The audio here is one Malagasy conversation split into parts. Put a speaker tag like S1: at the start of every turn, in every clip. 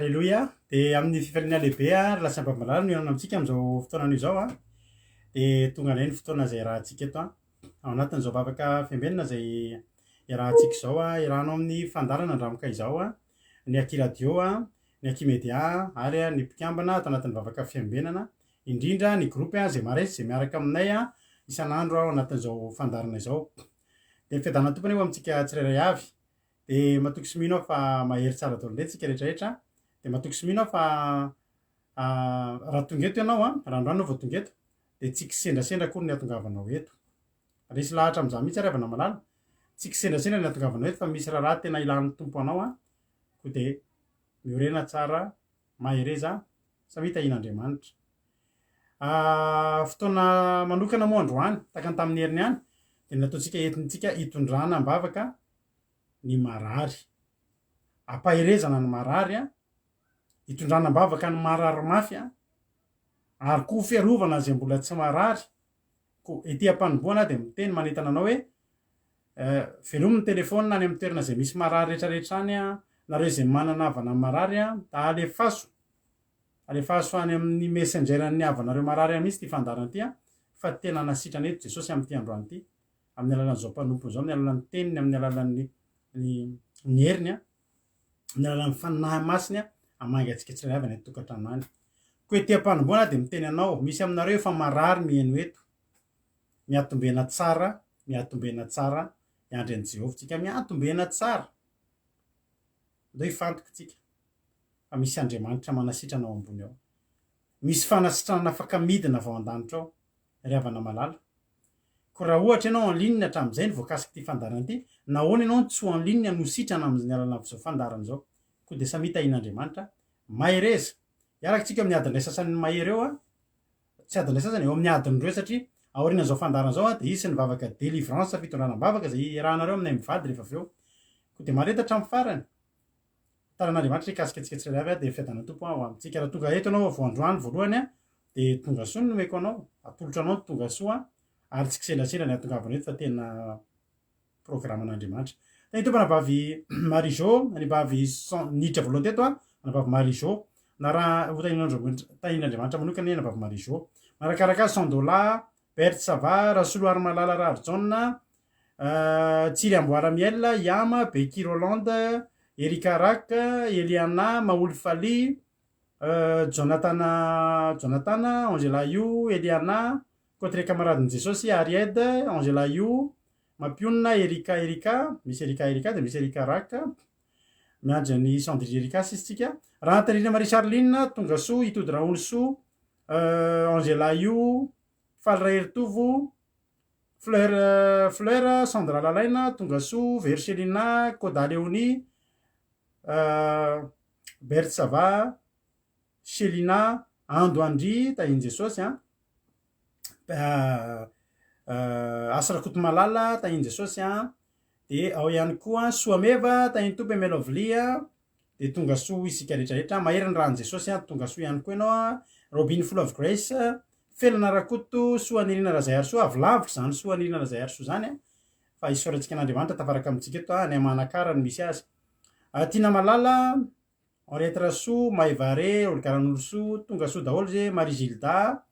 S1: Haleloia! Dia amin'ny fifaliana lehibe ary lasa am-pahamalala no hihaonana amintsika amin'izao fotoana anio izao an. Dia tonga indray ny fotoana izay iarahantsika eto an. Ao anatin'izao vavaka fiambenana izay iarahantsika izao an, iarahanao amin'ny fandaharana Andramoka izao an, ny Aky Radio an, ny Aky Media ary ny mpikambana ato anatin'ny vavaka fiambenana, indrindra ny groupe izay maresy izay miaraka aminay isan'andro ao anatin'izao fandaharana izao. Dia ny fiadanan'ny Tompo anie ho amintsika tsirairay avy. Dia matoky sy mino aho fa mahery tsara daholo indray tsika rehetra rehetra. Dia matoky sy mino aho fa raha tonga eto ianao an, raha androany ianao vao tonga eto, dia tsy kisendrasendra akory ny hatongavanao eto. Resy lahatra amin'izany mihitsy ary havana malala. Tsy kisendrasendra ny hatongavanao eto fa misy raharaha tena ilan'ny Tompo anao an. Koa dia miorena tsara, mahereza, samia tahian'Andriamanitra. Fotoana manokana moa androany, tahaka ny tamin'ny heriny ihany, dia nataontsika entintsika hitondrana am-bavaka ny marary. Ampaherezana ny marary, hitondrana am-bavaka ny marary mafy, ary koa fiarovana izay mbola tsy marary. Koa ety am-panombohana aho dia miteny manentana anao hoe velomy ny telefaonina any amin'ny toerana izay misy marary rehetrarehetra any, nareo izay manana havana marary, alefaso Alefaso any amin'ny messenger an'ny havanareo marary any mihitsy ity fandaharana ity an, fa tena nasitrana eto Jesosy amin'ity androany ity, amin'ny alalan'izao mpanompony izao, amin'ny alalan'ny teniny, amin'ny alalan'ny ny ny heriny an, amin'ny alalan'ny Fanahy Masiny an, hamangy antsika tsirairay avy any an-tokantrano any. Koa ety am-panombohana aho dia miteny anao, misy aminareo efa marary mihaino eto, miatombena tsara, miatombena tsara, hiandry an'i Jehovah tsika, miatombena tsara, ndao hifantoka tsika. fa misy Andriamanitra manasitrana ao ambony ao. Misy fanasitranana afaka midina avy ao an-danitra ao, ry havana malala. Koa raha ohatra ianao en ligne hatramin'izay no voakasik'ity fandaharana ity, nahoana ianao no tsy ho en ligne no sitrana amin'ny alalan'izao fandaharana izao? Koa dia samia tahian'Andriamanitra. Mahereza! Hiaraka tsika eo amin'ny adiny iray sasany mahery eo an! Tsy adiny iray sasany, eo amin'ny adiny roe satria aorianan'izao fandaharana izao dia hisy ny vavaka délivrance fitondrana am-bavaka izay hiarahanareo aminay mivady rehefa avy eo. Koa dia mahareta hatramin'ny farany. Tanan'Andriamanitra hikasika antsika tsirairay avy dia fiadanan'ny Tompo ho amintsika. Raha tonga eto ianao vao androany voalohany dia tonga soa ny nomeko anao, atolotra anao ny tonga soa ary tsy kisendrasendra ny hahatongavana eto fa tena programan'Andriamanitra. Tany Tompo anabavy Marie Jo, anabavy niditra voalohany teto anabavy Marie Jo. Na raha ho tahian'Andriamanitra manokana anabavy Marie Jo. Marakaraka azy Sandola, Berthe Sava, Rasoloarimalala Raharijaona, Tsiry Amboara Miel, Yama, Becky Rolland, Erika Rack, Eliana, Maholy Faly, Jonathan Jonathan, Angela Yu, Eliana, Cotre Camaradin'i Jesosy, Aried, Angela Yu, Mampionona, Erika Erika, misy Erika Erika dia misy Erika Rack, miandry an'i Sandrine Erika sisa tsika, Rahantanirina Marie Charline, Tongasoa, Itody Rahonisoa, Angela Yu, Faly Raheritovo, Fleur Fleur, Sandra Lalaina, Tongasoa, Verchelina, Koda Léonie, Berthe Sava, Chelina, Ando Andry, Tahian'i Jesosy an, Asa Rakotomalala, Tahian'i Jesosy an, dia ao ihany koa Soameva, Tahian'ny Tompo Aimé Lovely, Dia tonga soa isika rehetra rehetra. Mahery ny ran'i Jesosy an, tonga soa ihany koa ianao an. Robin full of grace, Felana Rakoto, Soanirina Razaiarisoa, avy lavitra izany Soanirina Razaiarisoa izany an, fa isaorantsika an'Andriamanitra tafaraka amintsika eto an, any Manakara no misy azy. Tiana Malala, Henriette Rasoa, Maivare, Olga Ranolosoa, tonga soa daholo ze, Marie Gilda,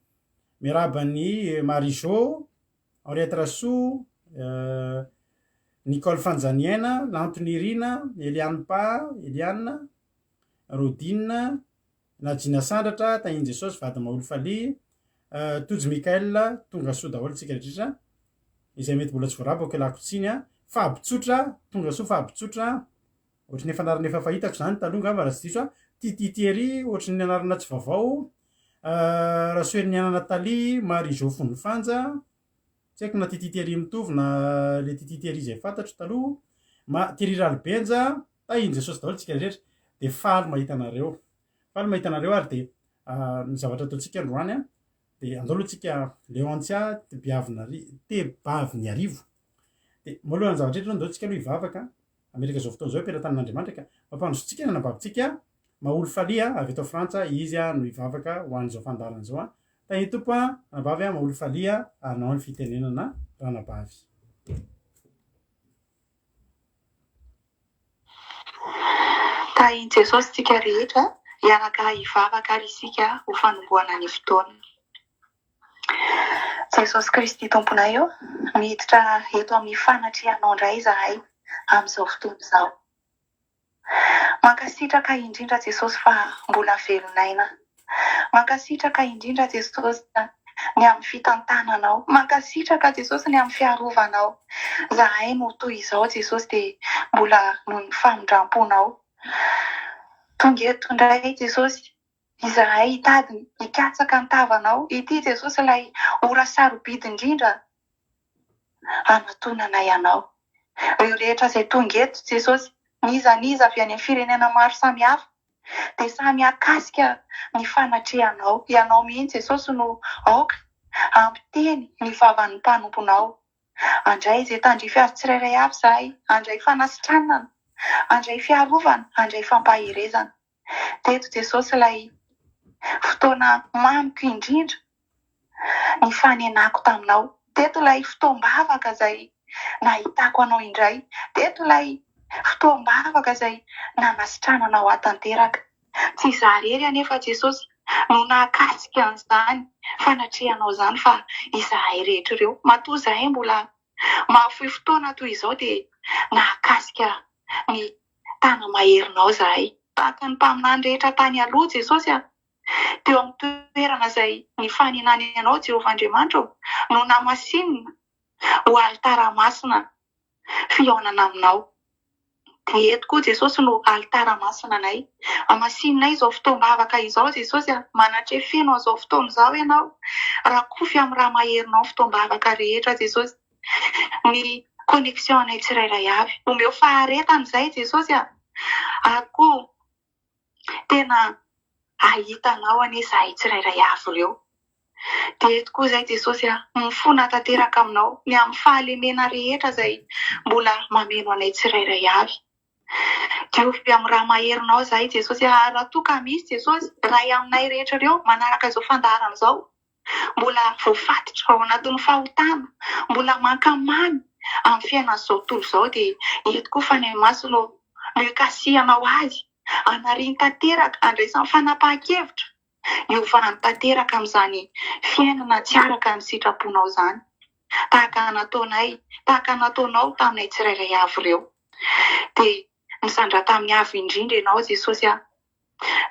S1: miarahaba an'i Marie Jo, Henriette Rasoa, Nicole Fanjaniaina, Lanto Nirina, Eliane Pa, Eliane, Rodine, Najina Sandratra, Tahian'i Jesosy, vady Maholy Faly, Tojo Michael, tonga soa daholo tsika rehetra, izay mety mbola tsy voarabako ialako tsiny a, Faby Tsotra, tonga soa Faby Tsotra, ohatry ny efa anarana efa fahitako izany taloha angamba raha tsy diso aho, Titi Thierry, ohatry ny anarana tsy vaovao, Rasoheriniaina Nathalie, Marie Jo Fonifanja, tsy haiko na Titi Thierry mitovy na le Titi Thierry izay fantatro taloha, Ma, Thierry Ralibenja, tahin'i Jesosy daholo tsika rehetra, dia faly mahita anareo, faly mahita anareo ary dia ny zavatra ataontsika androany an, dia andao aloha tsika Leoncia Tebavinarivo, dia voalohany zavatra rehetra aloha andao tsika aloha hivavaka, Amerika izao fotoana izao am-pelatanan'Andriamanitra ka mampandroso antsika ny anabavitsika Maholy Faly avy eto Frantsa izy no hivavaka ho an'izao fandaharana izao. Tahin'ny Tompo anabavy Maholy Faly anao ny fitenenana ranabavy.
S2: Tahin'i Jesosy tsika rehetra. Hiaraka hivavaka ary isika ho fanombohana ny fotoana. Jesosy Kristy Tomponay ô, miditra eto amin'ny fanatrehanao indray izahay amin'izao fotoana izao. Mankasitraka indrindra Jesosy fa mbola velon'aina. Mankasitraka indrindra Jesosy ny amin'ny fitantananao. Mankasitraka Jesosy ny amin'ny fiarovanao. Zahay no toy izao Jesosy dia mbola noho ny famindramponao. Tonga eto indray Jesosy izahay hitady hikatsaka ny tavanao. Ity Jesosy ilay ora sarobidy indrindra hanatonanay Anao. Ireo rehetra izay tonga eto Jesosy, n'iza n'iza avy any amin'ny firenena maro samihafa, dia samy hahakasika ny fanatrehanao. Ianao mihitsy Jesosy no aoka hampiteny ny vavan'ny mpanomponao. Handray izay tandrify azy tsirairay avy izahay, handray fanasitranana, handray fiarovana, handray fampaherezana. Teto Jesosy ilay fotoana mamiko indrindra nifanenako taminao. Teto ilay fotoam-bavaka izay nahitako anao indray. Teto ilay fotoam-bavaka izay nanasitrananao ahy tanteraka. Tsy izaho irery anefa Jesosy no nahakasika an'izany fanatrehanao izany fa izahay rehetra ireo. Matoa izahay mbola mahafoy fotoana toy izao dia nahakasika ny tana-maherinao izahay. Tahaka ny mpaminany rehetra tany aloha Jesosy a! Teo amin'ny toerana izay nifanenany anao Jehovah Andriamanitra ô, no namasinina ho alitara masina fihaonana aminao. Dia eto koa Jesosy no alitara masina anay. Hamasininay izao fotoam-bavaka izao Jesosy a! Manatreha feno an'izao fotoana izao Ianao. Rakofy amin'ny rà maherinao ny fotoam-bavaka rehetra Jesosy. Ny connexion anay tsirairay avy. Omeo faharetana izay Jesosy a! Ary koa tena hahita anao anie izahay tsirairay avy ireo. Dia eto koa izay Jesosy a, mifona tanteraka aminao ny amin'ny fahalemena rehetra izay mbola mameno anay tsirairay avy. Diovy amin'ny rà maherinao izahay Jesosy a, ary raha toa ka misy Jesosy, Ray aminay rehetra ireo manaraka izao fandaharana izao, mbola voafatotra ao anatin'ny fahotana, mbola mankamamy amin'ny fiainan'izao tontolo izao dia eto koa Fanahy Masina ô, no hikasihanao azy, hanariany tanteraka, handraisany fanapahan-kevitra, hiovany tanteraka amin'izany fiainana tsy araka ny sitraponao izany, tahaka nataonay, tahaka nataonao taminay tsirairay avy ireo. Dia misandrata amin'ny Avo Indrindra Ianao Jesosy a!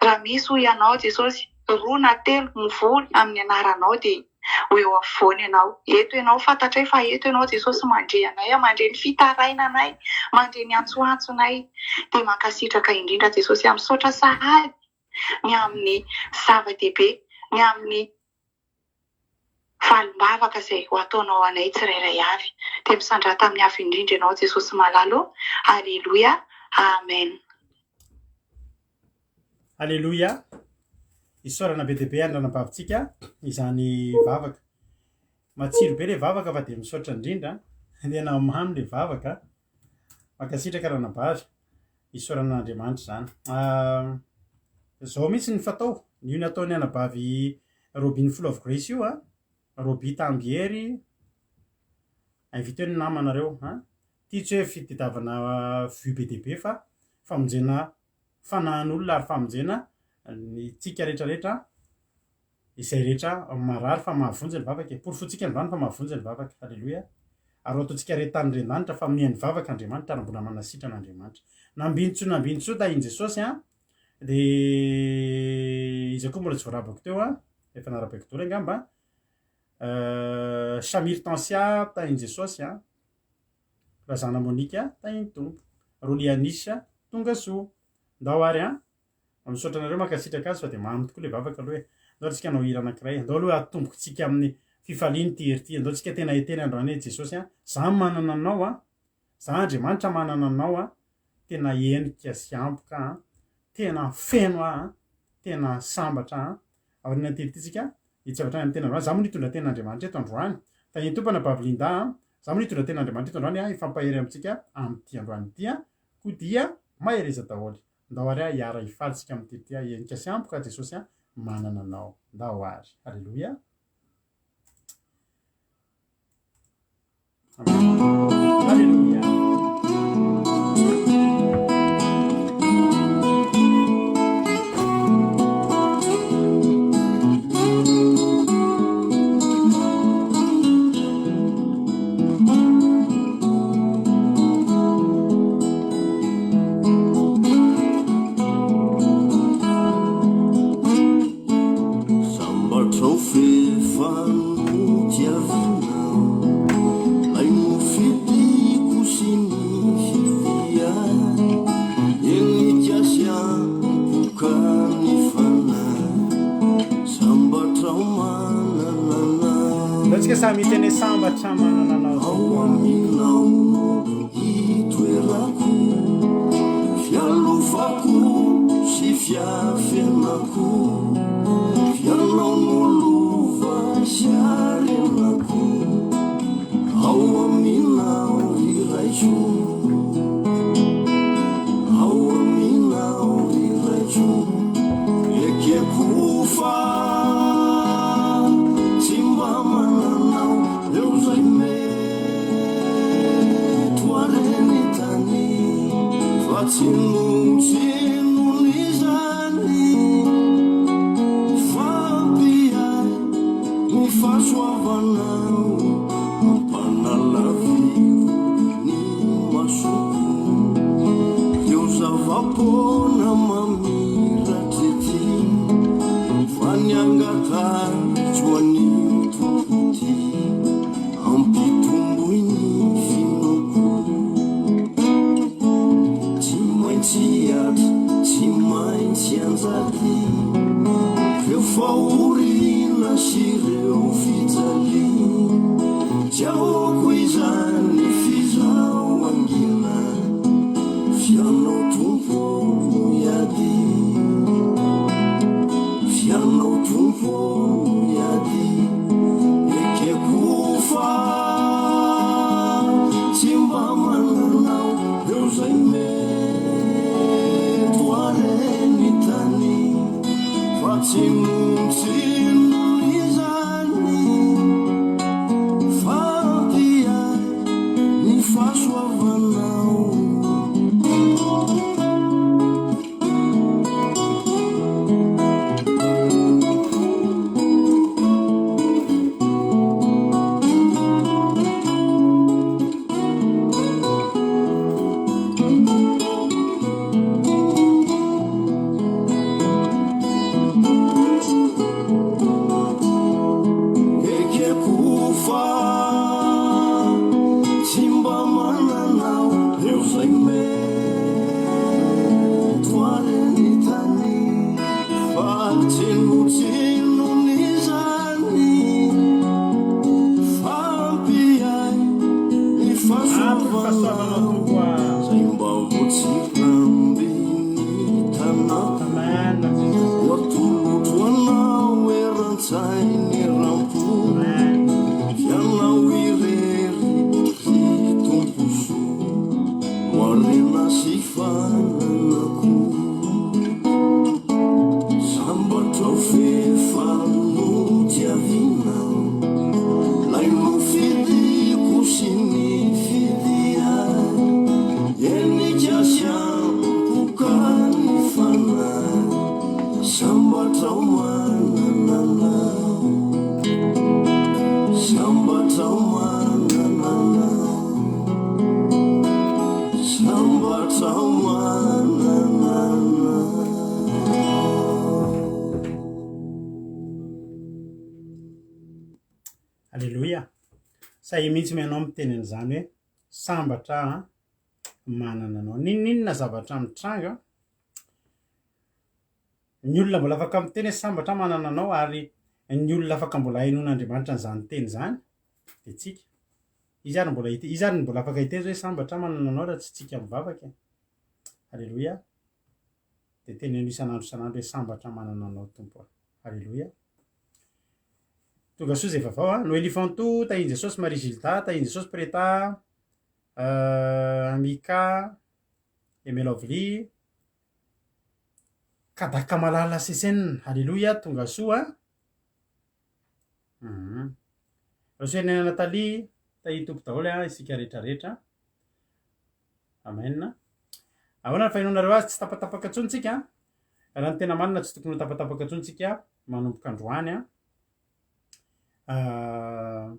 S2: Raha misy hoy Ianao Jesosy, roa na telo mivory amin'ny anaranao dia ho eo afovoany Ianao. Eto Ianao, fantatray fa eto Ianao Jesosy mandre anay, mandre ny fitarainanay, mandre ny antsoantsonay. Dia mankasitraka indrindra Jesosy a! Misaotra sahady ny amin'ny zava-dehibe, ny amin'ny valim-bavaka izay ho ataonao anay tsirairay avy. Dia misandrata amin'ny Avo Indrindra Ianao Jesosy malala ô. Aleloia. Amen.
S1: Aleloia. Isaorana be dia be any ranabavintsika izany vavaka. Matsiro be le vavaka fa dia misaotra indrindra. Tena mamy le vavaka. Mankasitraka ranabavy. Isaorana an'Andriamanitra izany. Izao mihitsy ny fatao, io nataon'ny anabavy Robin Full of Grace io an, Roby Tambiery, inviteo ny namanareo an, ity tsy hoe fitadiavana vue be dia be fa famonjena fanahin'olona ary famonjena ny tsika rehetra rehetra Izay rehetra marary fa mahavonjy ny vavaka e. Porofointsika androany fa mahavonjy ny vavaka. Aleloia. Ary ho ataontsika re tany ren-danitra fa mihaino vavaka Andriamanitra ary mbola manasitrana Andriamanitra. Nambinintsoa nambinintsoa tahin'i Jesosy an. Dia iza koa mbola tsy voarabako teo an. Efa narabaiko daholo angamba. Shamir Tansia tahin'i Jesosy an. Razana Monica tahin'ny Tompo. Rolianisha tonga soa. Ndao ary an. Misaotra anareo mankasitraka azy fa dia mamy tokoa ilay vavaka aloha e. Andao ary tsika hanao hira anankiray. Andao aloha hatombokintsika amin'ny fifaliana ity hery ity. Andao tsika tena hiteny androany hoe Jesosy a, za manana anao a, za Andriamanitra manana anao a, tena henika sy ampoka a, tena feno aho a, tena sambatra aho a. Aorianan'ity hira ity tsika hiditra avy hatrany amin'ny tena androany. Za moa no hitondra tenin'Andriamanitra eto androany. Tahian'ny Tompo anabavy Linda a. Za moa no hitondra tenin'Andriamanitra eto androany a, hifampahery amintsika amin'ity androany ity a. Koa dia mahereza daholo. Ndao ary hiara hifaly tsika amin'ity ity henika sy ampoka Jesosy a manana anao. Ndao ary. Aleloia. Aleloia. samy hiteny hoe sambatra manana anao
S3: Ao
S1: Tompo a.
S3: aminao no itoerako, fialofako sy fiafenako, f'ianao no lova sy harenako, ao aminao ry Raiko, ao aminao ry Raiko, ekeko fa tsy mba mananao eo izay mety ho hareny tany fa tsinontsinon'izany fa ampy ahy ny fahasoavanao mampanalaviro ny masoko ireo zava-poana mamiratra ety fa ny angatahiko anio Tompo ity ampitomboy ny finoako tsy maintsy hiatra tsy maintsy hianjady ireo fahoriana sy ireo fijaliana tsy ahoako izany f'izaho hangina f'ianao Tompo ô no hiady f'ianao Tompo ô no hiady ekeko fa tsy mba mananao eo izay mety ho hareny tany fa tsinontsinon'izany fa ampy ahy ny fahasoavanao. Ekeko fa tsy mba manana eo izay mety ho hareny tany fa tsinontsinon'izany fa ampy ahy ny
S1: Ampy ny fahasoavanao
S3: fahasoavanao
S1: Tompo a.
S3: izay mba ho tsirambin'ny tanako
S1: Amen Jesosy.
S3: ho atolotro anao eran-tsaina eram-po
S1: Amen.
S3: Ianao irery ry Tompo soa no harena sy fananako. Sambatra aho f'efa notiavinao Lay nofidiko sy nifidy ahy Henika sy ampoka ny fanahy Sambatra aho manana anao Sambatra aho manana anao Sambatra aho manana anao.
S1: Aleloia! Sahia mihitsy moa ianao miteny an'izany hoe sambatra aho manana anao. N'inon'inona zavatra mitranga, Ny olona mbola afaka miteny hoe sambatra aho manana anao ary ny olona afaka mbola hainoan'Andriamanitra an'izany teny izany dia tsika. Iza ary mbola hite- iza ary no mbola afaka hiteny hoe sambatra aho manana anao raha tsy tsika mivavaka e. Aleloia. Dia teneno isan'andro isan'andro hoe sambatra aho manana anao Tompo a. Aleloia. Tonga soa izay vaovao a. Noelie Fanto, Tahin'i Jesosy, Marie Gilda, Tahin'i Jesosy, Preta, euh, Mika, Aimé Lovely, Kadaka Malala Sesen, Aleloia, tonga soa a. Mhm. Rasoherinaina Nathalie, tahian'ny Tompo daholo a, isika rehetra rehetra. Amen. Ahoana ny fahenoanareo azy? Tsy tapatapaka intsony tsika. Raha ny tena marina tsy tokony ho tapatapaka intsony tsika manomboka androany a. Ah,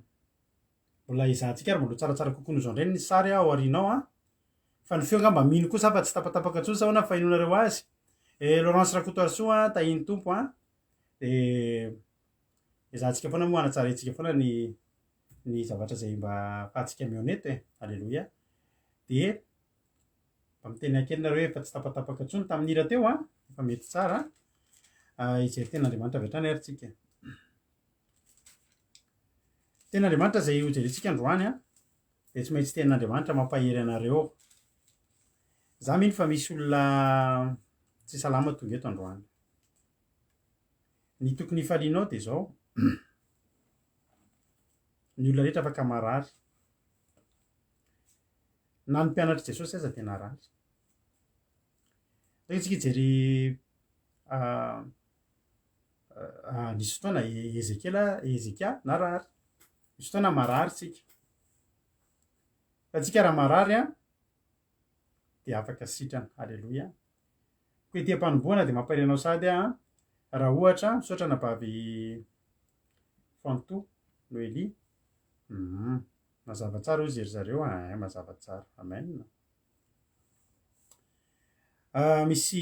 S1: mbola ezahantsika ary mbola ho tsaratsara kokoa noho izao indray ny sary ao aoriana ao a. Fa ny feo angamba mino kosa fa tsy tapatapaka intsony sa ahoana ny fahenoanareo azy? Eh, Laurence Rakotoarisoa a, tahian'ny Tompo a. Dia ezahantsika foana moa hanatsaraintsika foana ny ny zavatra izay mba ahafahantsika mihaona eto e. Aleloia. Dia mba miteny kely nareo efa tsy tapatapaka intsony tamin'ny hira teo a, efa mety tsara. Ah, hijery tenin'Andriamanitra avy hatrany ary tsika. Tenin'Andriamanitra izay hojerentsika androany an, dia tsy maintsy tenin'Andriamanitra mampahery anareo. Za mino fa misy olona tsy salama tonga eto androany. Ny tokony hifalianao dia izao, ny olona rehetra afaka marary. Na ny mpianatr'i Jesosy aza dia narary. Ndao isika hijery nisy fotoana Ezekiela, Hezekia narary. Misy fotoana marary tsika. Fa tsika raha marary an, dia afaka sitrana. Aleloia. Koa ety am-panombohana dia mampahery anao sady aho an, raha ohatra, misaotra anabavy Fanto Noelie. Hum. Mazava tsara hozy ry zareo an, mazava tsara. Amen. Ah, misy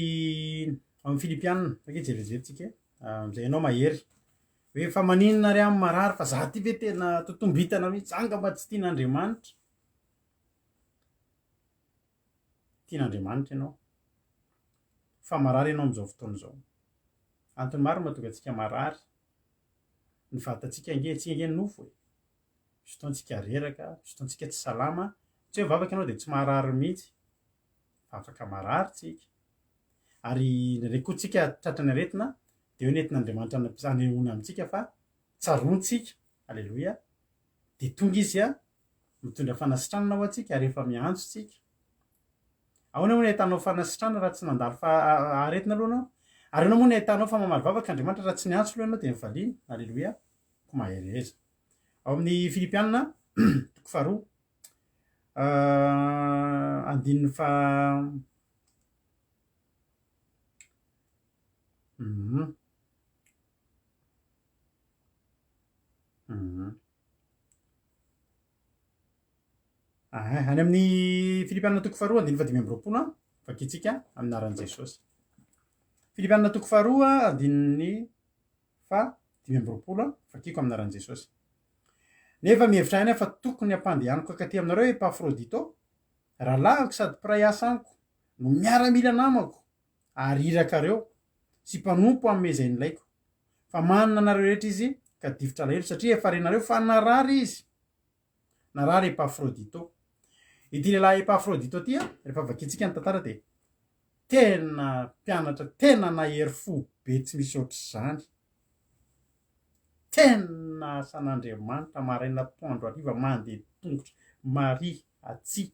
S1: ao amin'ny Filipiana, ok jerijery tsika e. Ah, amin'izay ianao mahery. Hoe fa maninona ary aho marary fa za ty ve tena totombitana mihitsy, angamba tsy tian'Andriamanitra. Tian'Andriamanitra ianao. Fa marary ianao amin'izao fotoana izao. Antony maro mahatonga antsika marary. Ny vatantsika ange, antsika ange nofo e. Misy fotoana tsika reraka, misy fotoana tsika tsy salama. Tsy hoe mivavaka ianao dia tsy marary mihitsy. Fa afaka marary tsika. Ary indraindray koa tsika tratran'ny aretina, dia eo ny entin'Andriamanitra anehoana amintsika fa tsaroantsika. Aleloia. Dia tonga Izy mitondra fanasitranana ho antsika ary efa miantso tsika. Ahoana moa ny ahitanao fanasitranana raha tsy nandalo fa aretina aloha ianao? Ary ahoana moa ny ahitanao fa mamaly vavaka Andriamanitra raha tsy niantso aloha ianao dia nivaliany? Aleloia. Koa mahereza. Ao amin'ny Filipiana toko faharoa andininy faha Any amin'ny Filipiana toko faharoa andininy faha 25 an, vakintsika amin'ny anaran'i Jesosy. Filipiana toko faharoa andininy faha 25 an, vakiko amin'ny anaran'i Jesosy. Nefa mihevitra ihany aho fa tokony hampandehaniko hankaty aminareo Epafrodito, rahalahiko sady mpiray asa amiko, no miaramila namako ary irakareo sy mpanompo hanome izay nilaiko. Fa manina anareo rehetra izy ka difotra alahelo satria efa renareo fa narary izy. Narary Epafrodito. Ity lehilahy Epafrodito ity, rehefa vakintsika ny tantara dia tena mpianatra tena nahery fo be tsy misy ohatr'izany. Tena asan'Andriamanitra maraina atoandro hariva mandeha tongotra Maria atsy.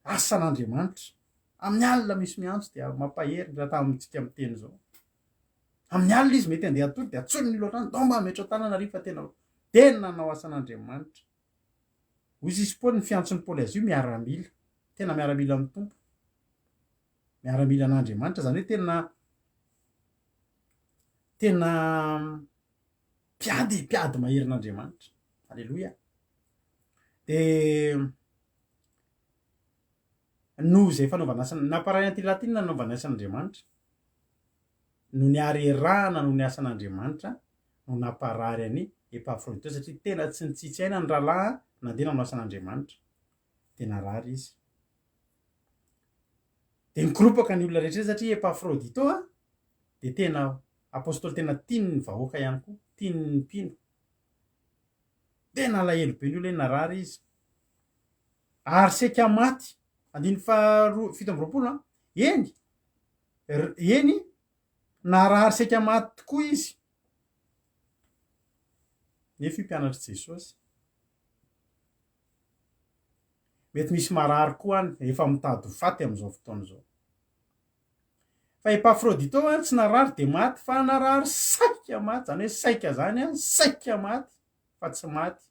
S1: Asan'Andriamanitra. Amin'ny alina misy miantso dia mampahery raha tamintsika miteny izao. Amin'ny alina izy mety handeha hatory dia antsoiny ny olona hatrany, ndao mba hametra tanana ry fa tena tena nanao asan'Andriamanitra. Hoy izy Paoly, ny fiantson'i Paoly azy io miaramila. Tena miaramila amin'ny Tompo. Miaramila an'Andriamanitra, izany hoe tena tena mpiady, mpiady maherin'Andriamanitra. Aleloia. Dia noho izay fanaovana asa, namparahina an'ity latinina nanaovana asan'Andriamanitra. Noho ny harerahana noho ny asan'Andriamanitra no namparary an'i Epafrodito satria tena tsy nitsitsy aina ny rahalahy nandeha nanao asan'Andriamanitra. Dia narary izy. Dia nikoropaka ny olona rehetra satria Epafrodito dia tena apostoly tena tian'ny vahoaka ihany koa, tian'ny mpino. Tena alahelo be ny olona hoe narary izy. Ary saika maty. Andininy faharoa 27 an. Eny, eny, narary saika maty tokoa izy. Nefa io mpianatr'i Jesosy. Mety misy marary koa any, efa mitady ho faty amin'izao fotoana izao. Fa Epafrodito an, tsy narary dia maty fa narary saika maty, izany hoe saika izany an, saika maty fa tsy maty.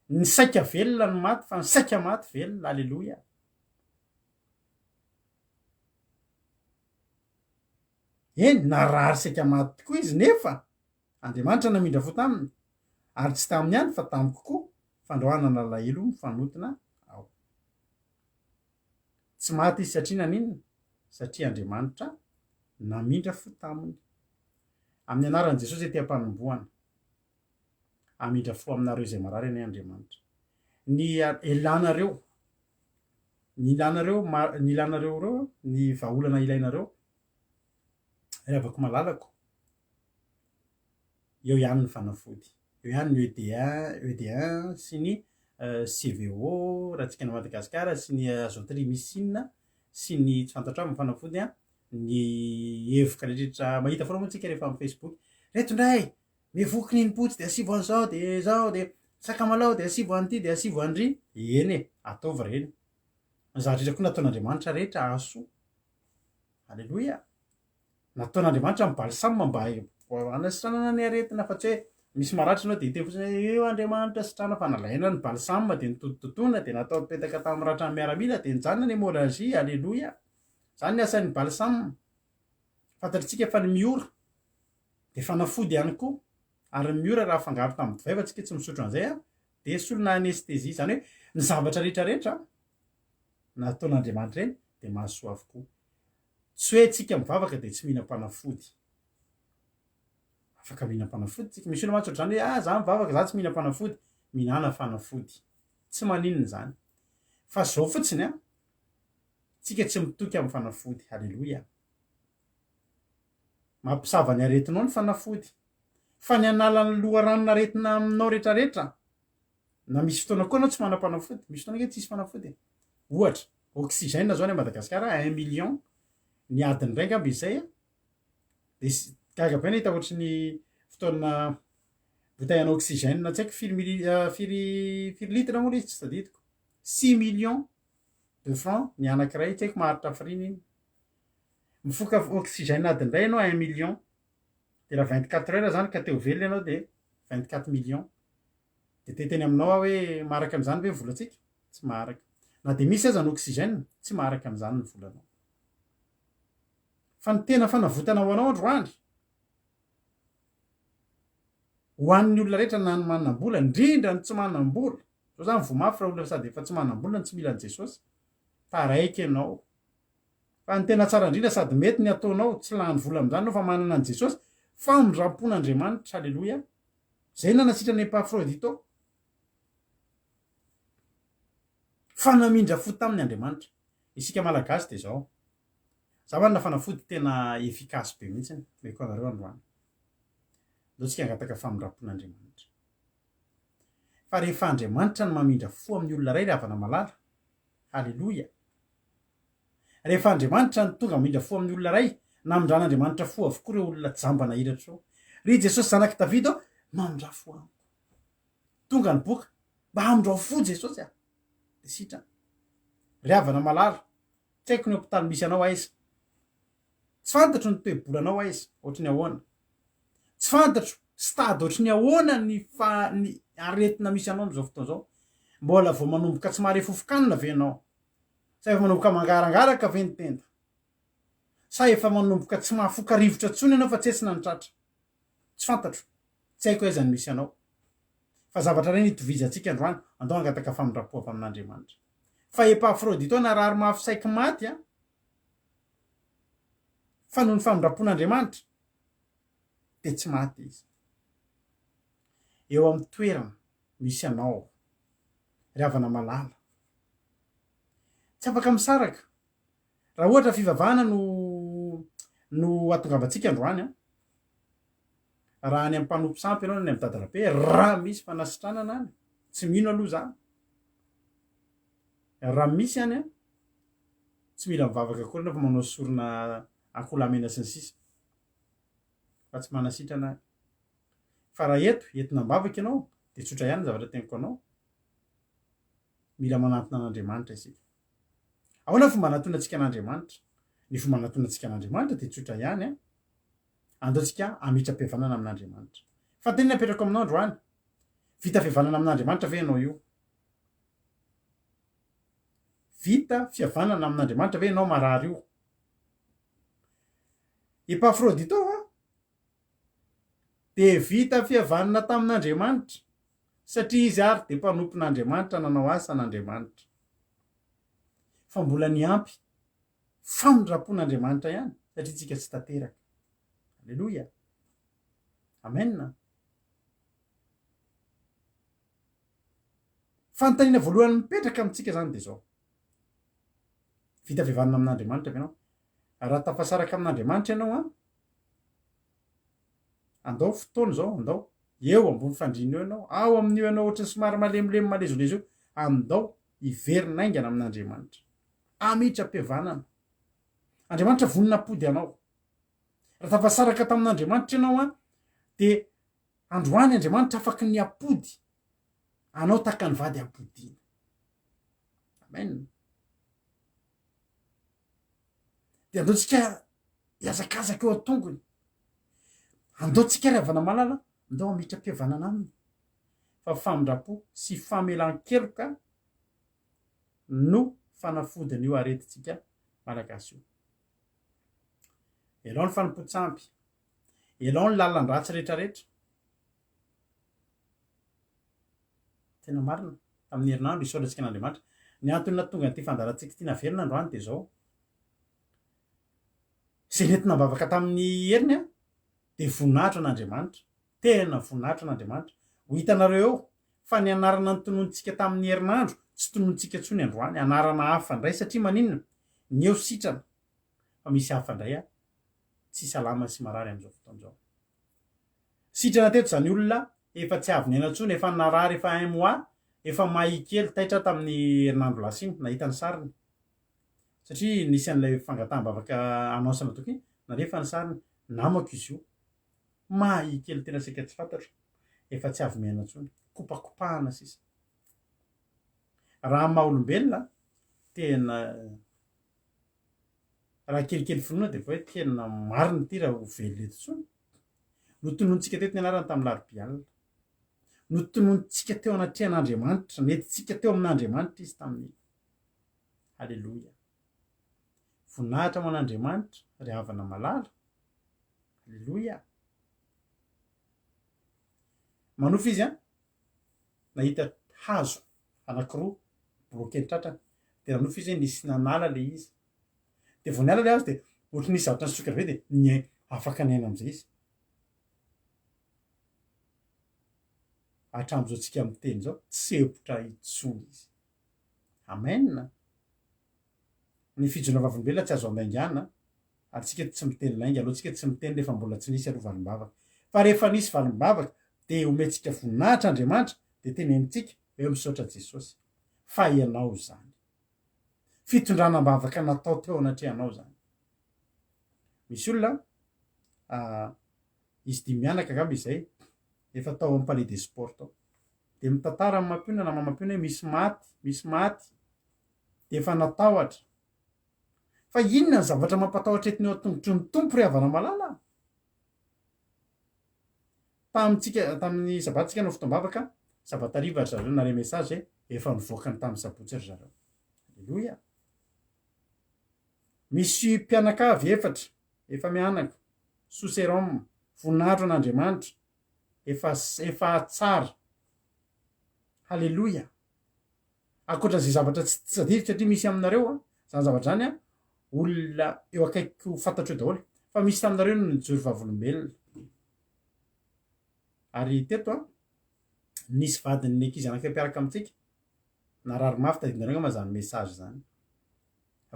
S1: Ny saika velona no maty fa ny saika maty velona, aleloia. Eny, narary saika maty tokoa izy nefa Andriamanitra namindra fo taminy, ary tsy taminy ihany fa tamiko koa, fandroahana nalahelo mifanotona aho. Tsy maty izy satria naninona? Satria Andriamanitra namindra fo taminy. Amin'ny anaran'i Jesosy ety am-panombohana. Hamindra fo aminareo izay marary anie Andriamanitra. Ny ilanareo, ny ilanareo, ny ilanareo ireo, ny vahaolana ilainareo, ry havako malalako. Eo ihany ny fanafody. Eo ihany ny ED1, ED1 sy ny CVO raha antsika any Madagasikara sy ny azotrimycine sy ny tsy fantatro aby ny fanafody an, ny hevoka rehetrarehetra mahita foana moa tsika rehefa amin'ny Facebook. Reto indray mivoky ny input dia asivo an'izao dia izao dia sakamalao dia asivo an'ity dia asivo an'ry. Eny e, ataovy ireny. Ny zavatra rehetra koa nataon'Andriamanitra rehetra hahasoa. Aleloia. Nataon'Andriamanitra ny balsam mba hanasitranana ny aretina fa tsy hoe misy maratra ianao dia hiteny fotsiny hoe io Andriamanitra sitrana fa nalaina ny balsam dia nitotototoina dia natao nipetaka tamin'ny ratran'ny miaramila dia nijanona ny hémorragie. Aleloia. Izany ny asan'ny balsam. Fantatritsika fa ny miora dia fanafody ihany koa ary ny miora raha afangaro tamin'ny divay fa tsika tsy misotro an'izay dia solona anesthésie. Izany hoe ny zavatra rehetra rehetra nataon'Andriamanitra ireny dia mahasoa avokoa. Tsy hoe tsika mivavaka dia tsy mihinam-panafody. Afaka mihinam-panafody tsika. Misy olona mantsy ohatr'izany hoe ah za mivavaka za tsy mihinam-panafody. Mihinàna fanafody. Tsy maninona izany. Fa zao fotsiny an, tsika tsy mitoky amin'ny fanafody. Aleloia. Mampisava ny aretinao ny fanafody. Fa ny hanala ny loharanon'aretina aminao retraretra, na misy fotoana koa anao tsy manam-panafody. Misy fotoana ange tsisy fanafody e. Ohatra, oxygène zao any Madagasikara un million ny adiny iray angamba izy zay a, de s- gaga be nahita ohatry ny fotoana bouteille ana oxygène tsy haiko firy mili- firy firy litre moa le izy tsy tadidiko, six millions de francs ny anankiray tsy haiko maharitra hafiriana iny, mifoka oxygène adiny iray ianao un million, de raha 24 heures zany ka te ho velona ianao de 24 millions. Dia te hiteny aminao aho hoe maharaka an'izany ve ny volantsika? Tsy maharaka. Na dia misy aza ny oxygène, tsy maharaka an'izany ny volanao. Fa ny tena fanavotana ho anao androany, ho an'ny olona rehetra na ny manam-bola, indrindra ny tsy manam-bola. Zao zany voa mafy raha olona sady efa tsy manam-bola no tsy mila an'i Jesosy. Taraiky ianao. Fa ny tena tsara indrindra sady mety ny ataonao, tsy lany vola amin'izany ianao fa manana an'i Jesosy, famindram-pon'Andriamanitra. Aleloia. Zay nanasitrana Epafrodito. Fa namindra fo taminy Andriamanitra. Isika Malagasy dia izao. Za manana fanafody tena efficace be mihitsy omeko anareo androany. Ndao tsika hangataka famindram-pon'Andriamanitra. Fa rehefa Andriamanitra no mamindra fo amin'ny olona iray ry havana malala, Haleloia! Rehefa Andriamanitra no tonga mamindra fo amin'ny olona iray, namindran'Andriamanitra fo avokoa ireo olona jamba nahiratra ireo. Ry Jesosy Zanak'i Davida ô, mamindrà fo amiko. Tonga ny boka, mba hamindrao fo Jesosy a! Dia sitrana. Ry havana malala, tsy haiko ny hopitaly misy anao aiza. Tsy fantatro ny toe-bolanao aiza, ohatry ny ahoana. Tsy fantatro stade ohatry ny ahoana ny fa ny aretina misy anao amin'izao fotoana izao. Mbola vao manomboka tsy mahare fofon-kanina ve ianao? Sa efa manomboka mangarangaraka ve ny tenda? Sa efa manomboka tsy mahafoka rivotra intsony ianao fa tsetsina ny tratra? Tsy fantatro. Tsy haiko aiza no misy anao. Fa zavatra iray no itovizantsika androany, andao hangataka famindram-po avy amin'Andriamanitra. Fa Epafrodito narary mafy saiky maty an! Fa noho ny famindram-pon'Andriamanitra dia tsy maty izy. Eo amin'ny toerana misy anao, ry havana malala. Tsy afaka misaraka. Raha ohatra fivavahana no no hatongavantsika androany an, raha any amin'ny mpanompo sampy ianao na any amin'ny dadarabe, raha misy fanasitranana any, tsy mino aloha za, raha misy any an, tsy mila mivavaka akory ianao fa manao sorona akoholahy mena sy ny sisa, fa tsy manasitrana any. Fa raha eto, entina am-bavaka ianao, dia tsotra ihany ny zavatra teniko anao, mila manantona an'Andriamanitra isika. Ahoana ny fomba anatonantsika an'Andriamanitra? Ny fomba anatonantsika an'Andriamanitra dia tsotra ihany an! Andao tsika hametra-pihavanana amin'Andriamanitra. Fanontaniana apetrako aminao androany, vita fihavanana amin'Andriamanitra ve ianao io? Vita fihavanana amin'Andriamanitra ve ianao marary io? Epafrodito va dia vita fihavanana tamin'Andriamanitra satria izy ary dia mpanompon'Andriamanitra nanao asan'Andriamanitra. Fa mbola niampy famindram-pon'Andriamanitra ihany satria tsika tsy tanteraka. Aleloia. Amen. Fanontaniana voalohany mipetraka amintsika izany dia izao. Vita fihavanana amin'Andriamanitra ve ianao? Raha tafasaraka amin'Andriamanitra ianao an, Andao fotoana izao, andao. Eo ambony fandriana eo ianao, ao amin'io ianao ohatran'ny somary malemilemy malezolezo io, andao hiverina haingana amin'Andriamanitra. Hametra-pihavanana. Andriamanitra vonona hampody anao. Raha tafasaraka tamin'Andriamanitra ianao an, dia androany Andriamanitra afaky ny hampody anao tahaka ny vady ampodiana. Amen. Dia andao tsika hihazakazaka eo an-tongony. Andao tsika ry havana malala, andao hametra-pihavanana aminy. Fa famindram-po sy famelan-keloka no fanafodin'io aretintsika malagasy io. Elao ny fanompoan-tsampy, elao ny lalan-dratsy rehetrarehetra. Tena marina, tamin'ny herinandro isaorantsika an'Andriamanitra. Ny antony nahatonga an'ity fandaharantsika ity naverina androany dia izao. Izay nentina am-bavaka tamin'ny heriny an, dia voninahitra an'Andriamanitra. Tena voninahitra an'Andriamanitra. Ho hitanareo eo fa ny anarana notononintsika tamin'ny herinandro tsy tononintsika intsony androany, anarana hafa indray satria maninona? Ny eo sitrana fa misy hafa indray tsy salama sy marary amin'izao fotoana izao. Sitrana teto izany olona efa tsy avy niaina intsony, efa narary efa un mois, efa mahia kely, taitra aho tamin'ny herinandro lasa iny nahita ny sariny satria nisy an'ilay fangataham-bavaka annonce nataoko iny, nalefa ny sariny, namako izy io. Mahia kely tena saika tsy fantatro, efa tsy avy miaina intsony, kopakopahana sisa. Raha amin'ny maha olombelona, tena raha kelikely finoana dia efa hoe tena marina ity raha ho velona eto intsony. Notononintsika teto ny anarany tamin'ny larobia alina. Notononintsika teo anatrehan'Andriamanitra, nentintsika teo amin'Andriamanitra izy tamin'iny. Haleloia. Voninahitra ho an'Andriamanitra, ry havana malala. Aleloia! Manofy izy an, nahita hazo anankiroa bloquer ny tratrany, dia nanofy izy hoe nisy nanala ilay izy. Dia vao niala ilay hazo dia ohatry ny nisy zavatra nisokatra be dia niaina, afaka niaina amin'izay izy. Hatramin'izao tsika miteny izao, tsy sempotra intsony izy. Amen! Ny fijoroana vavolombelona tsy azo andaingana ary tsika tsy miteny lainga, aleo tsika tsy miteny rehefa mbola tsy nisy aloha valim-bavaka. Fa rehefa nisy valim-bavaka dia omentsika voninahitra Andriamanitra dia tenenintsika hoe misaotra Jesosy fa ianao izany. Fitondrana am-bavaka natao teo anatrehanao izany. Misy olona izy dimy mianaka angamba izay efa tao amin'ny palais des sports tao. Dia mitantara amin'ny mampiona na mamampiona hoe misy maty, misy maty dia efa natahotra. Fa inona ny zavatra mampatahotra entina eo an-tongotry ny Tompo ry havana malala a? Tamintsika, tamin'ny sabata tsika nanao fotoam-bavaka, sabata hariva ry zareo nare message hoe efa nivoaka ny tamin'ny sabotsy ry zareo. Aleloia. Misy mpianakavy efatra, efa mianaka, sous sérum, voninahitra an'Andriamanitra, efa efa tsara. Haleloia. Ankoatra izay zavatra tsy tadidiko satria misy aminareo an, izany zavatra izany an, olona eo akaikiko fantatro eo daholo, fa misy taminareo no nijoro vavolombelona. Ary teto an, nisy vadin'ny ankizy anankiray mpiaraka amintsika, narary mafy, tadidinareo angamba izany message izany.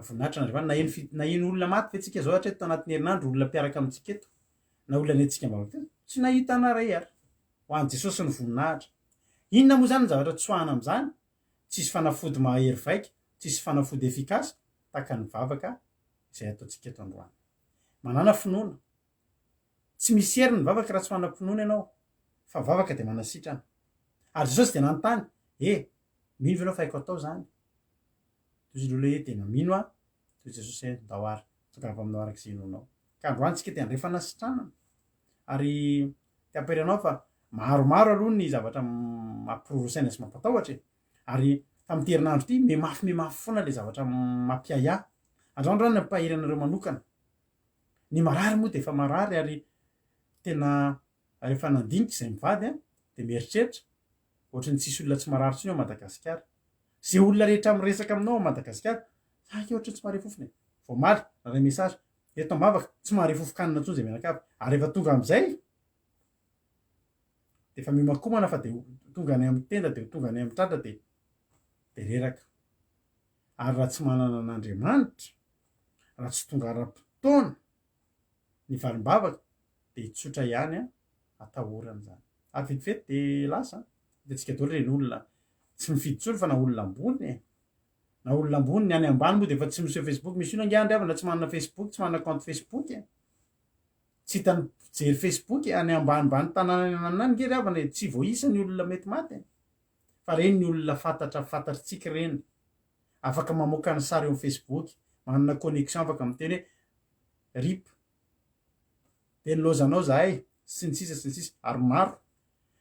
S1: Voninahitra an'Andriamanitra, naheno fi- naheno olona maty ve tsika izao hatreto tanatin'ny herinandro, olona mpiaraka amintsika eto, na olona nentintsika am-bavaka teto? Tsy nahita anarey ary. Ho an'i Jesosy ny voninahitra. Inona moa izany ny zavatra tsoahana amin'izany? Tsisy fanafody mahery vaika, tsisy fanafody efficace tahaka ny vavaka izay ataontsika eto androany. Manàna finoana. Tsy misy hery ny vavaka raha tsy manam-pinoana ianao, fa vavaka dia manasitrana. Ary Jesosy dia nanontany, E, mino ve ianao fa haiko atao izany? Toy izy ireo hoe, Tena mino aho. Toy Jesosy hoe, Ndao ary, tongava aminao araka izay inoanao. Ka androany tsika dia handray fanasitranana. Ary te hampahery anao fa maromaro aloha ny zavatra mampiroro saina sy mampatahotra e. Ary tamin'ity herinandro ity, mihamafy mihamafy foana ilay zavatra mampiahiahy. Androany raha ny hampahery anareo manokana. Ny marary moa dia efa marary ary tena rehefa nandinika izay mivady an, dia mieritreritra, ohatran'ny tsisy olona tsy marary intsony ao Madagasikara. Izay olona rehetra miresaka aminao ao Madagasikara, za akia ohatran'ny tsy mahare fofona e. Vao omaly, naray message, Eto am-bavaka, tsy mahare fofon-kanina intsony izay mianakavy. Ary rehefa tonga amin'izay, dia efa miomankomana fa dia tonga any amin'ny tenda, dia tonga any amin'ny tratra, dia dia reraka. Ary raha tsy manana an'Andriamanitra, raha tsy tonga ara-potoana ny valim-bavaka, dia tsotra ihany an. Atahorana izany. Ary vetivety dia lasa. Hitantsika daholo ireny olona tsy mifidy intsony fa na olona ambony e. Na olona ambony, ny any ambany moa dia efa tsy miseho Facebook. Misy olona ange any ry havana tsy manana Facebook, tsy manana compte Facebook e. Tsy hitan'ny mpijery Facebook e. Any ambanimbany tanàna any ananona any ange ry havana e, tsy voaisa ny olona mety maty e. Fa ireny ny olona fantatra fantatritsika ireny. Afaka mamoaka ny sary eo amin'ny Facebook, manana connexion afaka miteny hoe rip. Dia nilaozanao zahay, sy ny sisa sy ny sisa, ary maro.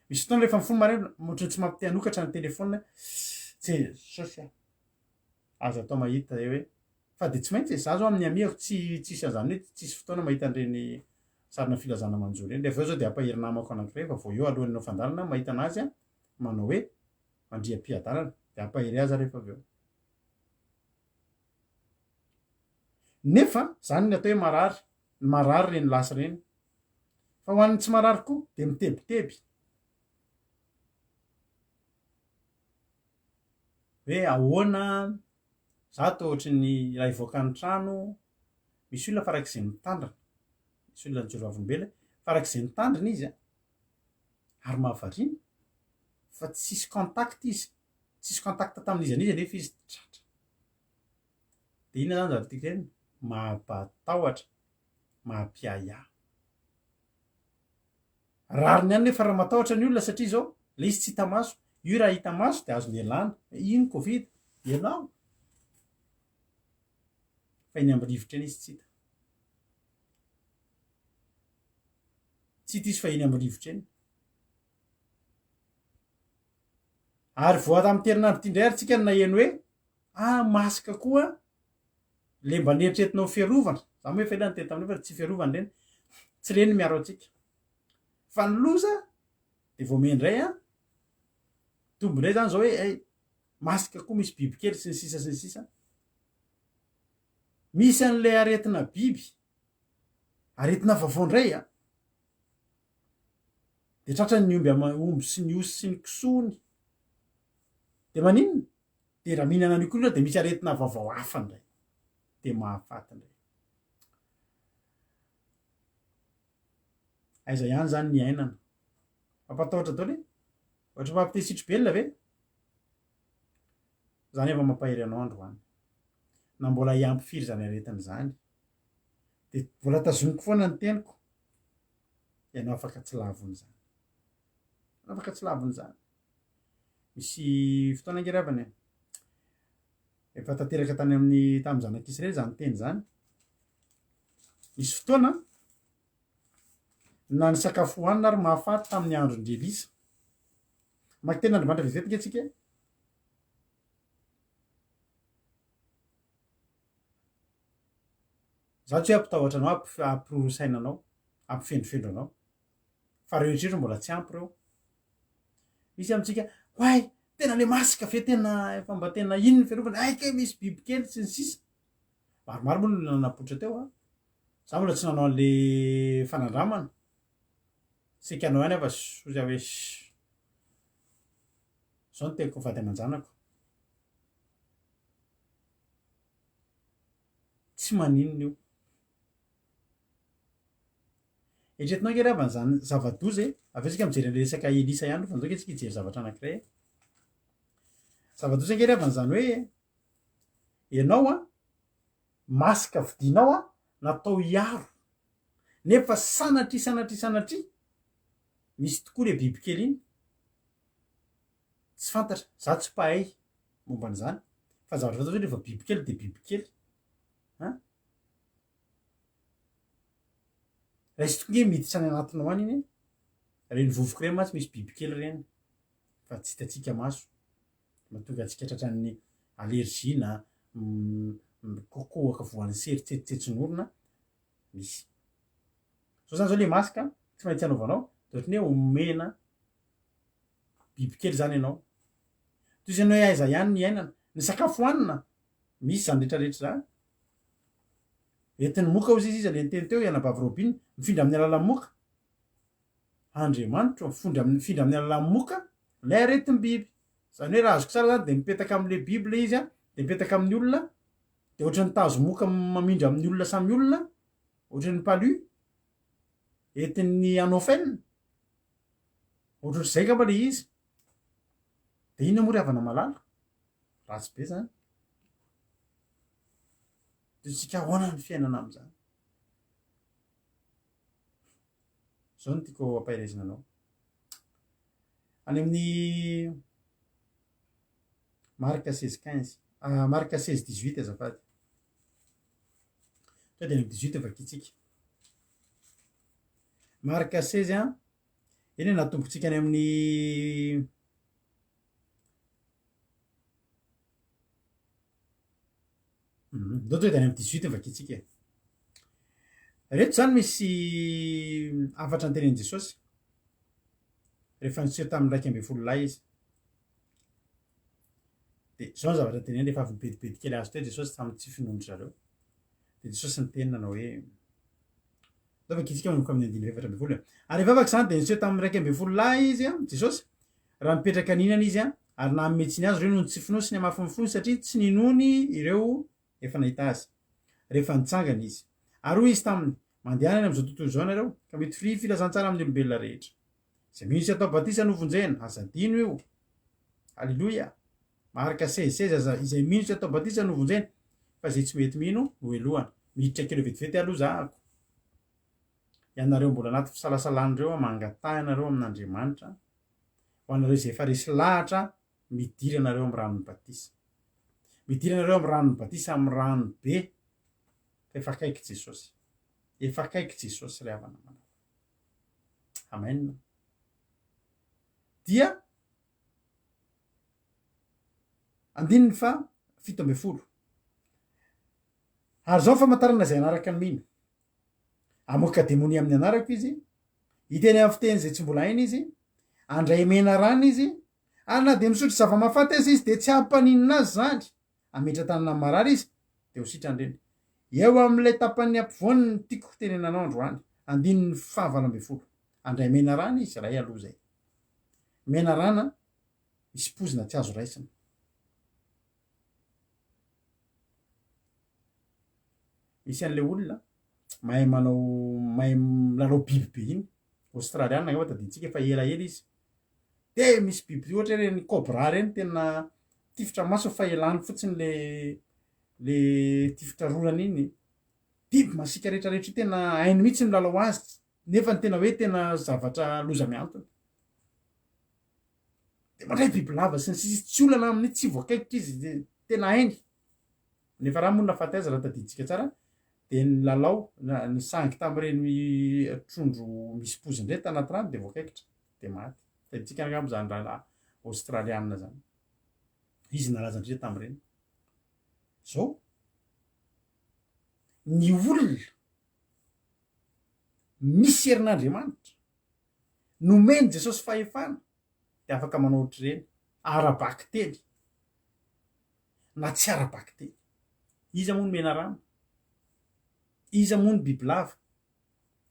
S1: Misy fotoana rehefa mifoha maraina, ohatran'ny tsy mampite hanokatra ny telephone, Jesosy a! Aza atao mahita zay hoe, fa dia tsy maintsy e, za zao amin'ny amiako tsy tsisy an'izany hoe tsisy fotoana mahita an'ireny sarina filazana manjo ireny, rehefa eo zao dia ampahery namako anankiray fa vao eo alohan'ny hanao fandalana mahita an'azy aho manao hoe mandriam-piadanana, dia ampahery azy aho rehefa avy eo. Nefa zany ny atao hoe marary, ny marary ireny lasa ireny. Fa ho an'ny tsy marary koa dia mitebiteby. Hoe ahoana, za toa ohatry ny raha hivoaka ny trano, misy olona farak'izay mitandrina, misy olona nijoro vavolombelona, farak'izay mitandrina izy an, ary mahavariana fa tsisy contact izy, tsisy contact tamin'iza n'iza nefa izy tratra. Dia inona izany zavatra tiako tenenina? Mampatahotra, mampiahiahy. Rariny ihany nefa raha matahotra ny olona satria izao, ilay izy tsy hita maso. Io raha hita maso dia azony ialana. Io ny covid, ialao. Fa eny amin'ny rivotra eny izy tsy hita. Tsy hita izy fa eny amin'ny rivotra eny. Ary vao tamin'ity herinandro ity indray ary tsika no naheno hoe Ah masque koa le mba neritreretinao fiarovana, za moa efa ela niteny taminareo fa tsy fiarovana ireny, tsy ireny no miaro antsika. Fa ny loza de vao miha indray an, mitombo indray zany zao hoe hay masque koa misy bibikely sy ny sisa sy ny sisa. Misy an'ilay aretina biby, aretina vaovao indray an, de tratran'ny omby ama- omby sy ny osy sy ny kisoa ony. De maninona? Dia raha mihinana an'io koa ianao dia misy aretina vaovao hafa indray. Dia mahafaty indray. Aiza ihany izany ny iainana? Mampatahotra daholo e. Ohatry ny mampite sitribelona ve? Izany efa mampahery anao androany. Na mbola hiampy firy izany aretina izany. Dia mbola tazomiko foana ny teniko. Ianao afaka tsy lavon'izany. Afaka tsy lavon'izany. Misy fotoana ange ry havana e, efa tanteraka tany amin'ny tamin'ny zanak'Israely izany teny izany. Misy fotoana na ny sakafo hohanina ary mahafaty tamin'ny andron-dry Elisa. Mamaky tenin'Andriamanitra vetivety ange tsika e. Za tsy hoe hampitahotra anao, hampiroro saina anao, hampifendrofendro anao. Fa reo eritreritra mbola tsy ampy reo. Misy amintsika, oay, tena le masque ve tena efa mba tena inn ny fiarovana, hay kay misy bibikely sy ny sisa. Maromaro moa ny olona nanapoitra teo an. Za mbola tsy nanao an'le fanandramana. Saika hanao ihany aho fa hoy za hoe shh. Zao no teniko vady aman-janako. Tsy maninona io. Eritreretinao ange ry havana izany zava-doza e! Avy eo tsika mijery an'ilay resaka Elisa ihany aloha fa ndao ange tsika hijery zavatra anankiray e! Zava-doza ange ry havana izany hoe ianao an, masque vidianao an, natao hiaro, nefa sanatria sanatria sanatria misy tokoa ilay bibikely iny, tsy fantatra, za tsy mpahay momba an'izany, fa ny zavatra fantatro hoe rehefa bibikely dia bibikely an! Raiso tokoa nge miditra any anatinao any iny e. Ireny vovoka ireny mantsy misy bibikely ireny fa tsy hitantsika maso. Mahatonga antsika tratran'ny allergie na mikohokohoka voan'ny sery tsetsotsetsin'orona misy. Zao zany zao le masque tsy maintsy anaovanao de ohatran'ny hoe omena bibikely zany ianao. Toy izany hoe aiza ihany ny iainana. Ny sakafo hohanina misy zany retraretra zany. Entin'ny moka hozy izy, iza le niteny teo, i anabavy Robin, mifindra amin'ny alalan'ny moka. Andriamanitra ô, mifondra amin'ny, mifindra amin'ny alalan'ny moka ilay aretim-biby. Izany hoe raha azoko tsara izany dia mipetaka amin'ilay biby ilay izy an, dia mipetaka amin'ny olona, dia ohatran'ny tazo moka mamindra amin'ny olona samy olona, ohatran'ny palu, entin'ny anophèle. Ohatrohatr'izay angamba le izy. De inona moa ry havana malala? Ratsy be zany. De tsika ahoana ny fiainana amin'izany? Zao no tiako ampaherezina anao. Any amin'ny Marc 16 15, ah, Marc 16 18 azafady. Tonga dia any amin'ny 18 vakintsika. Marc 16 an, eny e, natombotsika any amin'ny Ndao tonga dia any amin'ny 18 vakintsika e. Reto izany misy hafatra notenenin'i Jesosy rehefa niseho tamin'ny 11 lahy izy. Dia izao ny zavatra noteneniny rehefa avy nibedibedy kely azy teo Jesosy tamin'ny tsy finoan-dry zareo. Dia Jesosy niteny nanao hoe, Ndao vakintsika manomboka amin'ny andininy 14 e. Ary rehefa afaka izany dia niseho tamin'ny 11 lahy izy, Jesosy, raha nipetraka nihinana izy, ary nanome tsiny azy ireo noho ny tsy finoany sy ny hamafin'ny fony, satria tsy ninoany ireo efa nahita azy, rehefa nitsangana izy. Ary hoy izy taminy, Mandehana any amin'izao tontolo izao ianareo, ka mitoria filazantsara amin'ny olombelona rehetra. Izay mino sy atao batisa no vonjena. Aza adino io. Aleloia! Marka 16, 16, Aza, izay mino sy atao batisa no vonjena, fa izay tsy mety mino no helohana. Miditra kely vetivety aloha zahako. Ianareo mbola anaty fisalasalana ireo, mangataha ianareo amin'Andriamanitra, Ho anareo izay efa resy lahatra, midira anareo amin'ny ranon'ny batisa. Midira anareo amin'ny ranon'ny batisa, amin'ny rano be, fa efa akaiky Jesosy. Efa akaiky Jesosy ry havana malala. Amen. Dia andininy fa 17. Ary izao ny famantarana izay hanaraka ny mino. Hamoaka demonia amin'ny anarako izy, hiteny amin'ny fiteny izay tsy mbola hainy izy, handray menarana izy, ary na dia misotro zava-mahafaty aza izy dia tsy hampaninona azy izany, hametra-tanana amin'ny marary izy, dia ho sitrany ireny. Eo amin'ilay tapany ampovoany no tiako hotenenana anao androany, andininy faha 18. Handray menarana izy, iray aloha izay. Menarana misy poizina tsy azo raisina. Misy an'ilay olona mahay manao mahay milalao biby be iny, Aostraliana angamba tadidintsika efa elaela izy. De misy biby ohatra hoe ireny cobra ireny tena tifitra maso fa elany fotsiny le le tifitra rorany iny. Biby masiaka rehetrarehetra io tena hainy mihitsy ny milalao azy nefa ny tena hoe tena zavatra loza mihantona. De mandray bibilava sy ny sisa izy, tsy olana aminy, tsy voakaikitra izy, de tena hainy. Nefa raha moa nahafaty azy raha tadidintsika tsara dia nilalao na nisangy tamin'ireny trondro misy poizina ireny tanaty rano dia voakaikitra dia maty. Tadidintsika angamba izany rahalahy aostralianina izany. Izy nalaza indrindra tamin'ireny. Izao, ny olona misy herin'Andriamanitra, nomen'i Jesosy fahefana dia afaka manao ohatr'ireny ara-bakiteny na tsy ara-bakiteny. Iza moa no menarana? Iza moa no bibilava?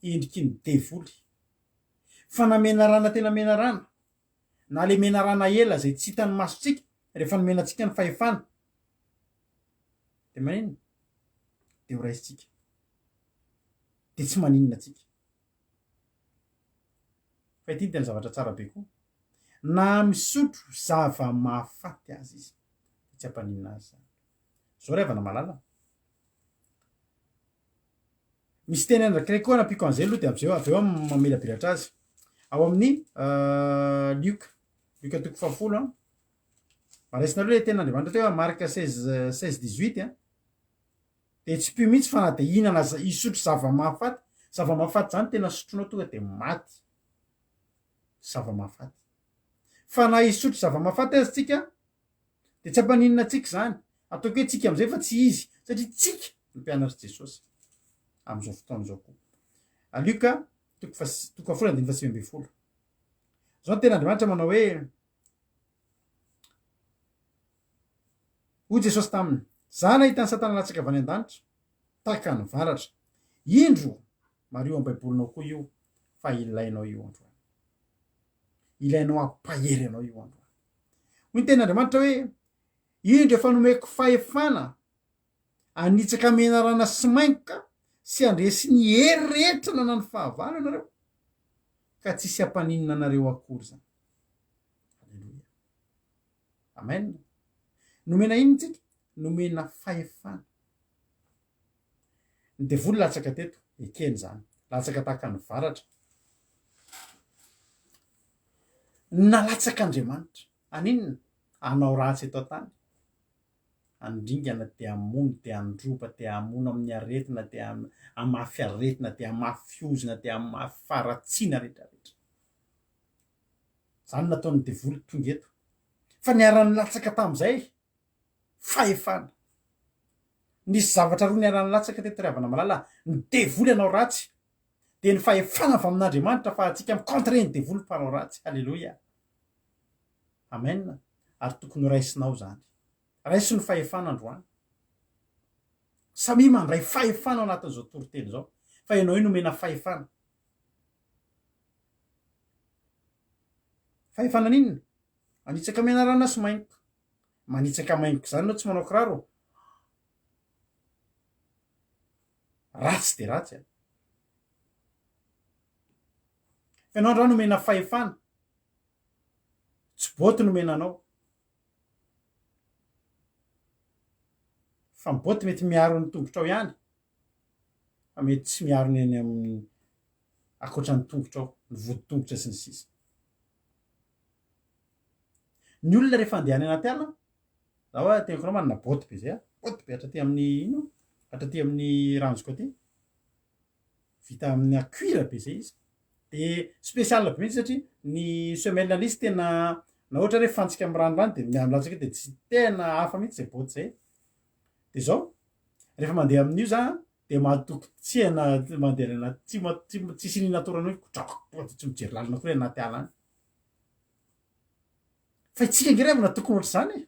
S1: Endriky ny devoly. Fa na menarana tena menarana, na le menarana ela izay tsy hitan'ny masontsika rehefa nomena antsika ny fahefana, dia maninona? Dia ho raisintsika. Dia tsy maninona antsika. Fa ity tena zavatra tsara be koa. Na misotro zava-mahafaty aza izy, dia tsy hampaninona azy izany. Zao ry havana malala. Misy teny anankiray koa anampiako an'izay aloha dia avy eo avy eo aho mamelabelatra azy. Ao amin'ny Lioka, Lioka toko fahafolo an. Mba raisinareo ilay tenin'Andriamanitra teo Marc 16 16 18 an. Dia tsipiho mihitsy fa na dia hihinana aza hisotro zava-mahafaty, zava-mahafaty izany tena sotronao tonga dia maty. Zava-mahafaty. Fa na hisotro zava-mahafaty aza tsika dia tsy hampaninona antsika izany. Ataoko hoe tsika amin'izay fa tsy izy satria tsika no mpianatr'i Jesosy amin'izao fotoana izao koa. Lioka toko faha toko fahafolo andininy faha 19. Izao ny tenin'Andriamanitra manao hoe Hoy Jesosy taminy, Izaho nahita an'i Satana latsaka avy any an-danitra, tahaka ny varatra. Indro, mariho amin'ny Baibolinao koa io, fa ilainao io androany. Ilainao hampahery anao io androany. Hoy ny tenin'Andriamanitra hoe, Indro efa nomeko fahefana hanitsaka menarana sy maingoka sy handresy ny hery rehetra nanan'ny fahavalo ianareo. Ka tsisy hampaninona anareo akory izany. Aleloia. Amen. Nomena inona tsika? Nomena fahefana. Ny devoly latsaka teto, ekena izany. Latsaka tahaka ny varatra. Nalatsak'Andriamanitra. Haninona? Hanao ratsy eto an-tany. Handringana dia hamono dia handroba dia hamono amin'ny aretina dia hamafy aretina dia hamafy ozona dia hamafy faharatsiana rehetra rehetra. Izany no nataon'ny devoly tonga eto. Fa niara-nilatsaka tamin'izay fahefana. Nisy zavatra roa niara-nilatsaka teto ry havana malala, ny devoly hanao ratsy, dia ny fahefana avy amin'Andriamanitra fa antsika mi-contrer ny devoly mpanao ratsy. Haleloia. Amen. Ary tokony ho raisinao izany. Raiso ny fahefana androany. Samia mandray fahefana ao anatin'izao toriteny izao. Fa ianao io nomena fahefana. Fahefana n'inona? Hanitsaka menarana sy maingoka. Manitsaka maingoka izany ianao tsy manao kiraro? Ratsy dia ratsy an. Fa ianao androany nomena fahefana. Tsy boty nomena anao. Fa ny boty mety miaro ny tongotrao ihany, fa mety tsy miaro ny eny amin'ny ankoatra ny tongotrao, ny vodi-tongotra sy ny sisa. Ny olona rehefa andeha any anaty ala, za hoa teniko anao manana botte be zay aho, botte be hatraty amin'ny ino, hatraty amin'ny ranjoko aty, vita amina cuir be zay izy, de spécial be mihitsy satria ny semelle an'izy tena na ohatra hoe fantsika amin'ny ranorano de milatsaka eo de tsy tena hafa mihitsy zay botte zay, de zao rehefa mandeha amin'io za de mahatoky tsy na mandeha any anaty tsy ma- tsy tsisy iniana atao hoe kotrako tsy mijery lalina akory anaty ala any. Fa itsika ange ry havana tokony ohatr'izany e.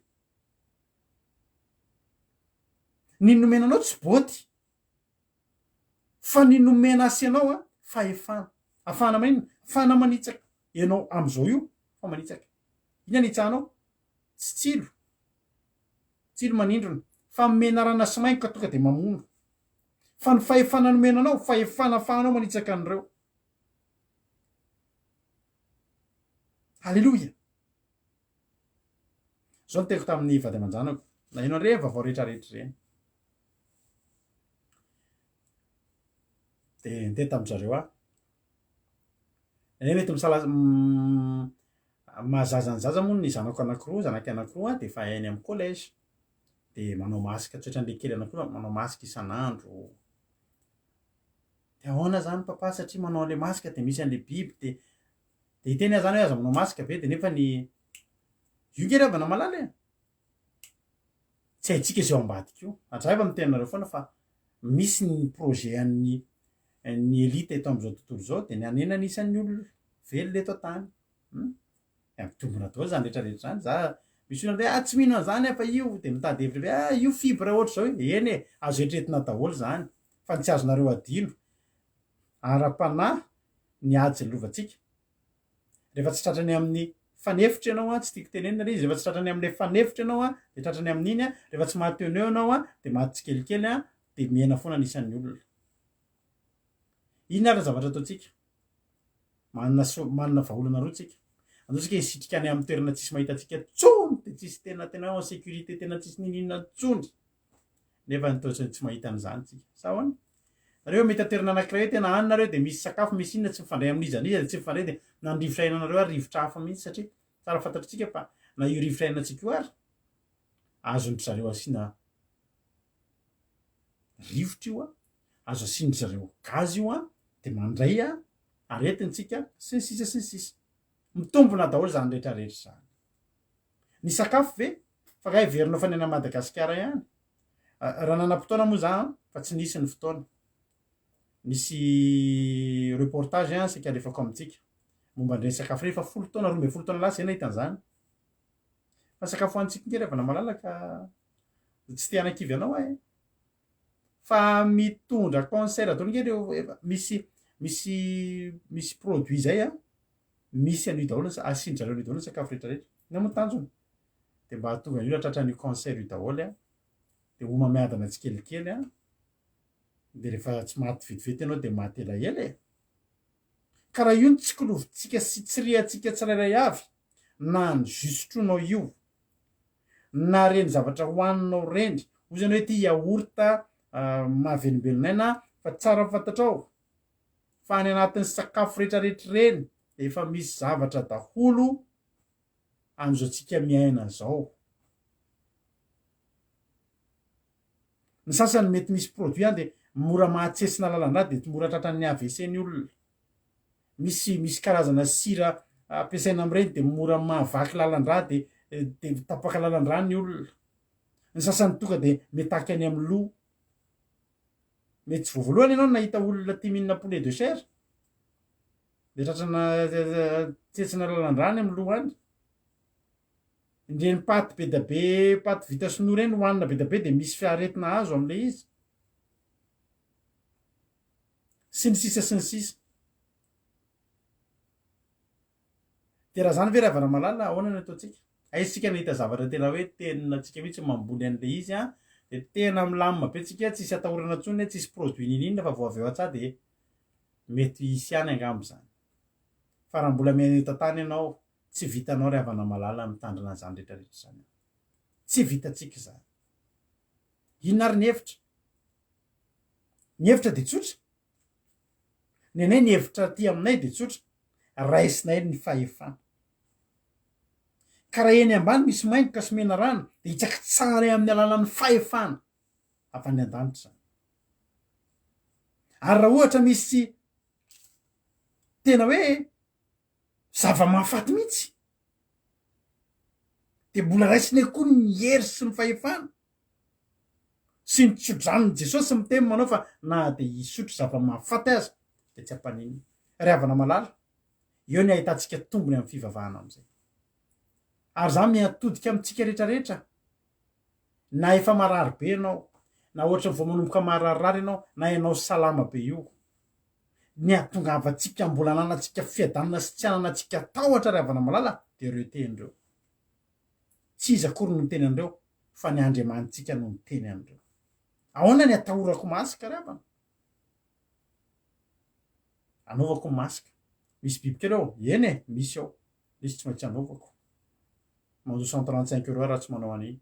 S1: Ny nomena anao tsy boty. Fa ny nomena ahy sy ianao a, fahefana. Afahana maninona? Afahana manitsaka. Ianao amin'izao io fa manitsaka. Inona ny itsahanao? Tsy tsilo. Tsilo manindrona. Fa menarana sy maingoka tonga dia mamono. Fa ny fahefana nomena anao, fahefana afahanao manitsaka an'ireo. Aleloia! Zao no teniko tamin'ny vady aman-janako, naheno an'ireny vaovao rehetra rehetra ireny. Dia niteny tamin-dry zareo aho. Eny mety misala mahazaza ny zaza moa ny zanako anankiroa, zanakay anankiroa dia efa any amin'ny collège. Dia manao masque, tsy ohatran'ilay kely anankiroa, manao masque isan'andro. Dia ahoana zany papa satria manao an'ilay masque dia misy an'ilay biby dia dia hiteny aho zany hoe aza manao masque ve dia nefa ny io nge ry havana malala e! Tsy haintsika izay ao ambadika io. Hatrizay efa miteny anareo foana fa misy ny projet an'ny ny elite eto amin'izao tontolo izao dia ny hanena ny isan'ny olona velona eto an-tany. Hum. Dia mitombina daholo izany rehetra rehetra izany. Za misy olona hoe ah tsy mino an'izany aho fa io dia mitady hevitra hoe ah io fibre ohatr'izao io. Eny e, azo eritreretina daholo izany fa ny tsy azonareo adino ara-panahy ny ady izay lovantsika. Rehefa tsy tratrany amin'ny fanefitra ianao an, tsy tiako tenenina ilay izy, rehefa tsy tratrany amin'ilay fanefitra ianao an, dia tratrany amin'iny an, rehefa tsy maty eo no eo ianao an, dia maty tsikelikely an, dia mihena foana ny isan'ny olona. Inona ary ny zavatra ataontsika? Manana so- manana vahaolana roa tsika. Andao tsika hisitrika any amin'ny toerana tsisy mahita antsika tsony, dia tsisy tena tena hoe en sécurité, tena tsisy n'inon'inona tsony. Nefa ny toa tsy mahita an'izany tsika. Sa ahoana? Nareo mahita toerana anankiray hoe tena any nareo dia misy sakafo, misy inona, tsy mifandray amin'iza n'iza dia tsy mifandray dia na ny rivotra iainanareo ary rivotra hafa mihitsy satria tsara fantatritsika fa na io rivotra iainantsika io ary azon-dry zareo asiana rivotra io an, azo asian-dry zareo gaz io an, dia mandray aretina tsika sy ny sisa sy ny sisa. Mitombina daholo izany rehetra rehetra izany. Ny sakafo ve? Fa nga heverinao fa ny any Madagasikara ihany? Raha nanam-potoana moa za an, fa tsy nisy ny fotoana. Nisy reportage an saika alefako amintsika momba an'ireny sakafo ireny, efa folo taona, 12 taona lasa izay nahita an'izany. Fa ny sakafo hohanintsika nge ry havana malala ka tsy te hanakivy anao aho e. Fa mitondra cancer daholo nge ireo efa misy misy misy produit zay an, misy an'io daholo ny asian-dry zareo an'io daholo ny sakafo rehetra rehetra. Inona moa ny tanjona? Dia mba hahatonga ny olona tratran'io cancer io daholo an, dia homamiadana tsikelikely an, dia rehefa tsy maty vetivety ianao dia maty elaela e. Ka raha io no tsikilovintsika sy tsirihantsika tsirairay avy, na ny jus sotroinao io, na reny zavatra hohaninao reny, hoy zany hoe ity yaourt mahavelombelona aina fa tsara ny fantatrao fa any anatin'ny sakafo retraretra ireny dia efa misy zavatra daholo amin'izao tsika miaina zao. Ny sasany mety misy produit any dia mora mahatsesina lalan-drà dia mora tratran'ny AVC ny olona. Misy misy karazana sira ampiasaina amin'ireny dia mora mahavaky lalan-drà dia dia tapaka lalan-drà ny olona. Ny sasany tonga dia mitaky any amin'ny loha. Mety tsy vao voalohany ianao no nahita olona tia mihinana poulet de chair dia tratrana tsetsina lalan-drà any amin'ny loha any. Ireny paty be dia be, paty vita sinoa ireny hohanina be dia be dia misy aretina azo amin'ilay izy. Sy ny sisa sy ny sisa. Dia raha izany ve ry havana malala, ahoana no ataontsika? Aiza isika nahita zavatra tena hoe tena tsika mihitsy mamboly an'ilay izy an, dia tena milamina be tsika, tsisy atahorana intsony, tsisy produit n'inon'inona fa vao avy eo an-tsaha dia mety hisy ihany angamba izany. Fa raha mbola miaina eto an-tany ianao, Tsy vitanao ry havana malala ny mitandrina an'izany rehetra rehetra izany an. Tsy vitantsika izany. Inona ary ny hevitra? Ny hevitra dia tsotra. Ny anay ny hevitra aty aminay dia tsotra. Raisinay ny fahefana. Ka raha eny ambany misy maingoka sy menarana dia hitsakitsahanay amin'ny alalan'ny fahefana avy any an-danitra izany. Ary raha ohatra misy tena hoe zava-mahafaty mihitsy, dia mbola raisinay koa ny hery sy ny fahefana sy ny tsodranon'i Jesosy miteny manao fa na dia hisotro zava-mahafaty aza dia tsy hampaninona. Ry havana malala, eo ny ahitantsika tombony amin'ny fivavahana amin'izay. Ary za miantodika amintsika rehetra rehetra, na efa marary be ianao, na ohatran'ny vao manomboka mararirary ianao, na ianao salama be io, Ny hahatongavantsika mbola ananantsika fiadanana sy tsy ananantsika tahotra ry havana malala dia ireo teny ireo. Tsy iza akory no niteny an'ireo fa ny Andriamanitsika no niteny an'ireo. Ahoana ny atahorako masque ry havana? Anaovako ny masque. Misy bibikely ao? Eny e, misy ao. Misy tsy maintsy anaovako. Mandoa 135 euros raha tsy manao an'iny.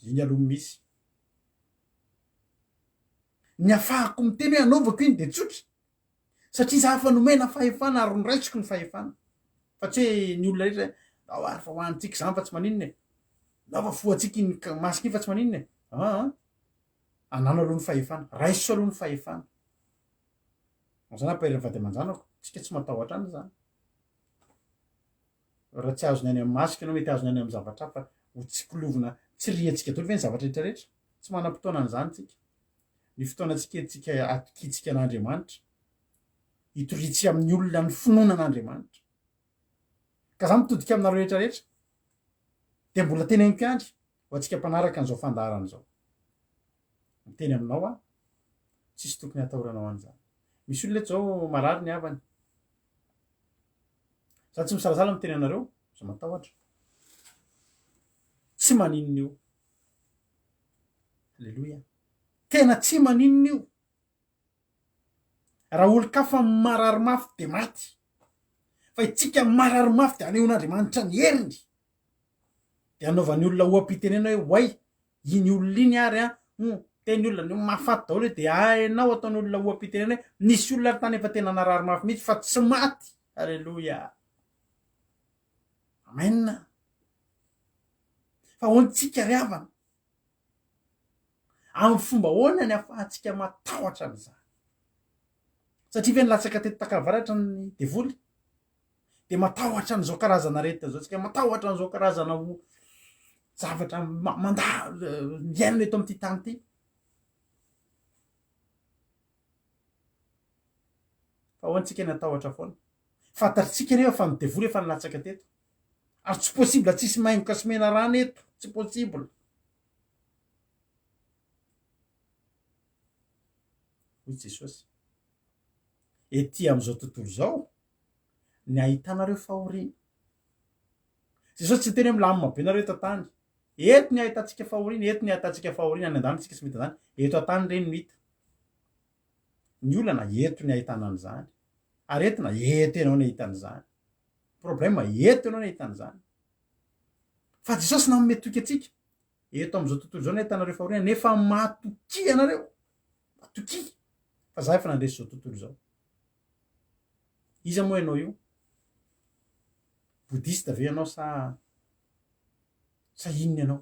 S1: Iny aloha misy. Ny afahako miteny hoe anaovako iny dia tsotra, satria za efa nomena fahefana ary noraisiko ny fahefana. Fa tsy hoe ny olona rehetra hoe ndao ary fa hohanintsika izany fa tsy maninona e. Ndao fa fohantsika iny masque iny fa tsy maninona e. Aa, anano aloha ny fahefana, raiso aloha ny fahefana. Izany ampahery ny vady aman-janako, tsika tsy matahotra any izany. Raha tsy azony any amin'ny masque ianao mety azony any amin'ny zavatra hafa ho tsikilovina tsiriantsika daholo ve ny zavatra rehetra rehetra? Tsy manam-potoana an'izany tsika. Ny fotoanantsika entsika atokiantsika an'Andriamanitra, hitoriantsika amin'ny olona ny finoana an'Andriamanitra. Ka za mitodika aminareo rehetra rehetra dia mbola teneniko ihany ho antsika mpanaraka an'izao fandaharana izao. Miteny aminao aho, tsisy tokony hatahoranao an'izany. Misy olona eto izao marary ny havany. Za tsy misalasala miteny anareo, za matahotra. Tsy maninona io. Aleloia. Tena tsy maninona io. Raha olon-kafa marary mafy dia maty. Fa itsika marary mafy dia anehoan'Andriamanitra ny heriny. Dia anaovan'ny olona oha-pitenena hoe oay, iny olona iny ary an, hum, teny olona, ny mahafaty daholo hoe dia hainao ataon'ny olona oha-pitenena hoe nisy olona ary tany efa tena narary mafy mihitsy fa tsy maty. Aleloia. Amen. Fa hoantsika ry havana, Amin'ny fomba ahoana ny ahafahantsika matahotra an'izany? Satria ve nilatsaka teto Takavaratra ny devoly? Dia matahotra an'izao karazana aretina izao tsika, matahotra an'izao karazana ho zavatra mandà miainana eto amin'ity tany ity. Fa ahoana tsika ny hatahotra foana? Fantatsika nefa fa ny devoly efa nilatsaka teto. Ary tsy possible tsisy maingoka sy menarana eto, tsy possible. Hoy Jesosy, ety amin'izao tontolo izao ny ahitanareo fahoriana. Jesosy tsy niteny hoe milamina be nareo eto an-tany. Eto ny ahitantsika fahoriana, eto ny ahitantsika fahoriana, any an-danitra tsika tsy mahita izany. Eto an-tany ireny no hita. Ny olana, eto ny ahitana an'izany. Aretina, eto ianao no ahita an'izany. Problème, eto ianao no ahita an'izany. Fa Jesosy nanome toky antsika, eto amin'izao tontolo izao no ahitanareo fahoriana, nefa matokia ianareo, matokia, fa za efa nandresy izao tontolo izao. Iza moa ianao io? Bouddhiste ve ianao sa sa inona ianao?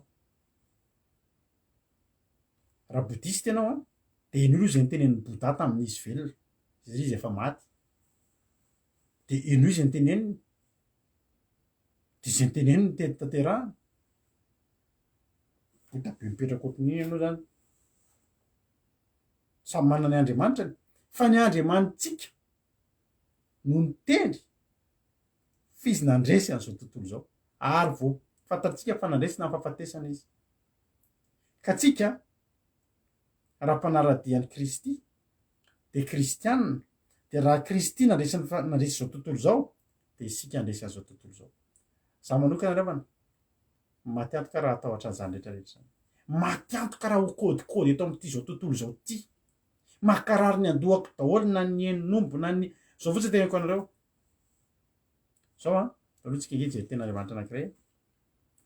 S1: Raha bouddhiste ianao an, dia henoy aloha izay nitenenin'i Bouddha tamin'izy velona, satria izy efa maty. Dia henoy izay niteneniny, dia izay niteneniny no teny tanterahana. Bouddha be mipetraka ohatran'iny ianao izany. Samy manana ny Andriamanitrany, fa ny Andriamanitsika no niteny fa izy nandresy an'izao tontolo izao, ary vao fantatsika fa nandresy na ny fahafatesana izy. Ka tsika, raha mpanara-dia an'i Kristy, dia kristianina, dia raha Kristy nandresy ny nandresy izao tontolo izao, dia isika handresy an'izao tontolo izao. Za manokana ry havana, maty antoka raha hatahotra an'izany rehetra rehetra izany. Maty antoka raha ho kôdikôdy eto amin'ity izao tontolo izao ity. Mankarary ny andohako daholo na ny henin'omby na ny, izao fotsiny teneniko anareo. Zao an, aloha tsika ange hijery tenin'Andriamanitra anankiray e.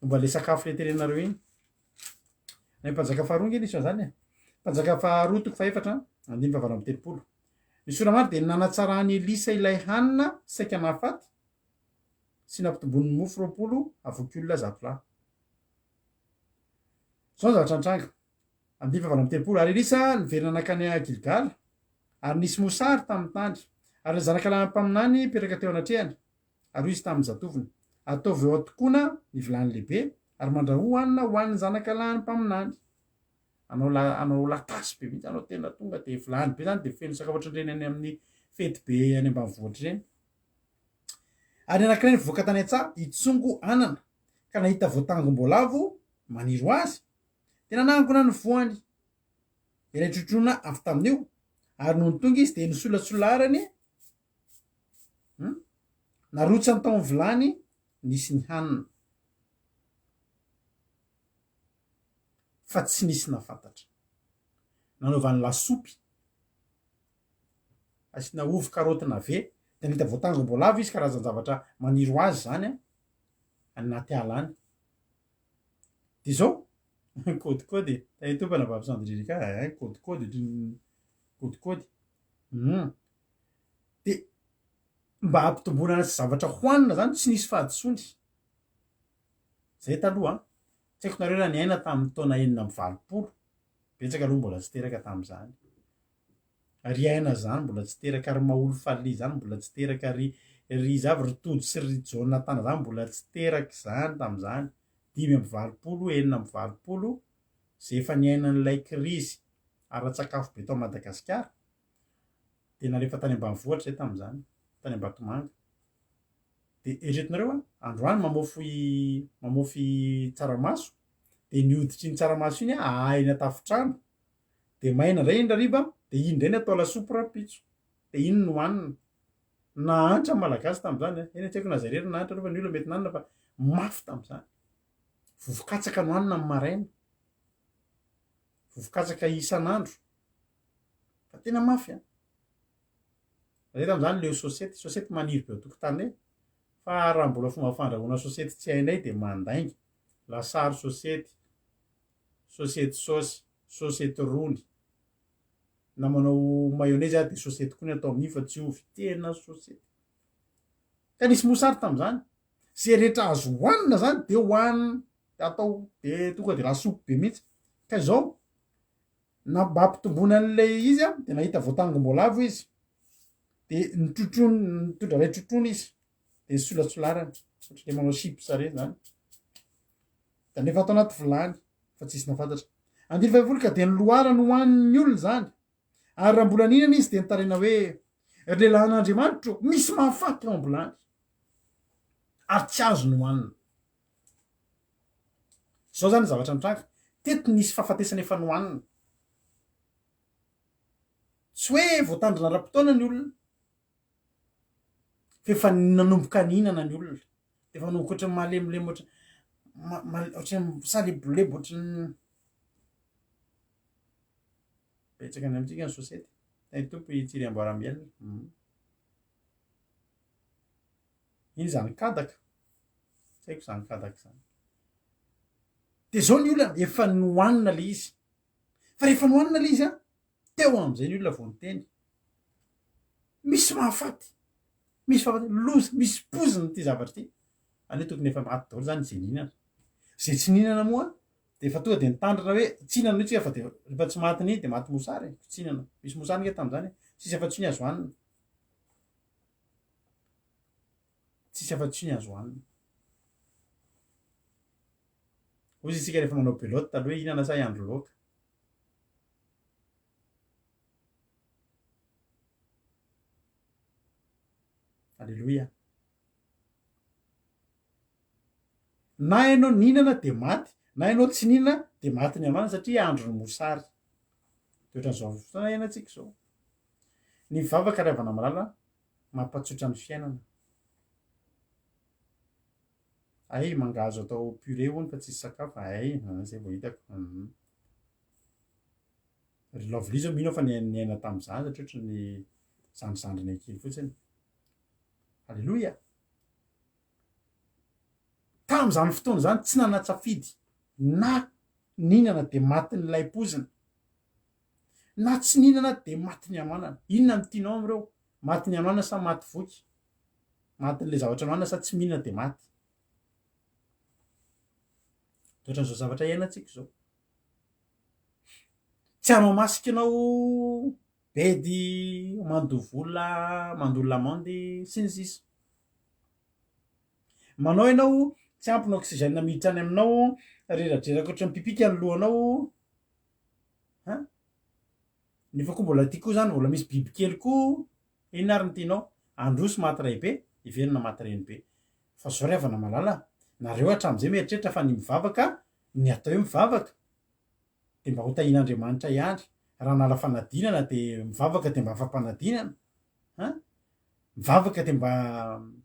S1: Momba ilay sakafo ilay teneninareo iny. Ny mpanjaka faharoa ange nisy an'izany e. Mpanjaka faharoa toko fahefatra, andininy fahavalo amby 30. Ny sora-mary dia nanatsaran'i Elisa ilay hanina saika nahafaty sy nampitomboany ny mofo 20 havoky olona 100 lahy. Izao ny zavatra nitranga. Andininy fahavalo amby 30. Ary Elisa niverina nankany Gilgala, ary nisy mosary tamin'ny tany. Ary ny zanaka lahin'ny mpaminany nipetraka teo anatrehany, ary hoy izy tamin'ny zatovony, Ataovy eo an-tokoana ny vilany lehibe, ary mandrahoa hanina ho an'ny zanaka lahin'ny mpaminany. Hanao la, hanao latasy be mihitsy, hanao tena tonga dia vilany be izany, dia feno sakafo ohatran'ireny any amin'ny fety be any ambanivohitra ireny. Ary ny anankiray nivoaka tany an-tsaha hitsongo anana, ka nahita voatangom-boalavo maniry ho azy, Dia nanangona ny voany ilay trotroina avy tamin'io, ary nony tonga izy dia nosolatsolarany, narotsany tao amin'ny vilany nisy ny hanina, fa tsy nisy nahafantatra. Nanaovany lasopy, asiana ovy, karaoty, nave, dia nahita voatangom-boalavo izy, karazan-javatra maniry ho azy izany an, any anaty ala any. Dia izao, kôdikôdy e, tahiry tompo anabavy Sandrine ka eh, kôdikôdy ohatran'ny kôdikôdy. Hum. Dia mba hampitomboana ny zavatra hohanina izany tsy nisy fahadisoany. Izay taloha an. Tsy haiko nareo raha niaina tamin'ny taona 86. Betsaka aloha mbola tsy teraka tamin'izany. Ry Aina zany mbola tsy teraka, ry Maholy Fally zany mbola tsy teraka, ry ry iza avy, ry Tojo sy ry Jonathan zany mbola tsy teraka izany tamin'izany, 85, 86, izay efa niaina an'ilay krizy ara-tsakafo be tao Madagasikara, dia nalefa tany ambanivohitra izay tamin'izany, tany Ambatomanga. Dia eritreretinareo an, androany mamofy mamofy tsaramaso, dia ny hoditr'iny tsaramaso iny an, ahahiny an-tafontrano, Dia maina indray iny rariva, dia iny indray no atao lasopy rahampitso. Dia iny no hohanina. Nahantra ny Malagasy tamin'izany an. Eny, tsy haiko na zay irery nahantra aloha fa ny olona mety nanana fa mafy tamin'izany. Vovo-katsaka no hanina amin'ny maraina. Vovo-katsaka isan'andro. Fa tena mafy an. Zay tamin'izany leo sosety. Sosety maniry be ao an-tokotaninay. Fa raha mbola fomba fandrahoana sosety tsy hainay dia mandainga. Lasary sosety, sosety saosy. Sosety rony. Na manao mayonnaise ary dia sosety koa ny atao amin'iny fa tsy ovy. Tena sosety. Ka nisy mosary tamin'izany. Izay rehetra azo hohanina izany dia hohanina. Dia atao dia tonga dia lasopy be mihitsy. Ka izao, na mba hampitomboana an'ilay izy an, dia nahita voatangom-boalavo izy. Dia nitrotroiny, nitondra ilay trotroina izy. Dia nisolatsolarany. Ohatran'ilay manao chips ireny izany. Dia nefa ato anaty vilany fa tsisy nahafantatra. Andininy fahefolo ka dia ny loharany ho an'ny olona izany. Ary raha mbola nihinana izy dia nitaraina hoe, Ry lehilahin'Andriamanitra ô, misy mahafaty ao am-bilany. Ary tsy azo nohanina. Izao izany ny zavatra nitranga. Teto nisy fahafatesana efa nohanina. Tsy hoe voatandrina ara-potoana ny olona. Fa efa nanomboka nihinana ny olona. Dia efa nanomboka ohatran'ny malemilemy ohatran'ny ohatran'ny salebolebo ohatran'ny betsaka any amintsika ny sosety. Tahin'ny Tompo i Tsiry Amboaramiel. Ino izany kadaka? Tsy haiko izany kadaka izany. Dia izao ny olana, efa nohanina ilay izy. Fa rehefa nohanina ilay izy an, teo amin'izay ny olona vao niteny. Misy mahafaty, misy fahafaty, loza, misy poizina ity zavatra ity. Aleo tokony efa maty daholo izany izay nihinana. Izay tsy nihinana moa dia efa tonga dia nitandrina hoe tsy hihinana mihitsy fa dia rehefa tsy maty ny dia maty mosary e, tsy hihinana. Misy mosary ange tamin'izany e, tsisy afa-tsy io ny azo hanina. Tsisy afa-tsy io ny azo hanina. Hoy isika rehefa manao belote taloha hoe hihinana sa hiandry laoka. Aleloia. Na ianao nihinana dia maty, na ianao tsy nihinana dia maty ny hamana satria andron'ny mosary. Dia ohatran'izao fotoana iainantsika izao. Ny vavaka ry havana malala mampatsotra ny fiainana. Hay mangahazo atao purée hono fa tsisy sakafo, hay, zay vao hitako. Ry Lovely zao mino aho fa niaina tamin'izany satria ohatry ny zandrizandriny kely fotsiny. Aleloia! Tamin'izany fotoana izany tsy nanan-tsafidy na nihinana dia matin'ilay poizina na tsy nihinana dia matin'ny hanoanana. Inona no tianao amin'ireo? Matin'ny hanoanana sa maty voky? Matin'ilay zavatra nohanina sa tsy mihinana dia maty? Dia ohatran'izao zavatra iainantsika izao. Tsy hanao masque ianao, bedy, mandoa vola, mandoa lamandy, sy ny sisa. Manao ianao, tsy ampy ny oxygène miditra any aminao, reradreraka ohatran'ny mipipika ny lohanao, hein? Nefa koa mbola aty koa zany mbola misy bibikely koa, inona ary no tianao? Handroso maty raibe, hiverina maty renibe. Fa zao ry havana malala, nareo hatramin'izay mieritreritra fa ny mivavaka Ny atao hoe mivavaka dia mba ho tahian'Andriamanitra ihany. Raha hanala fanadinana dia mivavaka dia mba afa-panadinana. An? Mivavaka dia mba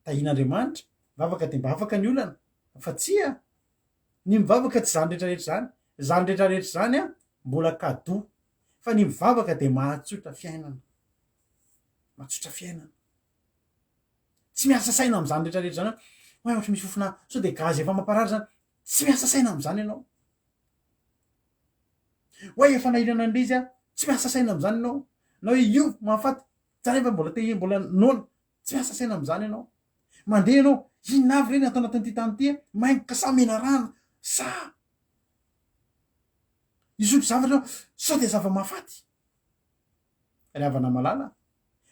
S1: tahian'Andriamanitra, mivavaka dia mba afaka ny olana. Fa tsia! Ny mivavaka tsy izany rehetra rehetra izany. Izany rehetra rehetra izany an, mbola cadeau. Fa ny mivavaka dia mahatsotra fiainana. Mahatsotra fiainana. Tsy miasa saina amin'izany rehetra rehetra izany hoe ohatry misy fofona sao dia gaz efa mamparary izany. Tsy miasa saina amin'izany ianao. Hoe efa nahiranao an'ilay izy aho, tsy miasa saina amin'izany ianao. Na hoe io mahafaty, za nefa mbola te mbola noana, tsy miasa saina amin'izany ianao. Mandeha ianao, inona avy re ny ato anatin'ity tany ity e? Maingoka sa menarana sa hisotro zavatra ianao, sao dia zava-mahafaty. Ry havana malala,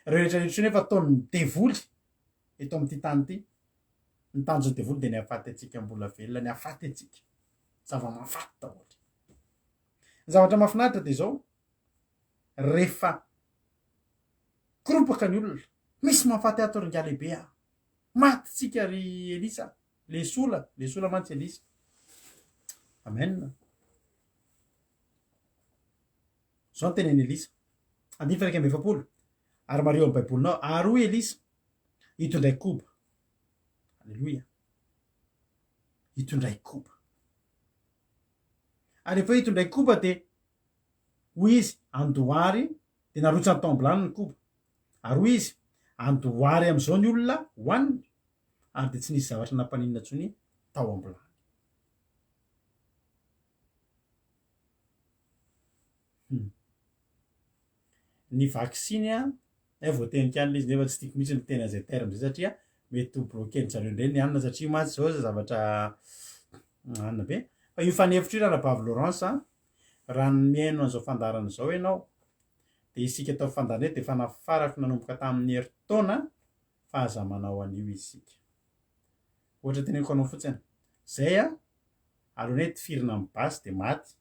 S1: ireo rehetra rehetra ireo nefa ataon'ny devoly eto amin'ity tany ity. Ny tanjon'ny devoly dia ny hahafaty antsika mbola velona, ny hahafaty antsika. Zava-mahafaty daholo. Ny zavatra mahafinaritra dia izao, rehefa koropaka ny olona, misy mahafaty ato ry ingahy lehibe a! Maty tsika ry Elisa, lesola, lesola mantsy Elisa. Amen. Izao no tenenin'i Elisa, andininy faha 41, ary mariho amin'ny Baibolinao, ary hoy Elisa, Itondray koba. Aleloia. Itondray koba. Ary rehefa hoe itondray koba dia hoy izy, andohary, dia narotsany tao am-bilany ny koba. Ary hoy izy, andohary amin'izao ny olona hohaniny, ary dia tsy nisy zavatra nampaninona intsony tao am-bilany. Hum. Ny vaksiny an, hay voatenika any ilay izy nefa tsy tiako mihitsy ny miteny an'izay terme izay satria mety ho bloquer-ny zareo indray ny anona satria mantsy izao zavatra anona be. Fa io fanefitra io ranabavy Laurence an, raha ny mihaino an'izao fandaharana izao ianao dia isika tao fandaharana eto dia efa nafarako nanomboka tamin'ny herintaona fa aza manao an'io isika. Ohatra teneniko anao fotsiny, zay an, alohan'ny hoe tifirina amin'ny basy dia maty,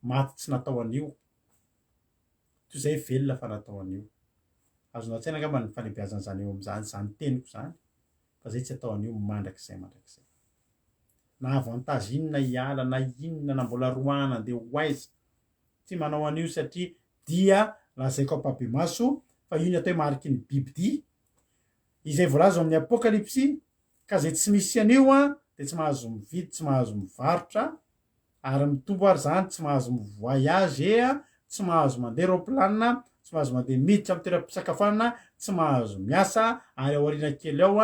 S1: maty tsy natao an'io, toy izay velona fa natao an'io. Azonao an-tsaina angamba ny falebiazan'izany eo amin'izany izany teniko izany, fa zay tsy atao an'io mandrakizay mandrakizay. Na avantage inona hiala na inona na mbola roahana andeha ho aiza, tsy manao an'io satria dia lazaiko ampahibemaso fa io ny atao hoe mariky ny bibidia, Izay voalaza ao amin'ny Apokalypsy, ka izay tsy misy an'io dia tsy mahazo mividy, tsy mahazo mivarotra, ary mitombo ary izany, tsy mahazo mi-voyager, tsy mahazo mandeha roaplanina, tsy mahazo mandeha miditra amin'ny toeram-pisakafoanana, tsy mahazo miasa, ary ao aoriana kely ao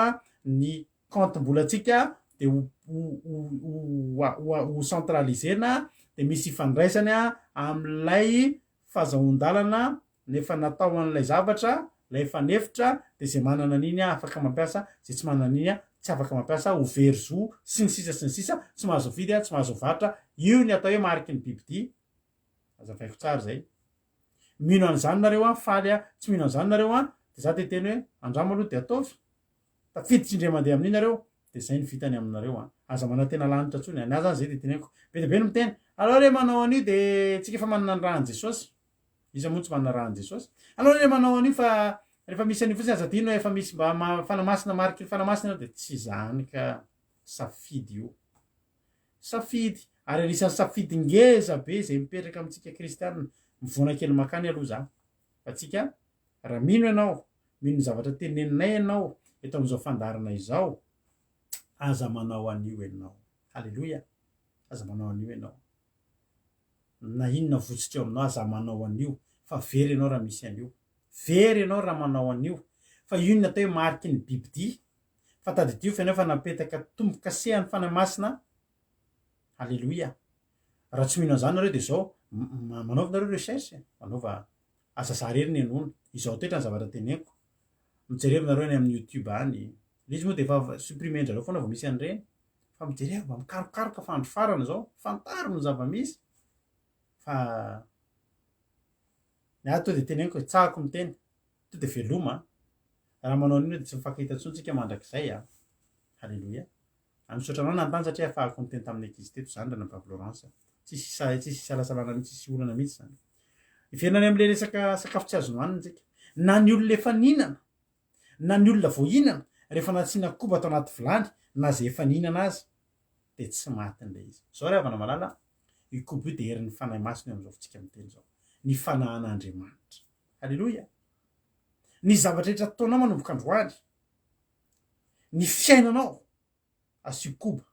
S1: ny. Compte-mbolantsika dia ho ho ho ho ho centraliser-na dia misy ifandraisany amin'ilay fahazahoan-dalana nefa natao an'ilay zavatra, ilay fanefitra, dia izay manana an'iny afaka mampiasa, izay tsy manana an'iny tsy afaka mampiasa, ho very zo, sy ny sisa sy ny sisa, tsy mahazo mividy, tsy mahazo mivarotra, io ny atao hoe mariky ny bibidia, azavaiko tsara izay. Mino an'izany nareo an, faly aho, tsy mino an'izany nareo an, dia za te hiteny hoe andramo aloha dia ataovy. Tafiditra indray mandeha amin'io nareo dia zay no vitany aminareo an! Aza manantena lanitra intsony an! Ny ahy zany zay dia teneniko. Be dia be no miteny, aleo re manao an'io dia tsika efa manana ny ràn'i Jesosy. Iza moa no tsy manana ràn'i Jesosy? Aleo re manao an'io fa rehefa misy an'io fotsiny aza adino hoe efa misy mba fanamasina mariky ny fanamasina ianao dia tsy izany ka! Safidy io. Safidy! Ary anisan'ny safidy ngeza be izay mipetraka amintsika kristianina. Mivoana kely makany aloha za. Fa tsika Raha mino ianao, mino ny zavatra teneninay ianao eto amin'izao fandaharana izao, aza manao an'io ianao. Haleloia! Aza manao an'io ianao. Na inona votsotra eo aminao, aza manao an'io, fa very ianao raha misy an'io. Very ianao raha manao an'io. Fa io no atao hoe mariky ny bibidia. Fa tadidio fa ianao efa napetaka tombo-kasehan'ny Fanahy Masina. Haleloia! Raha tsy mino an'izany nareo dia izao, manaova nareo recherche, manaova Aza za rery ny henoina. Izao toetra ny zavatra teneniko. Mijereva nareo any amin'ny youtube any. Ilay izy moa dia efa supprimer-ndrareo foana vao misy an'ireny. Fa mijereva mba mikarokaroka fa andro farany izao. Fantaro ny zava-misy. Fa ny ahy tonga dia teneniko e, tsahako miteny. Tonga dia veloma an. Raha manao an'io dia tsy mifankahita intsony tsika mandrakizay an. Haleloia. Ary misaotra anao nanontany satria ahafahako niteny tamin'ny ankizy teto izany Ranabavy Laurence. Tsisy isa, tsisy isalasalana mihitsy, tsisy olana mihitsy izany. Hiverina any amin'ilay resaka sakafo tsy azo nohanina isika. Na ny olona efa nihinana, na ny olona vao hihinana, rehefa nasiana koba tao anaty vilany, na izay efa nihinana aza, dia tsy maty ilay izy. Izao ry havana malala, io koba io dia herin'ny Fanahy Masina eo amin'izao fotsika miteny izao. Ny fanahan'Andriamanitra. Aleloia! Ny zavatra rehetra ataonao manomboka androany, Ny fiainanao asio koba.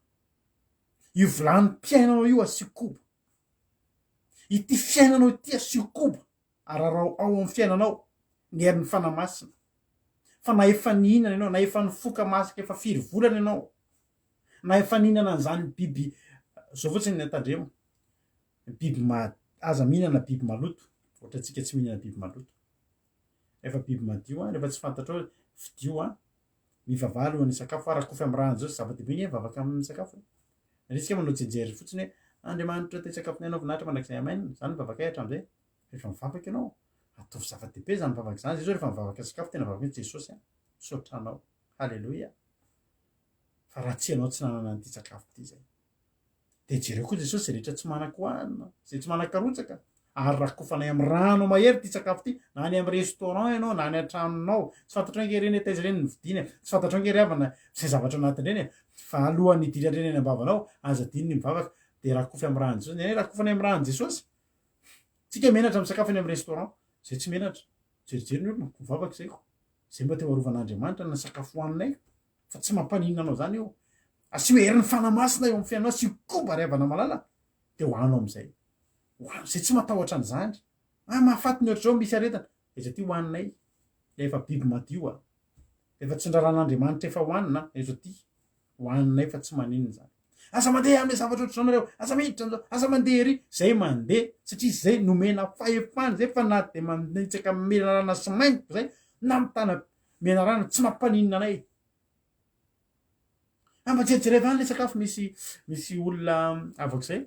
S1: Io vilanim-piainanao io asio koba. Ity fiainanao ity asio koba. Ararao ao amin'ny fiainanao ny herin'ny Fanahy Masina. Fa na efa nihinana ianao, na efa nifoka masaka efa firy volana ianao, na efa nihinana an'izany biby, zao fotsiny ny tandremo, biby ma, aza mihinana biby maloto, ohatrantsika tsy mihinana biby maloto. Rehefa biby madio an, rehefa tsy fantatrao fidio an, mivavaha alohan'ny hisakafo fa rakofy amin'ny rà an'i Jesosy, zava-dehibe nge mivavaka amin'ny sakafo e. Indraindray isika manao tsianjery fotsiny hoe Andriamanitra te sakafonay anao voninahitra mandrakizay amen, zany ny vavakay hatramin'izay. Rehefa mivavaka ianao, ataovy zava-dehibe izany vavaka izany, zay zao rehefa mivavaka sakafo tena vavaka mihitsy Jesosy an, misaotra anao, haleloia. Fa raha tsy ianao tsy nanana an'ity sakafo ity izay. Dia jereo koa Jesosy izay rehetra tsy manan-kohanina, izay tsy manan-karotsaka, ary rakofanay amin'ny rano mahery ity sakafo ity, na any amin'ny restaurant ianao, na any an-tranonao. Tsy fantatrao ange ireny hoe taiza ireny no vidiana e, tsy fantatrao ange ry havana izay zavatra ao anatin'ireny e, fa alohan'ny hidiran'ireny any am-bavanao, aza adino ny mivavaka, dia rakofy amin'ny ràn'i Jesosy. Ny anay rakofanay amin'ny ràn'i Jesosy. Tsika menatra misakafo any amin'ny restaurant, izay tsy menatra, mijerijery ny olona, mivavaka izay ko, izay mba te ho arovan'Andriamanitra na sakafo hohaninay. Fa tsy mampaninona anao zany io. Asio herin'ny Fanahy Masina eo amin'ny fiainanao, asio koba ry havana malala, dia ho anao amin'izay. Ho anao, izay tsy matahotra an'izany. Ah, mahafaty ny ohatr'izao, misy aretina. Aiza aty hohaninay, ilay efa biby madio ah. Efa tsy ndraran'Andriamanitra efa hohanina, aiza aty hohaninay fa tsy maninona izany. Aza mandeha amin'ilay zavatra ohatr'izao nareo, aza miditra amin'izao, aza mandeha ery. Izay mandeha, satria izay nomena fahefana izay fa na dia manitsaka menarana sy mainty izay, na mitana Menarana tsy mampaninona anay. Ah mba jerijereva any le sakafo misy misy olona havako zay.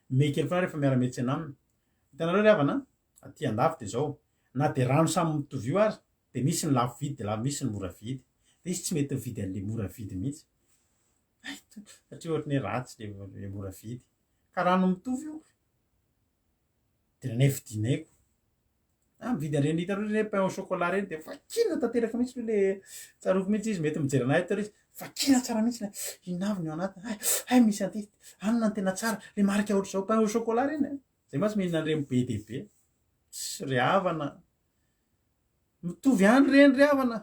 S1: Mehy kely foana rehefa miara-miantsena aminy. Hitanareo ry havana aty andafy de zao, na de rano samy mitovy io ary de misy ny lafo vidy de la misy ny mora vidy. De izy tsy mety mividy an'le mora vidy mihitsy. Hay satria ohatran'ny hoe ratsy le le mora vidy. Ka rano mitovy io. De ny anay vidinay ko. Ah mividy an'ireny hitanareo ireny pain au chocolat ireny dia vakiana tanteraka mihitsy aloha le tsaroako mihitsy izy mety mijery anay eto izy vakiana tsara mihitsy le inona avy ny ao anatiny hay hay misy an'ity anona ny tena tsara le marika ohatr'izao pain au chocolat ireny e zay mantsy mihinana an'ireny be dia be tsy ry havana mitovy ihany ireny ry havana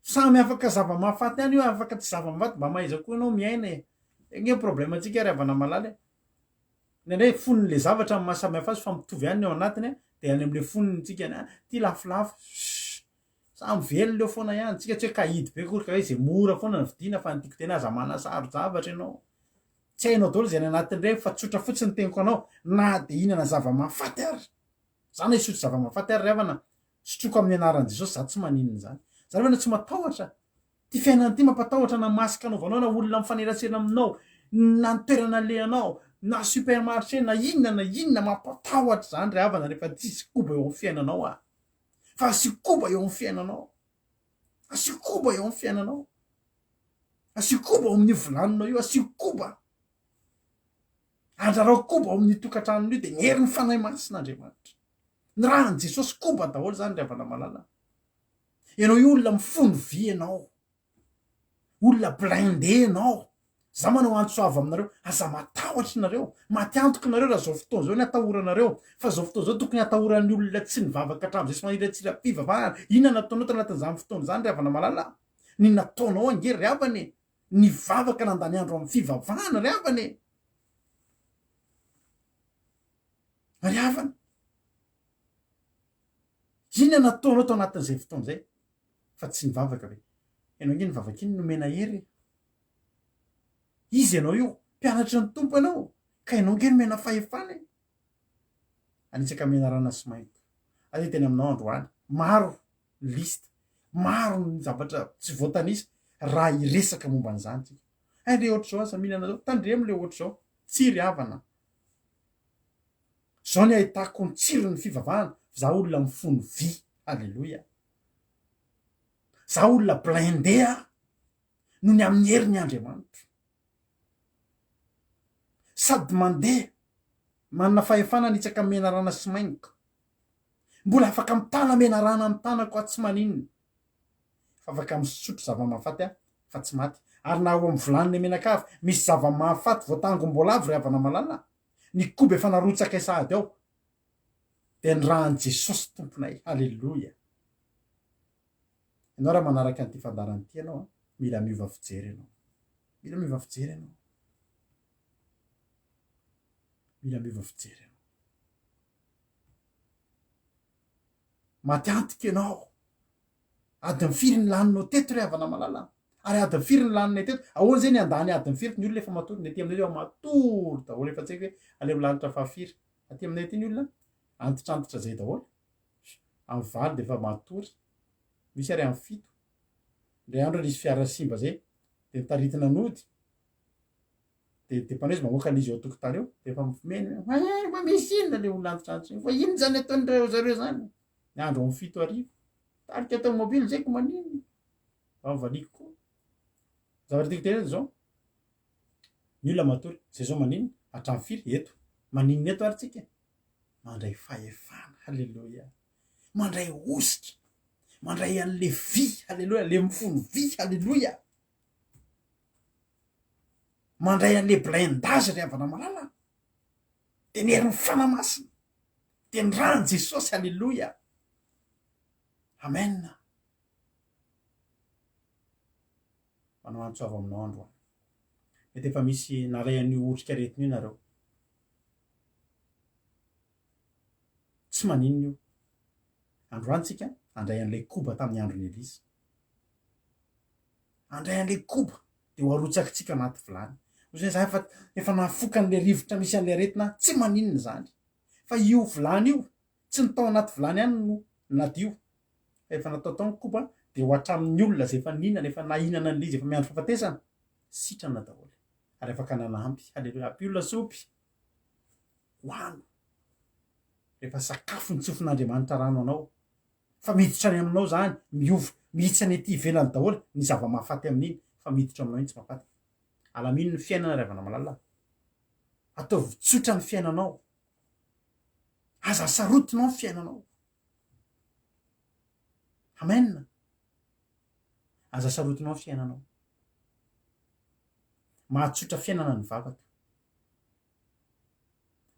S1: Samy afaka zava-mahafaty ihany io, afaka tsy zava-mahafaty, mba mahaiza koa ianao miaina e. Io nge problème antsika ry havana malala e. Indraindray fonon'le zavatra no maha samy hafa azy fa mitovy ihany ny ao anatiny a, dia any am'le fonony tsika any, ah ty lafolafo, shh. Samy velona eo foana ihany. Tsika tsy hoe kahidy be akory ka hoe izay mora foana no vidiana fa ny tiako tena aza manasaro-javatra ianao. Tsy hainao daholo izay any anatin'ireny fa tsotra fotsiny ny teniko anao na dia hihinana zava-mahafaty ary. Za na hisotro zava-mahafaty ary ry havana, sotroiko amin'ny anaran'i Jesosy za tsy maninona izany. Za ry havana tsy matahotra. Ity fiainana ity mampatahotra na masque anaovanao na olona mifanerasera aminao na ny toerana alehanao na supermarché na inona na inona mampatahotra izany ry havana rehefa tsisy koba eo amin'ny fiainanao ah. Fa asio koba eo amin'ny fiainanao. Asio koba eo amin'ny fiainanao. Asio koba ao amin'io vilaninao io, asio koba. Andrarao koba ao amin'io tokantranonao io dia ny herin'ny Fanahy Masina Andriamanitra. Ny ràn'i Jesosy koba daholo izany ry havana malala. Ianao io olona mifono vy ianao. Olona blindé ianao. Za manao antso avo aminareo, aza matahotra nareo, maty antoka nareo raha zao fotoana zao ny atahoranareo, fa zao fotoana zao tokony atahoran'ny olona tsy nivavaka hatramin'izay sy maniratsira fivavahana, inona nataonao tanatin'izany fotoana izany ry havana malala? Ny nataonao ange ry havana e, nivavaka nandany andro amin'ny fivavahana ry havana e! Ry havana, inona nataonao tao anatin'izay fotoana izay fa tsy nivavaka ve? Ianao ange nivavaka iny nomena hery e! Iza ianao io? Mpianatry ny Tompo ianao, ka ianao ange nomena fahefana e! Hanitsaka menarana sy mainty. Aza hiteny aminao androany. Maro ny liste, maro ny zavatra tsy voatanisa raha hiresaka momba an'izany tsika. Hay le ohatr'izao aza mihinana zao, tandremo le ohatr'izao. Tsia ry havana. Zao ny ahitako ny tsiron'ny fivavahana, za olona mifono vy. Aleloia. Za olona blindé aho. noho ny amin'ny heriny Andriamanitra. Sady mandeha, manana fahefana hanitsaka menarana sy maingoka. Mbola afaka mitana menarana amin'ny tanako aho tsy maninona. Fa afaka misotro zava-mahafaty aho fa tsy maty. Ary na ao amin'ny vilaninay mianakavy misy zava-mahafaty voatangom-boalavo ry havana malala, ny koba efa narotsakay sahady ao, dia ny ràn'i Jesosy Tomponay. Haleloia! Ianao raha manaraka an'ity fandaharana ity ianao an, mila miova fijery ianao. Mila miova fijery ianao. Mila miova fijery ianao. Maty antoka ianao. Adiny firy ny laninao teto ry havana malala? Ary adiny firy ny laninay teto? Ahoana izay ny handany adiny firy? Ny olona efa matory, ny aty aminay efa matory daholo, efa tsy haiko hoe any amin'ny lanitra fahafiry. Aty aminay aty ny olona antitrantitra izay daholo. Amin'ny valo dia efa matory, misy ary amin'ny fito. Indray andro nisy fiara simba zay, dia notaritina nody, dia depanneuse mamoaka an'izy eo an-tokotany eo, dia efa mifomeny hoe eh, mba misy inona le olona antitrantitra io, fa inona zany ataon'ireo zareo zany? Ny andro amin'ny 7 arivo, tarika tomobile zay ko maninona? Mba mivaliako koa. Zavatra tiako tenenina zao, ny olona matory, zay zao maninona? Hatramin'ny firy? Eto. Maninona eto ary tsika? Mandray fahefana, haleloia, mandray hosotra, mandray an'le vy, haleloia, le mifono vy, haleloia, mandray an'le blindage ry havana malala, de ny herin'ny Fanahy Masina, de ny ràn'i Jesosy, haleloia, amen. Manao antso avo aminao androany. Mety efa misy naray an'io otrikaretina io nareo. Tsy maninona io. Androany tsika handray an'ilay koba tamin'ny andron'i Elisa. Handray an'ilay koba dia ho arotsakitsika anaty vilany. Hoy zay za efa efa nahafoka an'ilay rivotra misy an'ilay aretina aho, tsy maninona izany. Fa io vilany io, tsy ny tao anaty vilany ihany no nadio. Fa efa natao tao ny koba dia ho hatramin'ny olona izay efa nihinana, efa nahinana an'ilay izy, efa miandry fahafatesana, sitrana daholo. Ary afaka nanampy. Haleloia. Ampio lasopy. Hoano. Rehefa sakafo ny tsofin'Andriamanitra rano anao. Fa miditra any aminao izany, miova, mihitsy any aty ivelany daholo ny zava-mahafaty amin'iny, fa miditra aminao iny tsy mahafaty. Alamino ny fiainana ry havana malala. Ataovy tsotra ny fiainanao. Aza asarotinao ny fiainanao. Amen. Aza asarotinao ny fiainanao. Mahatsotra fiainana ny vavaka.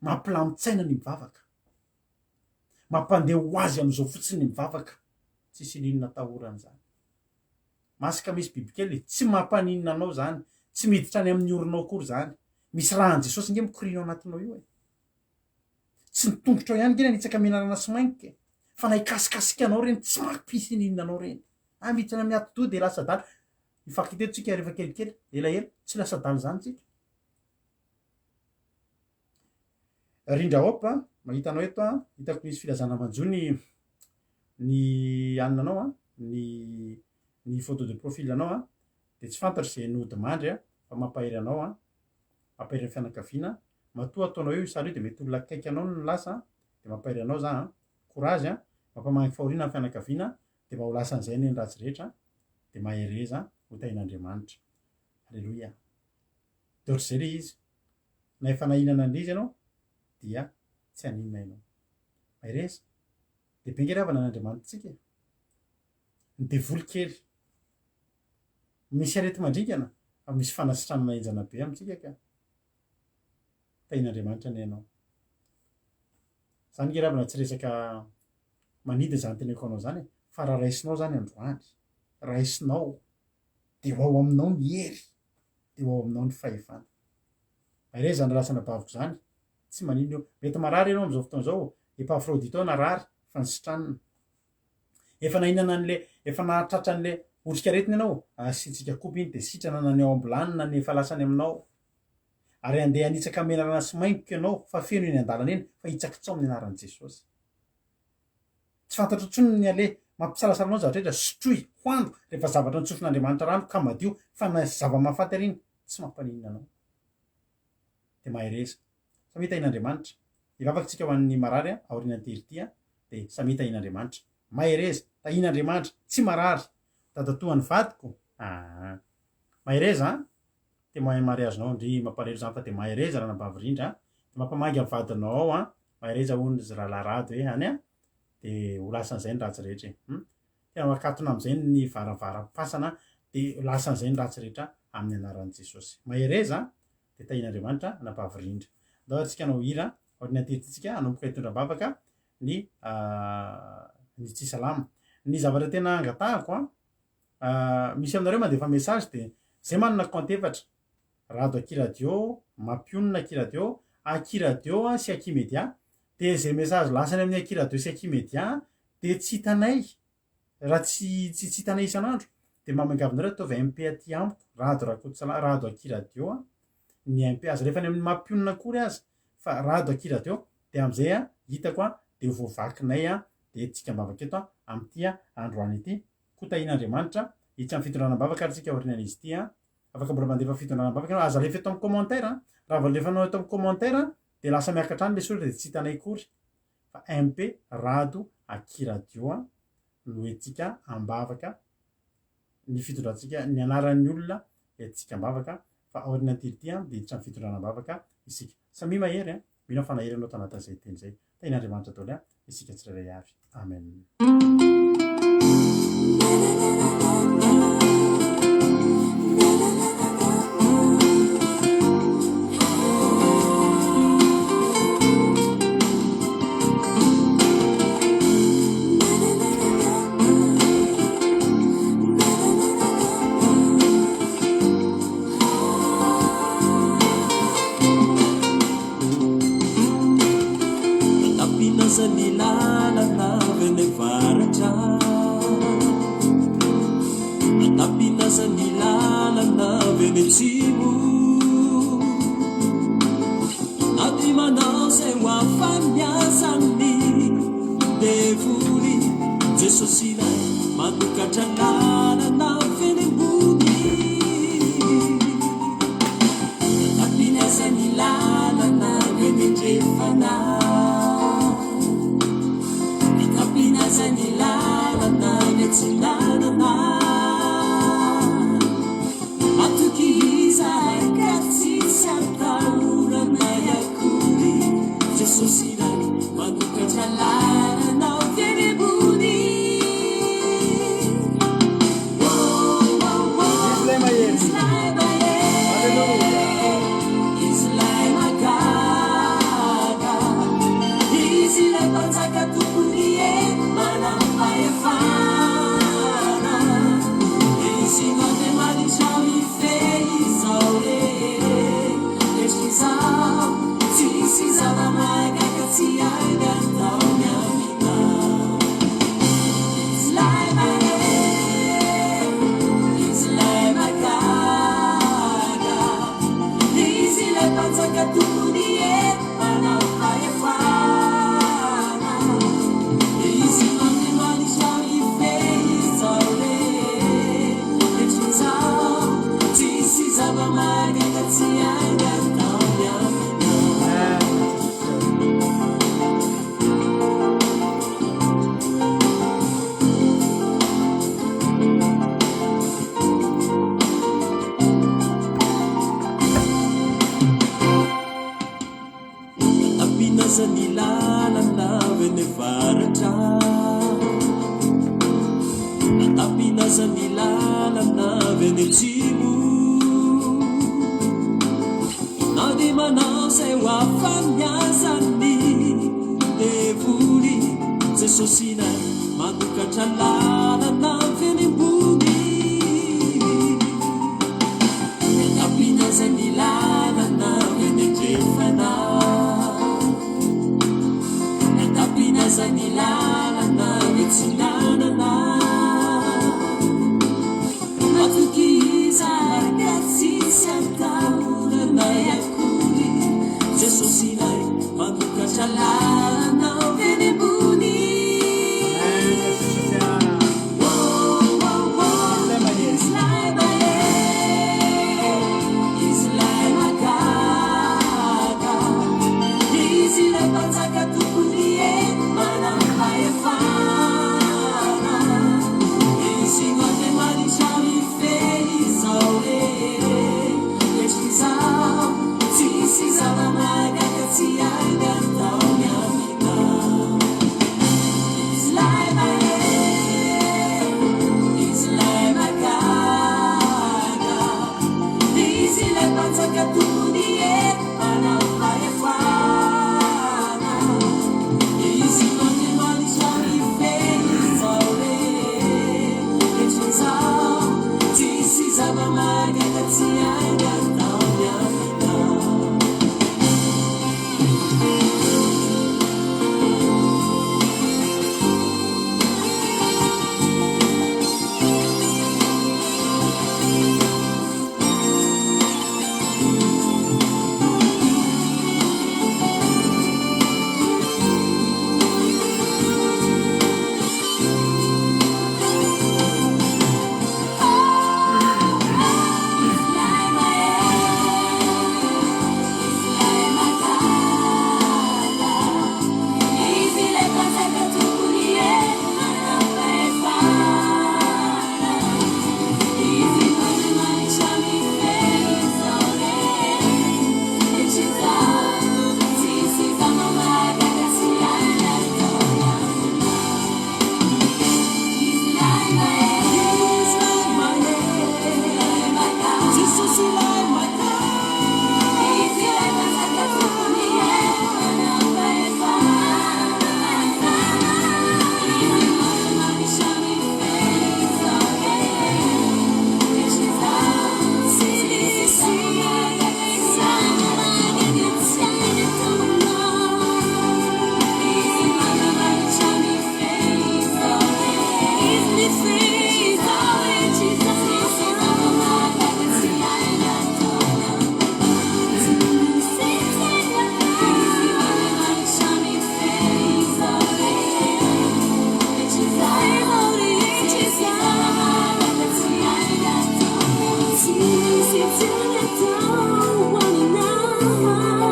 S1: Mampilamin-tsaina ny mivavaka. Mampandeha ho azy amin'izao fotsiny ny mivavaka. Tsisy ininona atahorana izany. Masque misy bibikely e, tsy mampaninona anao izany, tsy miditra any amin'ny oronao akory izany. Misy rà an'i Jesosy ange mikoriana ao anatinao io e. Tsy ny tongotrao ihany ange ny hanitsaka menarana sy maingoka e. Fa na hikasikasika anao ireny, tsy mampisy n'inona anao ireny. Ah, miditra any amin'ny atidoha dia lasa adala. Hifankahita eto tsika rehefa kelikely, elaela, tsy lasa adala izany tsika. Rindra Hope, mahita anao eto aho, hitako misy filazana manjo ny ny anona anao an, ny ny photo de profil anao an, dia tsy fantatro izay nodimandry an, fa mampahery anao an, mampahery ny fianakaviana, matoa ataonao eo io sary io dia mety olona akaiky anao no lasa an, dia mampahery anao za an, courage an, mampamangy fahoriana ny fianakaviana, dia mba ho lasan'izay anie ny ratsy rehetra an, dia mahereza ho tahin'Andriamanitra. Aleloia. Dia ohatr'izay ilay izy. Na efa nahinana an'ilay izy ianao dia tsy haninona ianao. Mahereza. Lehibe nge ry havana ny Andriamanitsika e. Ny devoly kely. Misy areti-mandringana fa misy fanasitranana henjana be amintsika ka. Tahin'Andriamanitra anie ianao. Zany nge ry havana tsy resaka manidina izany teneniko anao izany e, fa raha raisinao izany androany, raisinao dia ho ao aminao ny hery, dia ho ao aminao ny fahefana. Mahereza izany rahalahy sy anabaviko izany, tsy maninona io. Mety marary ianao amin'izao fotoana izao, Epafrodito narary fa nositranina. Efa nahinana an'le, efa nahatratra an'le otrikaretina ianao, asiantsika kopy iny dia sitrana na ny ao am-bilany na ny efa lasa any aminao. Ary handeha hanitsaka menarana sy maingoka ianao fa feno eny an-dalana eny fa hitsakitsao amin'ny anaran'i Jesosy. Tsy fantatro intsony ny aleha. Mampisalasala anao ny zavatra rehetra. Sotroy, hoano, rehefa zavatra notsofin'Andriamanitra rano ka madio, fa na zava-mahafaty ary iny, tsy mampaninona anao. Dia mahereza. Samia tahin'Andriamanitra. Hivavaka isika ho an'ny marary aorianan'ity hira ity dia samia tahin'Andriamanitra. Mahereza. Tahin'Andriamanitra. Tsy marary. Dadatoan'ny vadiko? Aa. Mahereza an! Témoin mariage-nao ndry mampalahelo zany fa dia mahereza ranabavy rindra a! Dia mampamangy amin'ny vadinao ao an! Mahereza hono ry rahalahy Rado e any an! Dia ho lasan'izay ny ratsy rehetra e! Hum! Tena ho akatona amin'izay ny varavaram-pasana dia ho lasan'izay ny ratsy rehetra amin'ny anaran'i Jesosy. Mahereza an! Dia tahian'Andriamanitra anabavy rindra. Andao ary tsika hanao hira aorian'ny antehitintsika hanomboka hitondra am-bavaka ny ny tsy salama. Ny zavatra tena angatahako an! Misy aminareo mandefa message dia zay manana compte efatra, Rado Aky Radio, Mampionona Aky Radio, Aky Radio sy Aky Media, dia zay message lasa any amin'ny Aky Radio sy Aky Media dia tsy hitanay raha tsy tsy tsy hitanay isan'andro dia mba miangavy anareo ataovy MP aty amiko Rado Rakotosalama Rado Aky Radio ny MP aza alefa any amin'ny Mampionona akory aza fa Rado Aky Radio dia amin'izay hitako dia ho voavakinay dia entintsika am-bavaka eto amin'ity androany ity. Koa tahian'Andriamanitra, hiditra amin'ny fitondrana am-bavaka ary tsika aorianan'izy ity an! Afaka mbola mandefa fitondrana am-bavaka ianao, aza alefa eto amin'ny commentaire an! Raha vao alefanao eto amin'ny commentaire dia lasa miakatra any ilay soratra dia tsy hitanay akory fa MP Rado Aky Radio an no entintsika am-bavaka ny fitondrantsika ny anaran'ny olona entintsika am-bavaka fa aorianan'ity ity an dia hiditra amin'ny fitondrana am-bavaka isika. Samia mahery an! Mino aho fa nahery anao tanatin'izay teny izay. Tahin'Andriamanitra daholo an isika tsirairay avy. Amen.
S3: Nampiasa ny lalana avy any avaratra Nampiasa ny lalana avy any atsimo Ady manao izay ho afa-miasan'ny devoly Jesosy ilay manokatra lalana avy eny ambony Nampiasa ny lalana avy eny andrefana Nampiasa ny lalana any atsinanana Matoky izahay ka tsisy atahoranay akory Jesosy ilay manokatra lalana avy eny ambony
S1: Izy ilay mahery.
S3: Izy ilay mahery.
S1: Alléluia.
S3: Izy ilay mahagaga. Izy ilay mpanjaka tompon'ny hery manam-pahefana. Izy no Andriamanitra mifehy izao rehetra izao. Tsisy zava-mahagaga tsy hainy ataony aminao. avaratra Natapina aza ny lalana avy any atsimo Na dia manao izay ho afany aza ny devoly Jesosinay manokatra lalana avy any ambony Natapina aza ny lalana avy any andrefana Natapina aza ny lalana avy atsinanana Matoky izahay ka tsisy atahoranay akory Jesosinay manokatra lalana avy eny ambony
S1: Amen Jesosy a.
S3: Oh, oh, oh,
S1: Izy ilay mahery.
S3: Izy ilay mahery, Izy ilay mahagaga, Izy ilay mpanjaka tompony hery manam-pahefana. Izy no Andriamanitra mifehy izao rehetra izao, tsisy zava-mahagaga tsy hainy ataony aminao. Izy ilay mahery, Izy ilay mahagaga, Izy ilay mpanjaka tompony hery manam-pahefana. Izy no Andriamanitra mifehy izao rehetra izao, tsisy zava-mahagaga tsy hainy ataony aminao. Ilay mahery, Izy ilay mahagaga, Izy ilay mpanjaka tompony hery manam-pahefana. Izy no Andriamanitra mifehy izao rehetra izao, tsisy zava-mahagaga tsy hainy ataony aminao. Izy ilay mahery,
S4: Izy ilay mahery,
S3: Izy ilay mahagaga,
S4: Jesosy ilay mahagaga.
S3: Izy ilay mpanjaka tompony hery manam-pahefana. Izy no Andriamanitra mifehy izao rehetra izao, tsisy zava-mahagaga tsy hainy ataonao. Izy no Andriamanitra mifehy izao rehetra izao, tsisy zava-mahagaga tsy hainy ataonao. Izy no Andriamanitra mifehy izao rehetra izao, tsisy zava-mahagaga tsy hainy ataonao.
S4: Tsisy tsy hainy atao aminao. Izy ilay.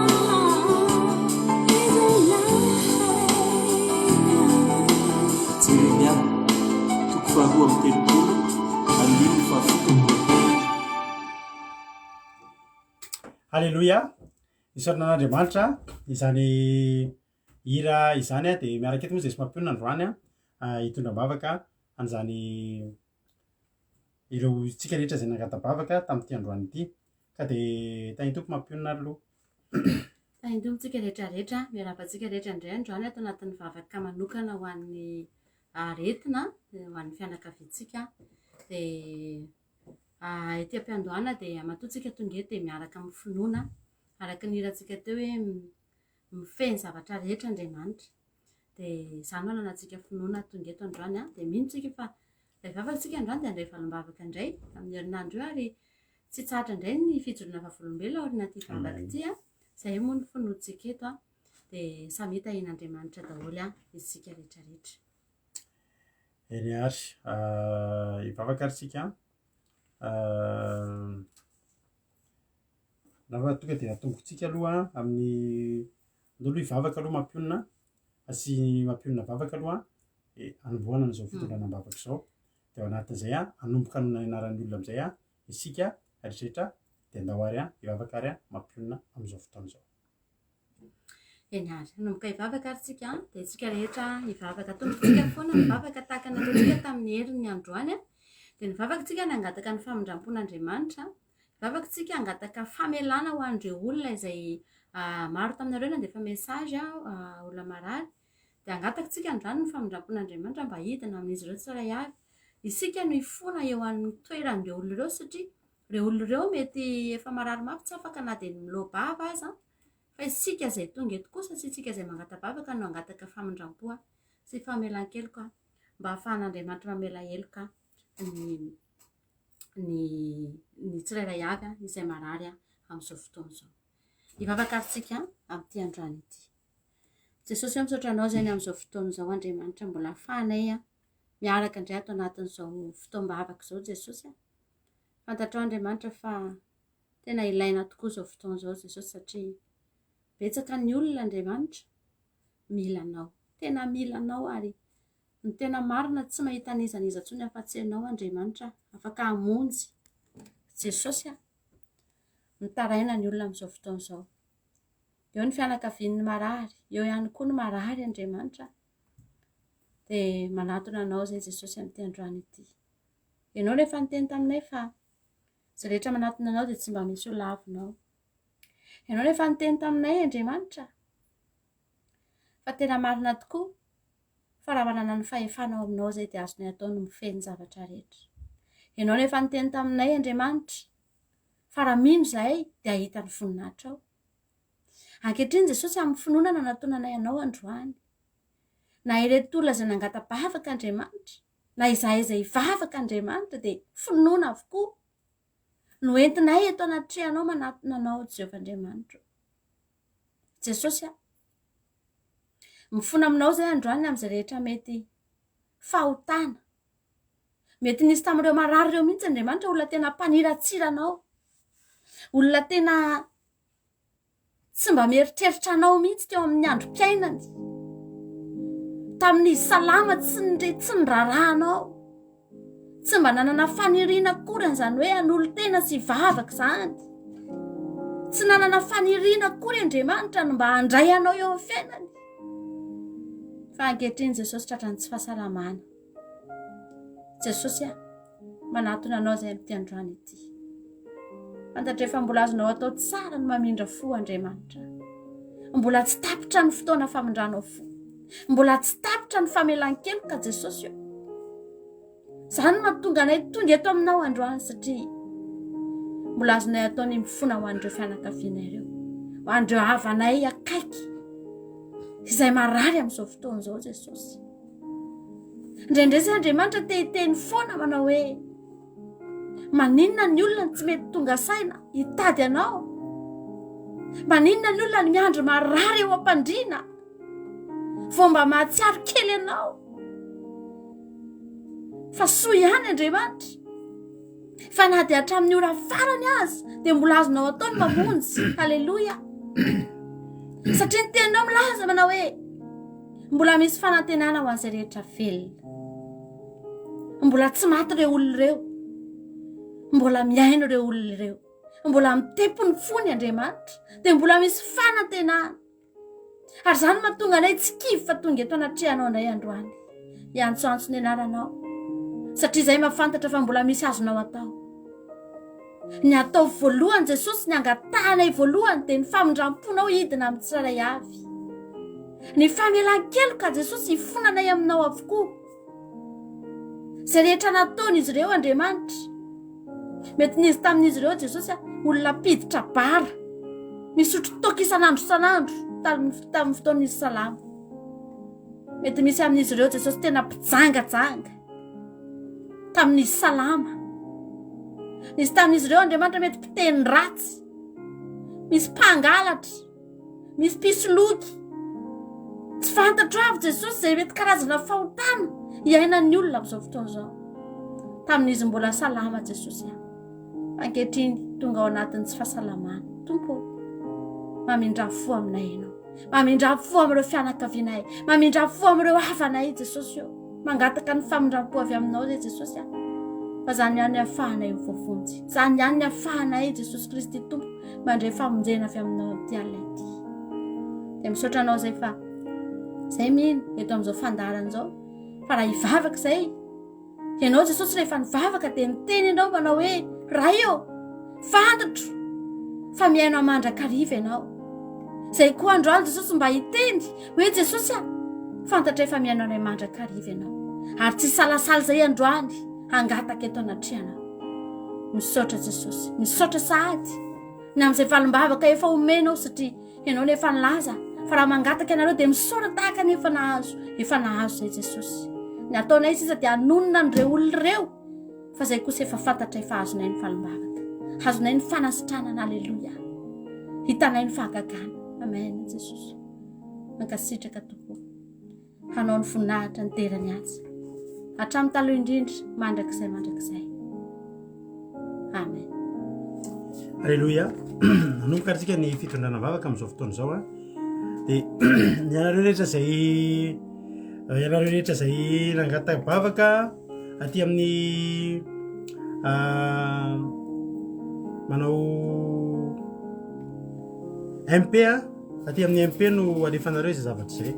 S5: Jeremia, toko faharoa amby telopolo, andininy fahafito amby roapolo.
S1: Alléluia. Isaorana an'Andriamanitra izany hira izany a, de miaraka eto moa zay sy mampionona androany a, hitondra am-bavaka an'izany ireo tsika rehetra izay nangata-bavaka tamin'ity androany ity. Ka de tahin'ny Tompo mampionona ary aloha.
S6: Tahin'ny Tompo tsika rehetra rehetra, miarahaba antsika rehetra indray androany ato anatin'ny vavaka manokana ho an'ny aretina, ho an'ny fianakaviantsika. Dia ety am-piandohana dia matoa tsika tonga eto dia miaraka amin'ny finoana, araka ny hirantsika teo hoe mifehy ny zavatra rehetra Andriamanitra. Dia izany no ananantsika finoana tonga eto androany. Dia mino tsika fa ilay vavaka tsika androany dia handray valim-bavaka indray amin'ny herinandro io ary tsy hitsahatra indray ny fijoroana vavolombelona aorian'ity vavaka
S1: Amen.
S6: ity. Izay moa ny finoantsika eto. Dia samy hitahian'Andriamanitra daholo isika rehetra rehetra.
S1: Eny ary, hivavaka ary tsika. Angamba tonga dia atombokintsika aloha amin'ny andao aloha hivavaka aloha mampionona, sy mampionona vavaka aloha e, hanombohana an'izao fitondrana am-bavaka izao. Dia ao anatin'izay hanomboka hanonona ny anaran'ny olona amin'izay isika rehetrarehetra, dia andao ary hivavaka ary mampionona amin'izao fotoana izao.
S6: Eny ary, hanomboka hivavaka ary tsika an, dia tsika rehetra hivavaka. Tompontsika foana mivavaka tahaka ny nataontsika tamin'ny heriny androany an. Dia nivavaka tsika nangataka ny famindram-pon'Andriamanitra. Nivavaka tsika hangataka famelana ho an'ireo olona izay maro taminareo nandefa message olona marary. Dia hangataka tsika androany ny famindram-pon'Andriamanitra mba hidina amin'izy ireo tsirairay avy. Isika no hifona eo amin'ny toeran'ireo olona ireo satria ireo olona ireo mety efa marary mafy tsy afaka na dia ny miloa-bava aza. Fa isika izay tonga eto kosa sy isika izay mangata-bavaka no hangataka famindram-po sy famelan-keloka mba hahafahan'Andriamanitra mamela heloka ny ny ny tsirairay avy izay marary amin'izao fotoana izao. Hivavaka ary tsika amin'ity androany ity. Jesosy ô misaotra anao izay ny amin'izao fotoana izao Andriamanitra mbola ahafahanay miaraka indray ato anatin'izao fotoam-bavaka izao Jesosy a. Fantatrao Andriamanitra fa Tena ilaina tokoa izao fotoana izao Jesosy satria betsaka ny olona Andriamanitra mila anao. Tena mila anao ary ny tena marina tsy mahita an'iza n'iza intsony afa-tsy ianao Andriamanitra afaka hamonjy. Jesosy a! Mitaraina ny olona amin'izao fotoana izao. Eo ny fianakavian'ny marary, eo ihany koa ny marary Andriamanitra. Dia manatona anao izay Jesosy amin'ity androany ity. Ianao no efa niteny taminay fa Izay rehetra manatona anao dia tsy mba misy ho lavinao. Ianao no efa niteny taminay, Andriamanitra, fa tena marina tokoa fa raha manana ny fahefana ao aminao izay dia azonay atao ny mifehy ny zavatra rehetra. Ianao no efa niteny taminay, Andriamanitra, fa raha mino izahay dia hahita ny voninahitrao. Ankehitriny Jesosy amin'ny finoana nanatonanay anao androany. Na ireto olona izay nangata-bavaka Andriamanitra, na izahay izay hivavaka Andriamanitra dia finoana avokoa no entinay eto anatrehanao manatona anao Jehovah Andriamanitro. Jesosy a, mifona aminao izay androany amin'izay rehetra mety fahotana. Mety nisy tamin'ireo marary ireo mihitsy Andriamanitra olona tena mpaniratsira anao. Olona tena Tsy mba mieritreritra anao mihitsy teo amin'ny androm-piainany. Tamin'izy salama tsy nire tsy niraharaha anao. Tsy mba nanana faniriana akory an'izany hoe hanolo-tena sy hivavaka izany. Tsy nanana faniriana akory Andriamanitra ny mba handray anao eo amin'ny fiainany. Fa ankehitriny Jesosy tratran'ny tsy fahasalamana. Jesosy a, manatona anao izay amin'ity androany ity. Fantatro efa mbola azonao atao tsara ny mamindra fo Andriamanitra. Mbola tsy tapitra ny fotoana famindranao fo. Mbola tsy tapitra ny famelan-keloka Jesosy io. Izany no mahatonga anay tonga eto aminao androany satria mbola azonay atao ny mifona ho an'ireo fianakaviana ireo, ho an'ireo havanay akaiky izay marary amin'izao fotoana izao Jesosy. Indraindray izay Andriamanitra te hiteny foana manao hoe maninona ny olona no tsy mety tonga saina hitady anao? Maninona ny olona no miandry marary eo am-pandriana vao mba mahatsiaro kely anao? Fa soa ihany Andriamanitra fa na dia hatramin'ny ora farany aza dia mbola azonao atao ny mamonjy. Haleloia! Satria ny teninao milaza manao hoe Mbola misy fanantenana ho an'izay rehetra velona. Mbola tsy maty ireo olona ireo. Mbola miaina ireo olona ireo. Mbola mitempo ny fony Andriamanitra. Dia mbola misy fanantenana. Ary izany no mahatonga anay tsy kivy fa tonga eto anatrehanao indray androany. Hiantsoantso ny anaranao. Satria izay mahafantatra fa mbola misy azonao atao. Ny atao voalohany Jesosy, ny angatahanay voalohany dia ny famindram-ponao hidina amin'ny tsirairay avy. Ny famelan-keloka Jesosy hifonanay aminao avokoa. Izay rehetra nataon'izy ireo Andriamanitra. Mety nisy tamin'izy ireo Jesosy olona mpiditra bara, misotro toaka isan'andro isan'andro tamin'ny fotoan'izy salama. Mety misy amin'izy ireo Jesosy tena mpijangajanga tamin'izy salama. Nisy tamin'izy ireo Andriamanitra mety mpiteny ratsy, misy mpangalatra, misy mpisoloky. Tsy fantatro avy Jesosy izay mety karazana fahotana iainan'ny olona amin'izao fotoana izao. Tamin'izy mbola salama Jesosy aho. Ankehitriny tonga ao anatin'ny tsy fahasalamana. Tompo, mamindrà fo aminay ianao. Mamindrà fo amin'ireo fianakavianay. Mamindrà fo amin'ireo havanay Jesosy ô. Mangataka ny famindram-po avy aminao izay Jesosy a. Fa izany ihany ny ahafahanay ho voavonjy. Izany ihany ny ahafahanay Jesosy Kristy Tompo mandray famonjena avy aminao amin'ity alina ity. Dia misaotra anao izay fa izay mino eto amin'izao fandaharana izao fa raha hivavaka izay ianao Jesosy rehefa nivavaka dia niteny ianao manao hoe Ray ô fantatro fa mihaino ahy mandrakariva ianao. Izay koa androany Jesosy mba hiteny hoe Jesosy a fantatray fa mihaino anay mandrakariva ianao ary tsy hisalasala izay androany hangataka eto anatrehanao. Misaotra Jesosy, misaotra sahady ny amin'izay valim-bavaka efa omenao satria Ianao no efa nilaza fa raha mangataka ianareo dia misaora tahaka ny efa nahazo, efa nahazo izay Jesosy. Ny ataonay sisa dia hanonona an'ireo olona ireo fa izay kosa efa fantatray fa azonay ny valim-bavaka. Azonay ny fanasitranana, aleloia. Hitanay ny fahagagana. Amen Jesosy. Mankasitraka Tompo. Hanao ny voninahitra ny dera ny atsy. Hatramin'ny taloha indrindra, mandrakizay mandrakizay. Amen.
S1: Alléluia. Nanomboka ary tsika ny fitondrana vavaka amin'izao fotoana izao a. Dia ianareo rehetra izay ianareo rehetra izay nangataka-bavaka aty amin'ny ah, manao MP a Aty amin'ny MP no alefanareo izay zavatra izay.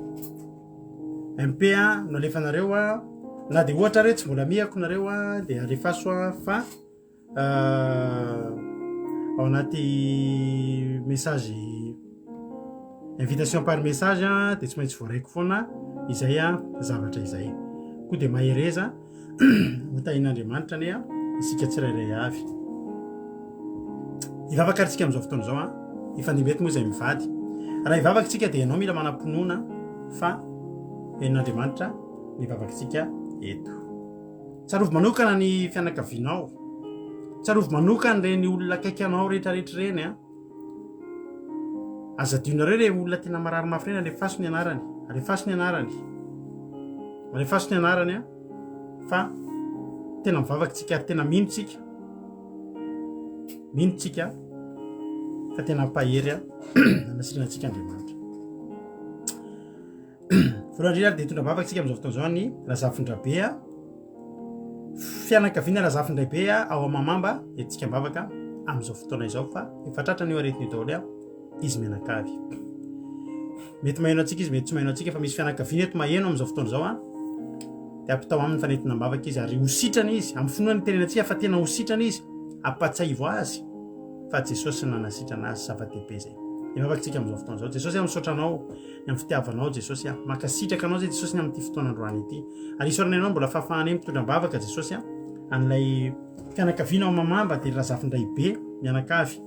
S1: MP a no alefanareo a, na dia ohatra ary hoe tsy mbola mihako nareo a, dia alefaso a fa ao anaty message invitation par message a dia tsy maintsy voaraiko foana izay a zavatra izay. Koa dia mahereza. Ho tahin'Andriamanitra anie isika tsirairay avy. Hivavaka ary tsika amin'izao fotoana izao an. Hifandimby eto moa izay mivady. Raha hivavaka tsika dia ianao mila manam-pinoana fa henon'Andriamanitra ny vavakitsika eto. Tsarovy manokana ny fianakavianao. Tsarovy manokana ireny olona akaiky anao rehetrarehetra ireny an. Aza adinonareo ilay olona tena marary mafy ireny, alefaso ny anarany, alefaso ny anarany, alefaso ny anarany a, fa tena mivavaka tsika ary tena mino tsika, mino tsika fa tena mpahery a, nanasirana antsika Andriamanitra. Voalohany indrindra ary dia hitondra vavaka tsika amin'izao fotoana izao ny Razafindrabe a. Fianakaviana Razafindraibe ao Amamamba entintsika am-bavaka amin'izao fotoana izao fa efa tratran'io aretina io daholo izy mianakavy. Mety maheno antsika izy, mety tsy maheno antsika fa misy fianakaviana eto maheno amin'izao fotoana izao a. Dia ampitao aminy fa nentina am-bavaka izy ary ho sitrana izy. Amin'ny finoana ny tenenantsika fa tena ho sitrana izy. Ampatsiahivo azy fa Jesosy no nanasitrana azy, zava-dehibe izay. Hivavaka tsika amin'izao fotoana izao. Jesosy aho misaotra anao ny amin'ny fitiavanao Jesosy aho. Mankasitraka anao zay Jesosy ny amin'ity fotoana androany ity. Ary isaorana ianao mbola fahafahanay mitondra am-bavaka Jesosy a an'ilay fianakaviana ao Mamamba dia Razafindraibe mianakavy.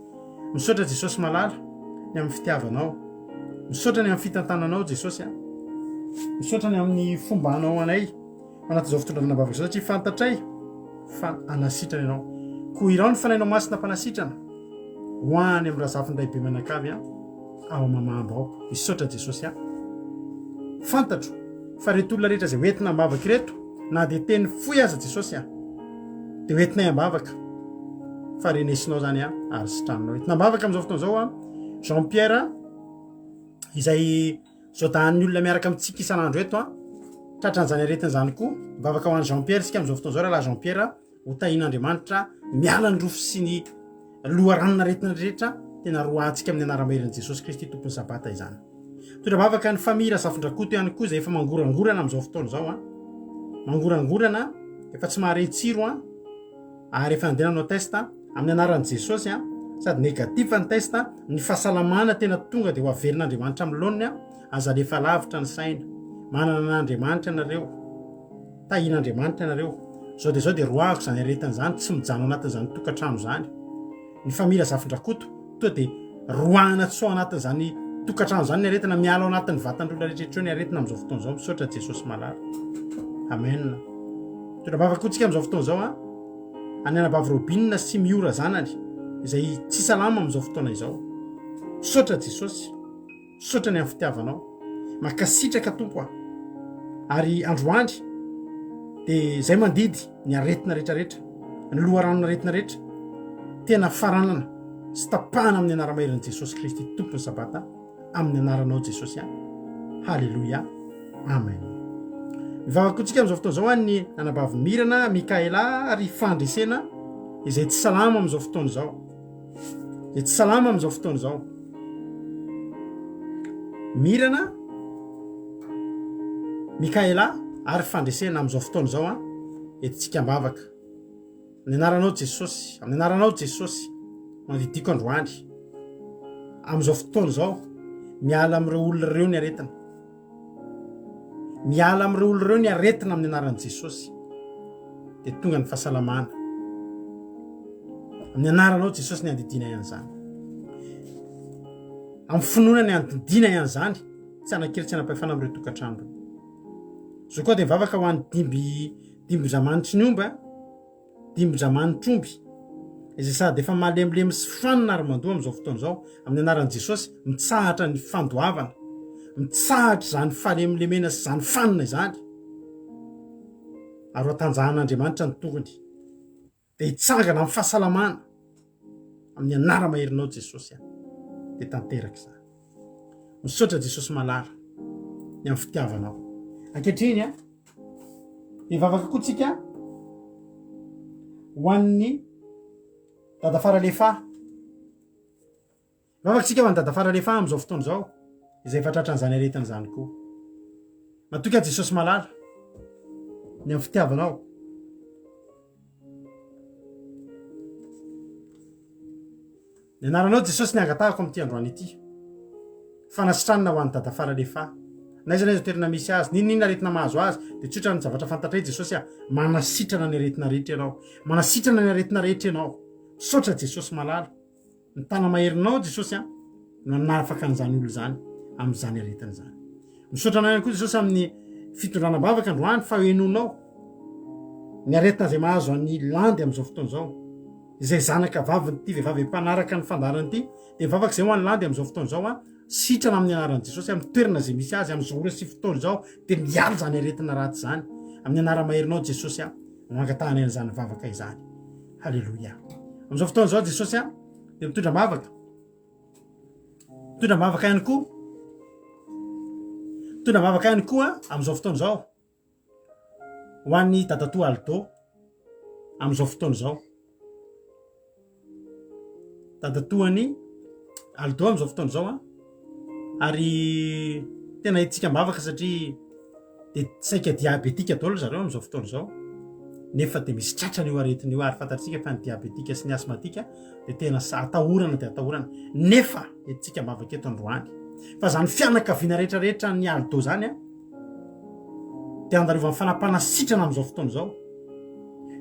S1: Misaotra Jesosy malala ny amin'ny fitiavanao. Misaotra ny amin'ny fitantananao Jesosy a. Misaotra ny amin'ny fombanao anay anatin'izao fitondrana am-bavaka izao satria fantatray fa hanasitrana ianao. Koa irao ny fanahinao masina mpanasitrana ho any amin'ny Razafindraibe mianakavy a ao Mamamba ao. Misaotra Jesosy a. Fantatro fa ireto olona rehetra izay hoentina am-bavaka ireto, na dia teny fohy aza Jesosy a, dia hoentinay am-bavaka fa renesinao izany a, ary sitraninao. Entina am-bavaka amin'izao fotoana izao a, Jean Pierre izay zodahan'ny olona miaraka amintsika isan'andro eto a, tratran'izany aretina izany koa. Mivavaka ho an'i Jean Pierre isika amin'izao fotoana izao, rahalahy Jean Pierre, ho tahin'Andriamanitra miala ny rofy sy ny loharanon'aretina rehetra, tena roahantsika amin'ny anara-maherin'i Jesosy Kristy Tompon'ny Sabata izany. Mitondra vavaka ny famille Razafindrakoto ihany koa izay efa mangorangorana amin'izao fotoana izao an. Mangorangorana, efa tsy mahare tsiro an, ary efa nandeha nanao test amin'ny anaran'i Jesosy an, sady négatif ny test, ny fahasalamana tena tonga dia ho averin'Andriamanitra amin'ny laoniny an, aza alefa lavitra ny saina, manana an'Andriamanitra ianareo. Tahian'Andriamanitra ianareo. Zao dia zao dia roahako izany aretina izany tsy mijanona anatin'izany tokantrano izany. Ny famille Razafindrakoto toa dia roahana tsy ao anatin'izany tokantrano izany ny aretina, miala ao anatin'ny vatan'ny olona rehetra eo ny aretina amin'izao fotoana izao. Misaotra Jesosy malala. Amen. Mitondra vavaka koa tsika amin'izao fotoana izao an. Any anabavy Robine sy Miora zanany izay tsy salama amin'izao fotoana izao. Misaotra Jesosy. Misaotra ny amin'ny fitiavanao. Mankasitraka Tompo a. Ary androany dia izay mandidy ny aretina rehetra rehetra, ny loharanon'aretina rehetra, tena faranana sy tapahana amin'ny anara-maherin'i Jesosy Kristy Tompon'ny Sabata, amin'ny anaranao Jesosy a. Haleloia. Amen. Mivavaka koa tsika amin'izao fotoana izao an'ny anabavy Mirana, Mikaela ary Fandresena izay tsy salama amin'izao fotoana izao. Izay tsy salama amin'izao fotoana izao. Mirana, Mikaela ary Fandresena amin'izao fotoana izao an, entintsika am-bavaka. Amin'ny anaranao Jesosy, amin'ny anaranao Jesosy, mandidiako androany. Amin'izao fotoana izao, miala amin'ireo olona ireo ny aretina. Miala amin'ireo olona ireo ny aretina amin'ny anaran'i Jesosy. Dia tonga ny fahasalamana. Amin'ny anaranao Jesosy ny andidiana an'izany. Amin'ny finoana ny andidiana an'izany, tsy hanan-kery tsy hanam-pahefana amin'ireo tokantrano ireo. Zao koa dia mivavaka ho an'ny dimby dimbin-dramanitry ny omby a, dimbin-dramanitr'omby, izay sady efa malemilemy sy fanina ary mandoa amin'izao fotoana izao, amin'ny anaran'i Jesosy, mitsahatra ny fandoavana, mitsahatra izany falemilemena sy izany fanina izany, ary ho atanjahan'Andriamanitra ny tongony. Dia hitsangana amin'ny fahasalamana amin'ny anara-maherinao Jesosy a. Dia tanteraka izany. Misaotra Jesosy malala ny amin'ny fitiavanao. Ankehitriny a, dia vavaka koa tsika ho an'ny Dadafara Lefa. Vavaka tsika ho an'i Dadafara Lefa amin'izao fotoana izao, izay efa tratran'izany aretina izany koa. Matoky aho Jesosy malala, ny amin'ny fitiavanao. Ny anaranao Jesosy ny angatahako amin'ity androany ity. Fanasitranana ho an'i Dadafara Lefa. Na aiza na aiza toerana misy azy, n'inon'inona aretina mahazo azy, dia tsotra ny zavatra fantatray Jesosy a, manasitrana ny aretina rehetra ianao. Manasitrana ny aretina rehetra ianao. Misaotra Jesosy malala. Ny tana-maherinao Jesosy a no hanafaka an'izany olona izany amin'izany aretina izany. Misaotra anao ihany koa Jesosy amin'ny fitondrana am-bavaka androany fa henoinao ny aretina izay mahazo an'i Landy amin'izao fotoana izao. Izay zanaka vavin'ity vehivavy mpanaraka ny fandaharana ity dia mivavaka izay ho an'i Landy amin'izao fotoana izao a, sitrana amin'ny anaran'i Jesosy amin'ny toerana izay misy azy amin'izao ora sy fotoana izao dia miala izany aretina ratsy izany amin'ny anara-maherinao Jesosy a no angatahanay an'izany vavaka izany. Haleloia. Amin'izao fotoana izao Jesosy a dia mitondra am-bavaka. Mitondra am-bavaka ihany koa. Mitondra am-bavaka ihany koa amin'izao fotoana izao. Ho an'ny dadatoa Aldo amin'izao fotoana izao. Dadatoan'i Aldo amin'izao fotoana izao a. Ary tena hetsika am-bavaka satria dia saika diabetika daholo zareo amin'izao fotoana izao. Nefa dia misy tratrany io aretina io ary fantatsika fa ny diabetika sy ny asmatika dia tena atahorana dia atahorana. Nefa hetsika am-bavaka eto androany. Fa izany fianakaviana rehetra rehetra ny Aldo izany a dia andalovan'ny fanapana sitrana amin'izao fotoana izao.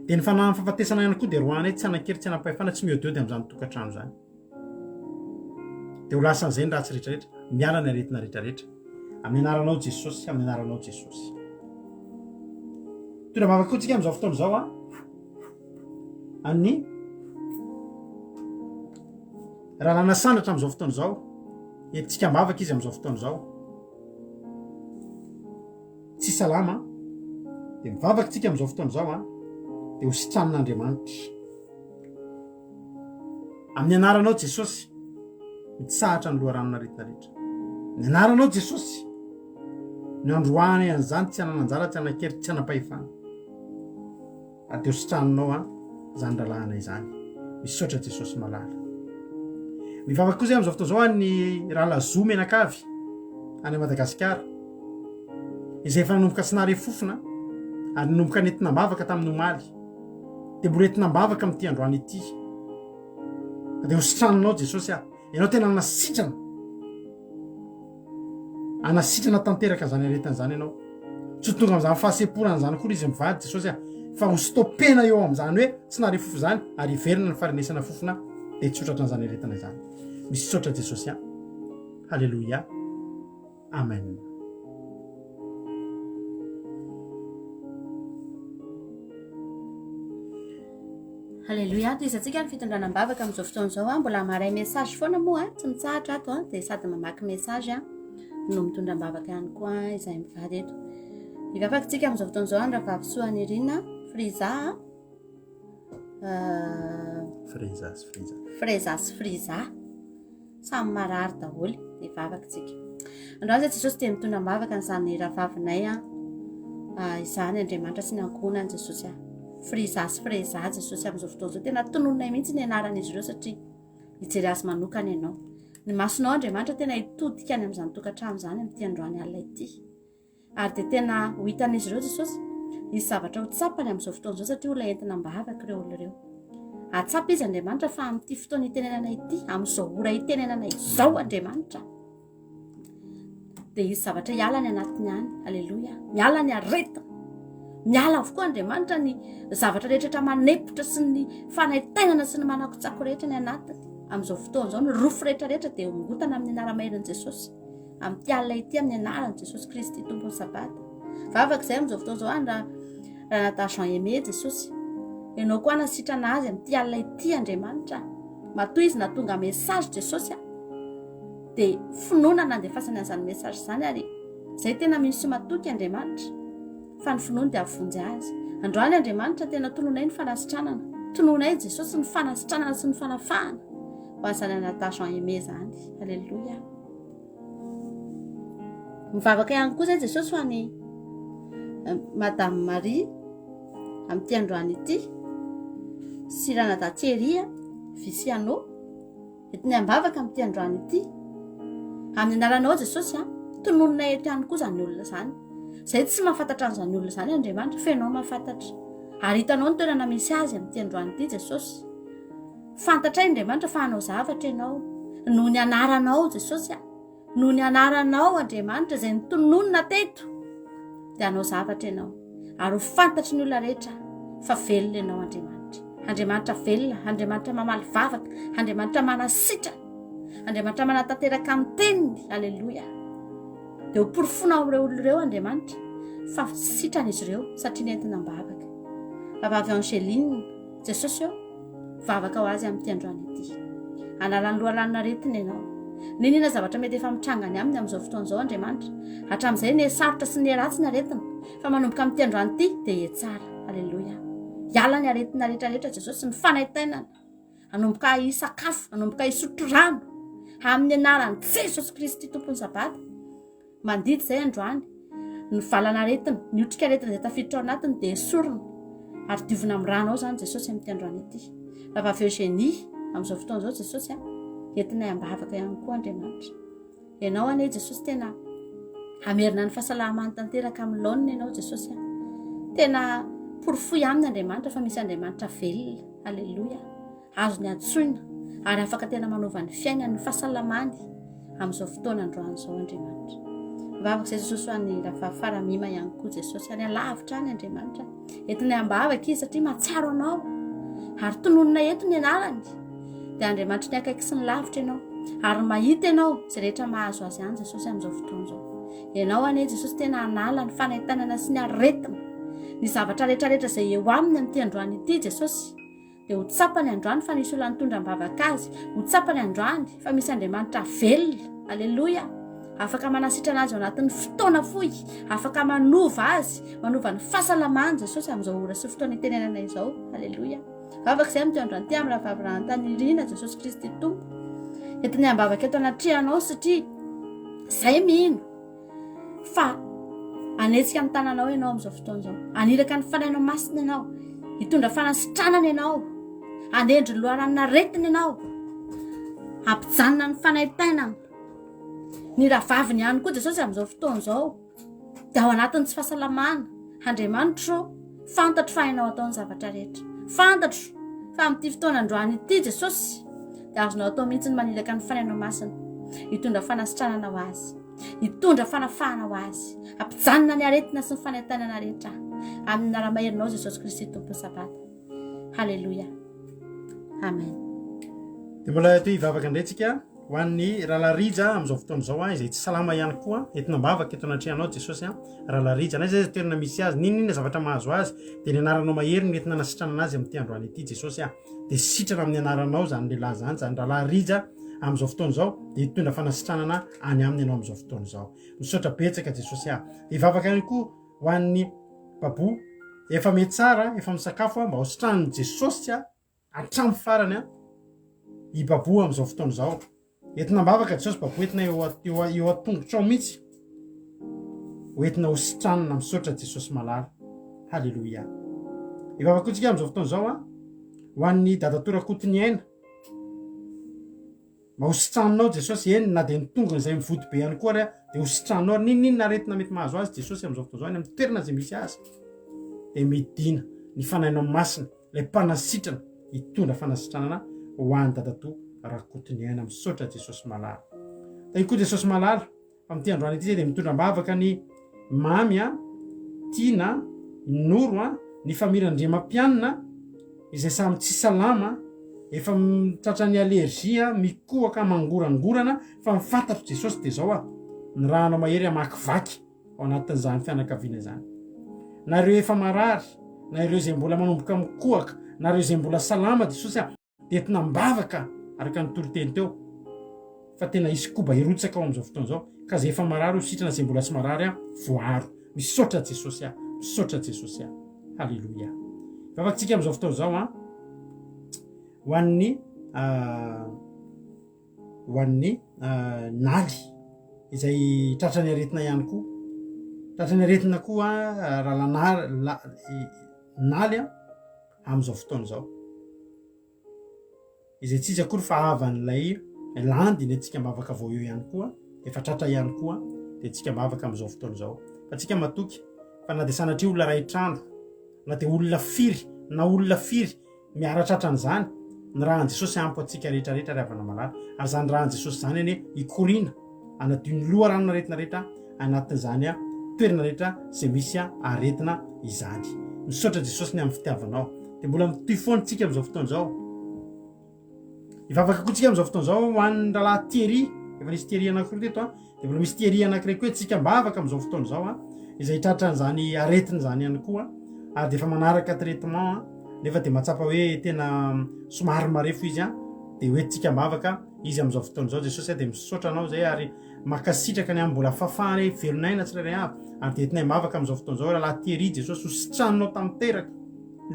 S1: Dia ny fanahin'ny fahafatesana ihany koa dia roahanay tsy hanan-kery tsy hanam-pahefana tsy mihodihody amin'izany tokantrano izany. Dia ho lasan'izay ny ratsy rehetra rehetra, miala ny aretina rehetra rehetra. Amin'ny anaranao Jesosy, amin'ny anaranao Jesosy. Mitondra vavaka koa tsika amin'izao fotoana izao a. An'ny Rahalana Sandratra amin'izao fotoana izao. Entintsika am-bavaka izy amin'izao fotoana izao. Tsy salama dia mivavaka tsika amin'izao fotoana izao a, dia ho sitranin'Andriamanitra. Amin'ny anaranao Jesosy, mitsahatra ny loharanon'aretina rehetra. Ny anaranao Jesosy, no androahanay an'izany tsy hanana anjara, tsy hanan-kery, tsy hanam-pahefana. Ary dia ho sitraninao an, izany ralahana izany. Misaotra Jesosy malala. Mivavaka koa zay amin'izao fotoana izao an'ny rahalahy Zo Menakavy any Madagasikara. Izay efa nanomboka tsy nahare fofona ary nanomboka nentina am-bavaka tamin'ny omaly. Dia mbola entina am-bavaka amin'ity androany ity. Dia ho sitraninao Jesosy ah. Ianao tena nasitrana. Hanasitrana tanteraka an'izany aretina izany ianao. Tsy ho tonga amin'izany fahasemporana izany akory izy mivady Jesosy a, fa ho stopena eo amin'izany hoe tsy nahare fofona izany ary hiverina ny faharenesana fofona dia tsy ho tratran'izany aretina izany. Misaotra Jesosy a. Haleloia. Amen.
S6: Alléluia, tohizantsika ny fitondrana am-bavaka amin'izao fotoana izao a, mbola maharay message foana moa a, tsy mitsahatra ato a, dia sady mamaky message a, no mitondra am-bavaka ihany koa izay mivady eto. Hivavaka tsika amin'izao fotoana izao ny rahavavy Soa Nirina, Friza a.
S5: Freza sy Friza.
S6: Freza sy Friza. Samy marary daholo, dia hivavaka tsika. Androany izay Jesosy dia mitondra am-bavaka an'izany rahavavinay a. Ah, izany Andriamanitra sy ny ankohonany Jesosy a. Friza sy Freza Jesosy amin'izao fotoana izao. Tena tonononay mihitsy ny anaran'izy ireo satria hijery azy manokana ianao. Ny masonao Andriamanitra tena hitodika any amin'izany tokantrano izany amin'ity androany alina ity. Ary dia tena ho hitan'izy ireo Jesosy, hisy zavatra ho tsapany amin'izao fotoana izao satria olona entina am-bavaka ireo olona ireo. Hahatsapa izy Andriamanitra fa amin'ity fotoana itenenana ity, amin'izao ora itenenana izao Andriamanitra, dia hisy zavatra hiala any anatiny any. Aleloia. Miala ny aretina. Miala avokoa Andriamanitra ny zavatra rehetra manepotra sy ny fanaintainana sy ny manakotsako rehetra ny anatiny. Amin'izao fotoana izao ny rofy rehetra rehetra dia hongotana amin'ny anara-maherin'i Jesosy. Amin'ity alina ity amin'ny anaran'i Jesosy Kristy Tompon'ny Sabata. Vavaka izay amin'izao fotoana izao any raha Ranadahy Jean Aimé Jesosy. Ianao koa hanasitrana azy amin'ity alina ity Andriamanitra. Matoa izy nahatonga message Jesosy a. Dia finoana nandefasany an'izany message izany ary izay tena mino sy matoky Andriamanitra fa ny finoany dia hahavonjy azy. Androany Andriamanitra tena tononay ny fanasitranana. Tononay Jesosy ny fanasitranana sy ny fanafahana ho an'izany Anadahy Jean Aimé izany. Alléluia. Mivavaka ihany koa zay Jesosy ho an'i eh, Madame Marie amin'ity androany ity sy Ranadahy Thierry Viciano entiny am-bavaka amin'ity androany ity. Amin'ny anaranao Jesosy a, tononina eto ihany koa izany olona izany. Izay tsy mahafantatra an'izany olona izany Andriamanitra, fa ianao mahafantatra. Ary hitanao ny toerana misy azy amin'ity androany ity Jesosy. Fantatray Andriamanitra fa hanao zavatra ianao. Noho ny anaranao Jesosy a. Noho ny anaranao Andriamanitra izay nitononina teto dia hanao zavatra ianao. Ary ho fantatry ny olona rehetra fa velona ianao Andriamanitra. Andriamanitra velona, Andriamanitra mamaly vavaka, Andriamanitra manasitrana, Andriamanitra manatanteraka ny teniny. Aleloia. Dia ho porofoina ao amin'ireo olona ireo Andriamanitra fa sitrana izy ireo satria nentina am-bavaka. Vavavy Angeline. Jesosy ô, vavaka ho azy amin'ity androany ity. Hanala ny loharanon'aretina ianao. N'inona zavatra mety efa mitranga any aminy amin'izao fotoana izao Andriamanitra. Hatramin'izay niha sarotra sy niha ratsy ny aretina, fa manomboka amin'ity androany ity dia hihatsara. Aleloia. Hiala ny aretina rehetra rehetra Jesosy, ny fanaintainana. Hanomboka hisakafo, hanomboka hisotro rano. Amin'ny anaran'i Jesosy Kristy Tompon'ny Sabata. Mandidy izay androany. Ny valan'aretina, ny otrikaretina izay tafiditra ao anatiny dia esorina ary diovina amin'ny rano ao izany Jesosy amin'ity androany ity. Rahavavy Eugénie, amin'izao fotoana izao Jesosy a, entinay am-bavaka ihany koa Andriamanitra. Ianao anie Jesosy tena hamerina ny fahasalamany tanteraka amin'ny laoniny ianao Jesosy a. Tena porofoy aminy Andriamanitra fa misy Andriamanitra velona. Aleloia. Azony antsoina ary afaka tena manova ny fiainany, ny fahasalamany amin'izao fotoana androany izao Andriamanitra. Mivavaka izay Jesosy ho an'ny rahavavy Faramima ihany koa Jesosy any alavitra any Andriamanitra. Entinay am-bavaka izy satria mahatsiaro anao ary tononina eto ny anarany. Dia Andriamanitry ny akaiky sy ny lavitra ianao ary mahita ianao izay rehetra mahazo azy any Jesosy amin'izao fotoana izao. Ianao anie Jesosy tena hanala ny fanaintainana sy ny aretina, ny zavatra rehetrarehetra izay eo aminy amin'ity androany ity Jesosy. Dia ho tsapany androany fa nisy olona nitondra am-bavaka azy. Ho tsapany androany fa misy Andriamanitra velona. Aleloia! Afaka manasitrana azy ao anatin'ny fotoana fohy. Afaka manova azy, manova ny fahasalamany Jesosy amin'izao ora sy fotoana itenenana izao. Aleloia! Vavaka izay amin'ity androany ity amin'ny rahavavy Rahantanirina Jesosy Kristy Tompo. Entiny am-bavaka eto anatrehanao satria izay mino. Fa hanetsika ny tananao ianao amin'izao fotoana izao. Haniraka ny fanahinao masina ianao. Hitondra fanasitranana ianao. Hanendry ny loharanon'aretina ianao. Hampijanona ny fanaintainana. Ny rahavaviny ihany koa Jesosy amin'izao fotoana izao dia ao anatin'ny tsy fahasalamana. Andriamanitro, fantatro fa hainao atao ny zavatra rehetra. Fantatro fa amin'ity fotoana androany ity Jesosy dia azonao atao mihitsy ny maniraka ny fanahinao masina hitondra fanasitranana ho azy. Hitondra fanafahana ho azy. Hampijanona ny aretina sy ny fanaintainana rehetra. Amin'ny anara-maherinao Jesosy Kristy Tompon'ny Sabata. Haleloia. Amen.
S1: Dia mbola toy hivavaka indray tsika ho an'ny Rahalahy Rija amin'izao fotoana izao izay tsy salama ihany koa entina am-bavaka eto anatrehanao Jesosy a Rahalahy Rija na aiza aiza toerana misy azy n'inon'inona zavatra mahazo azy dia ny anaranao mahery no entina anasitranana azy amin'ity androany ity Jesosy a dia sitrana amin'ny anaranao izany lehilahy izany izany Rahalahy Rija amin'izao fotoana izao dia hitondra fanasitranana any aminy ianao amin'izao fotoana izao. Misaotra betsaka Jesosy ah. Hivavaka ihany koa ho an'ny Babou efa mety tsara, efa misakafo ah, mba ho sitranin'i Jesosy ah, hatramin'ny farany ah, i Babou amin'izao fotoana izao. Entina am-bavaka Jesosy Babou, entina eo eo eo an-tongotrao mihitsy. Ho entina ho sitranina, misaotra Jesosy malala. Haleloia. Hivavaka koa tsika amin'izao fotoana izao ah, ho an'ny Dadatoa Rakotoniaina. Mba ho sitraninao Jesosy, eny na dia ny tongony izay mivoto be ihany koa ary dia ho sitraninao ary n'inon'inona aretina mety mahazo azy Jesosy amin'izao fotoana izao any amin'ny toerana izay misy azy dia midina ny fanahinao masina ilay mpanasitrana hitondra fanasitranana ho an'i dadatoa Rakotoniaina misaotra Jesosy malala. Tahio koa Jesosy malala. Amin'ity androany ity izay dia mitondra am-bavaka ny Mamy a, Tiana, Noro a, ny famille Randriamampianina izay samy tsy salama, efa tratran'ny allergie a, mikohaka, mangorangorana, fa ny fantatro Jesosy dia izao a, ny rano mahery hamakivaky ao anatin'izany fianakaviana izany. Na ireo efa marary, na ireo izay mbola manomboka mikohaka, na ireo izay mbola salama Jesosy a, dia entina am-bavaka araka ny toriteny teo fa tena hisy koba hirotsaka ao amin'izao fotoana izao ka izay efa marary ho sitrana izay mbola tsy marary an voaaro misaotra Jesosy ah misaotra Jesosy ah haleloia vavakintsika amin'izao fotoana izao an ho an'ny ah, ho an'ny ah, naly izay tratran'ny aretina ihany koa tratran'ny aretina koa ah, raha naly an amin'izao fotoana izao. Izay tsy iza akory fa havan'ilay landy ny antsika am-bavaka vao eo ihany koa, efa tratra ihany koa, dia antsika am-bavaka amin'izao fotoana izao. Fa antsika matoky fa na dia sanatria olona iray trano, na dia olona firy na olona firy miara-tratra an'izany, ny ràn'i Jesosy ampy ho antsika rehetra rehetra ry havana malala. Ary izany ràn'i Jesosy izany anie hikoriana hanadio ny loharanon'aretina rehetra anatin'izany toerana rehetra izay misy aretina izany. Misaotra Jesosy ny amin'ny fitiavanao. Dia mbola mitohy foana tsika amin'izao fotoana izao. Hivavaka koa tsika amin'izao fotoana izao ho an'ny rahalahy Thierry. Efa nisy Thierry anankiroa teto a. Dia mbola misy Thierry anankiray koa tsika am-bavaka amin'izao fotoana izao a. Izay tratran'izany aretina izany ihany koa. Ary dia efa manaraka traitement a. Nefa dia mahatsapa hoe tena somary marefo izy a. Dia hoe tsika am-bavaka izy amin'izao fotoana izao. Jesosy a dia misaotra anao izay ary Mankasitraka ny amin'ny mbola fahafahana e, velon'aina tsirairay avy, ary dia entinay am-bavaka amin'izao fotoana izao rahalahy Thierry Jesosy ho sitraninao tanteraka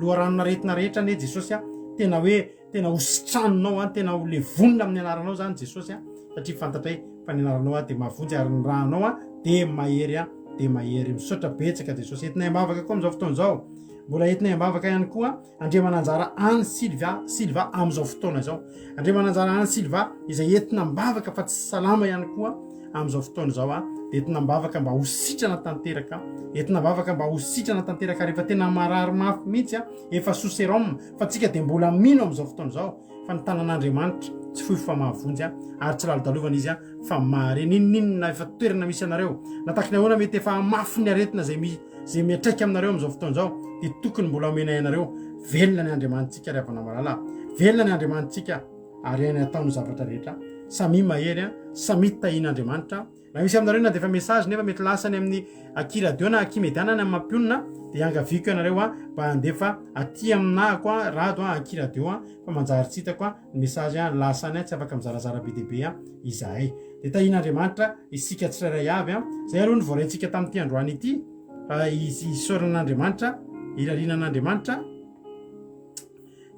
S1: loharanon'aretina rehetra anie Jesosy a, tena hoe tena ho sitraninao an, tena ho levonina amin'ny anaranao izany Jesosy a, satria fantatray fa ny anaranao a dia mahavonjy ary ny rànao a dia mahery a, dia mahery. Misaotra betsaka Jesosy. Entinay am-bavaka koa amin'izao fotoana izao. Mbola entinay am-bavaka ihany koa Andriamananjara Anne Silvia Silva amin'izao fotoana izao. Andriamananjara Anne Silva izay entina am-bavaka fa tsy salama ihany koa amin'izao fotoana izao a, dia entina am-bavaka mba ho sitrana tanteraka, entina am-bavaka mba ho sitrana tanteraka ary efa tena marary mafy mihitsy a, efa sous sérum, fa tsika dia mbola mino amin'izao fotoana izao fa ny tanan'Andriamanitra tsy fohy fa mahavonjy a, ary tsy lalodalovana izy a, fa mahare n'inon'inona efa toerana misy anareo, na taky ny ahoana mety efa hamafy ny aretina izay mi izay miantraika aminareo amin'izao fotoana izao dia tokony mbola omenay anareo velona ny Andriamanitsika ry havana malala velona ny Andriamanitsika ary hainy atao ny zavatra rehetra samia mahery a samia tahian'Andriamanitra na misy aminareo na defa message nefa mety lasa any amin'ny aky radio na aky media na any amin'ny mampionona dia iangaviako ianareo a mba handefa aty aminahako a rado a aky radio a fa manjary tsy hitako a ny message a lasa any a tsy afaka mizarazara be dia be a izahay Dia tahian'Andriamanitra isika tsirairay avy an. Izay aloha no voaraintsika tamin'ity androany ity. Fa isaorana an'Andriamanitra, irariana an'Andriamanitra,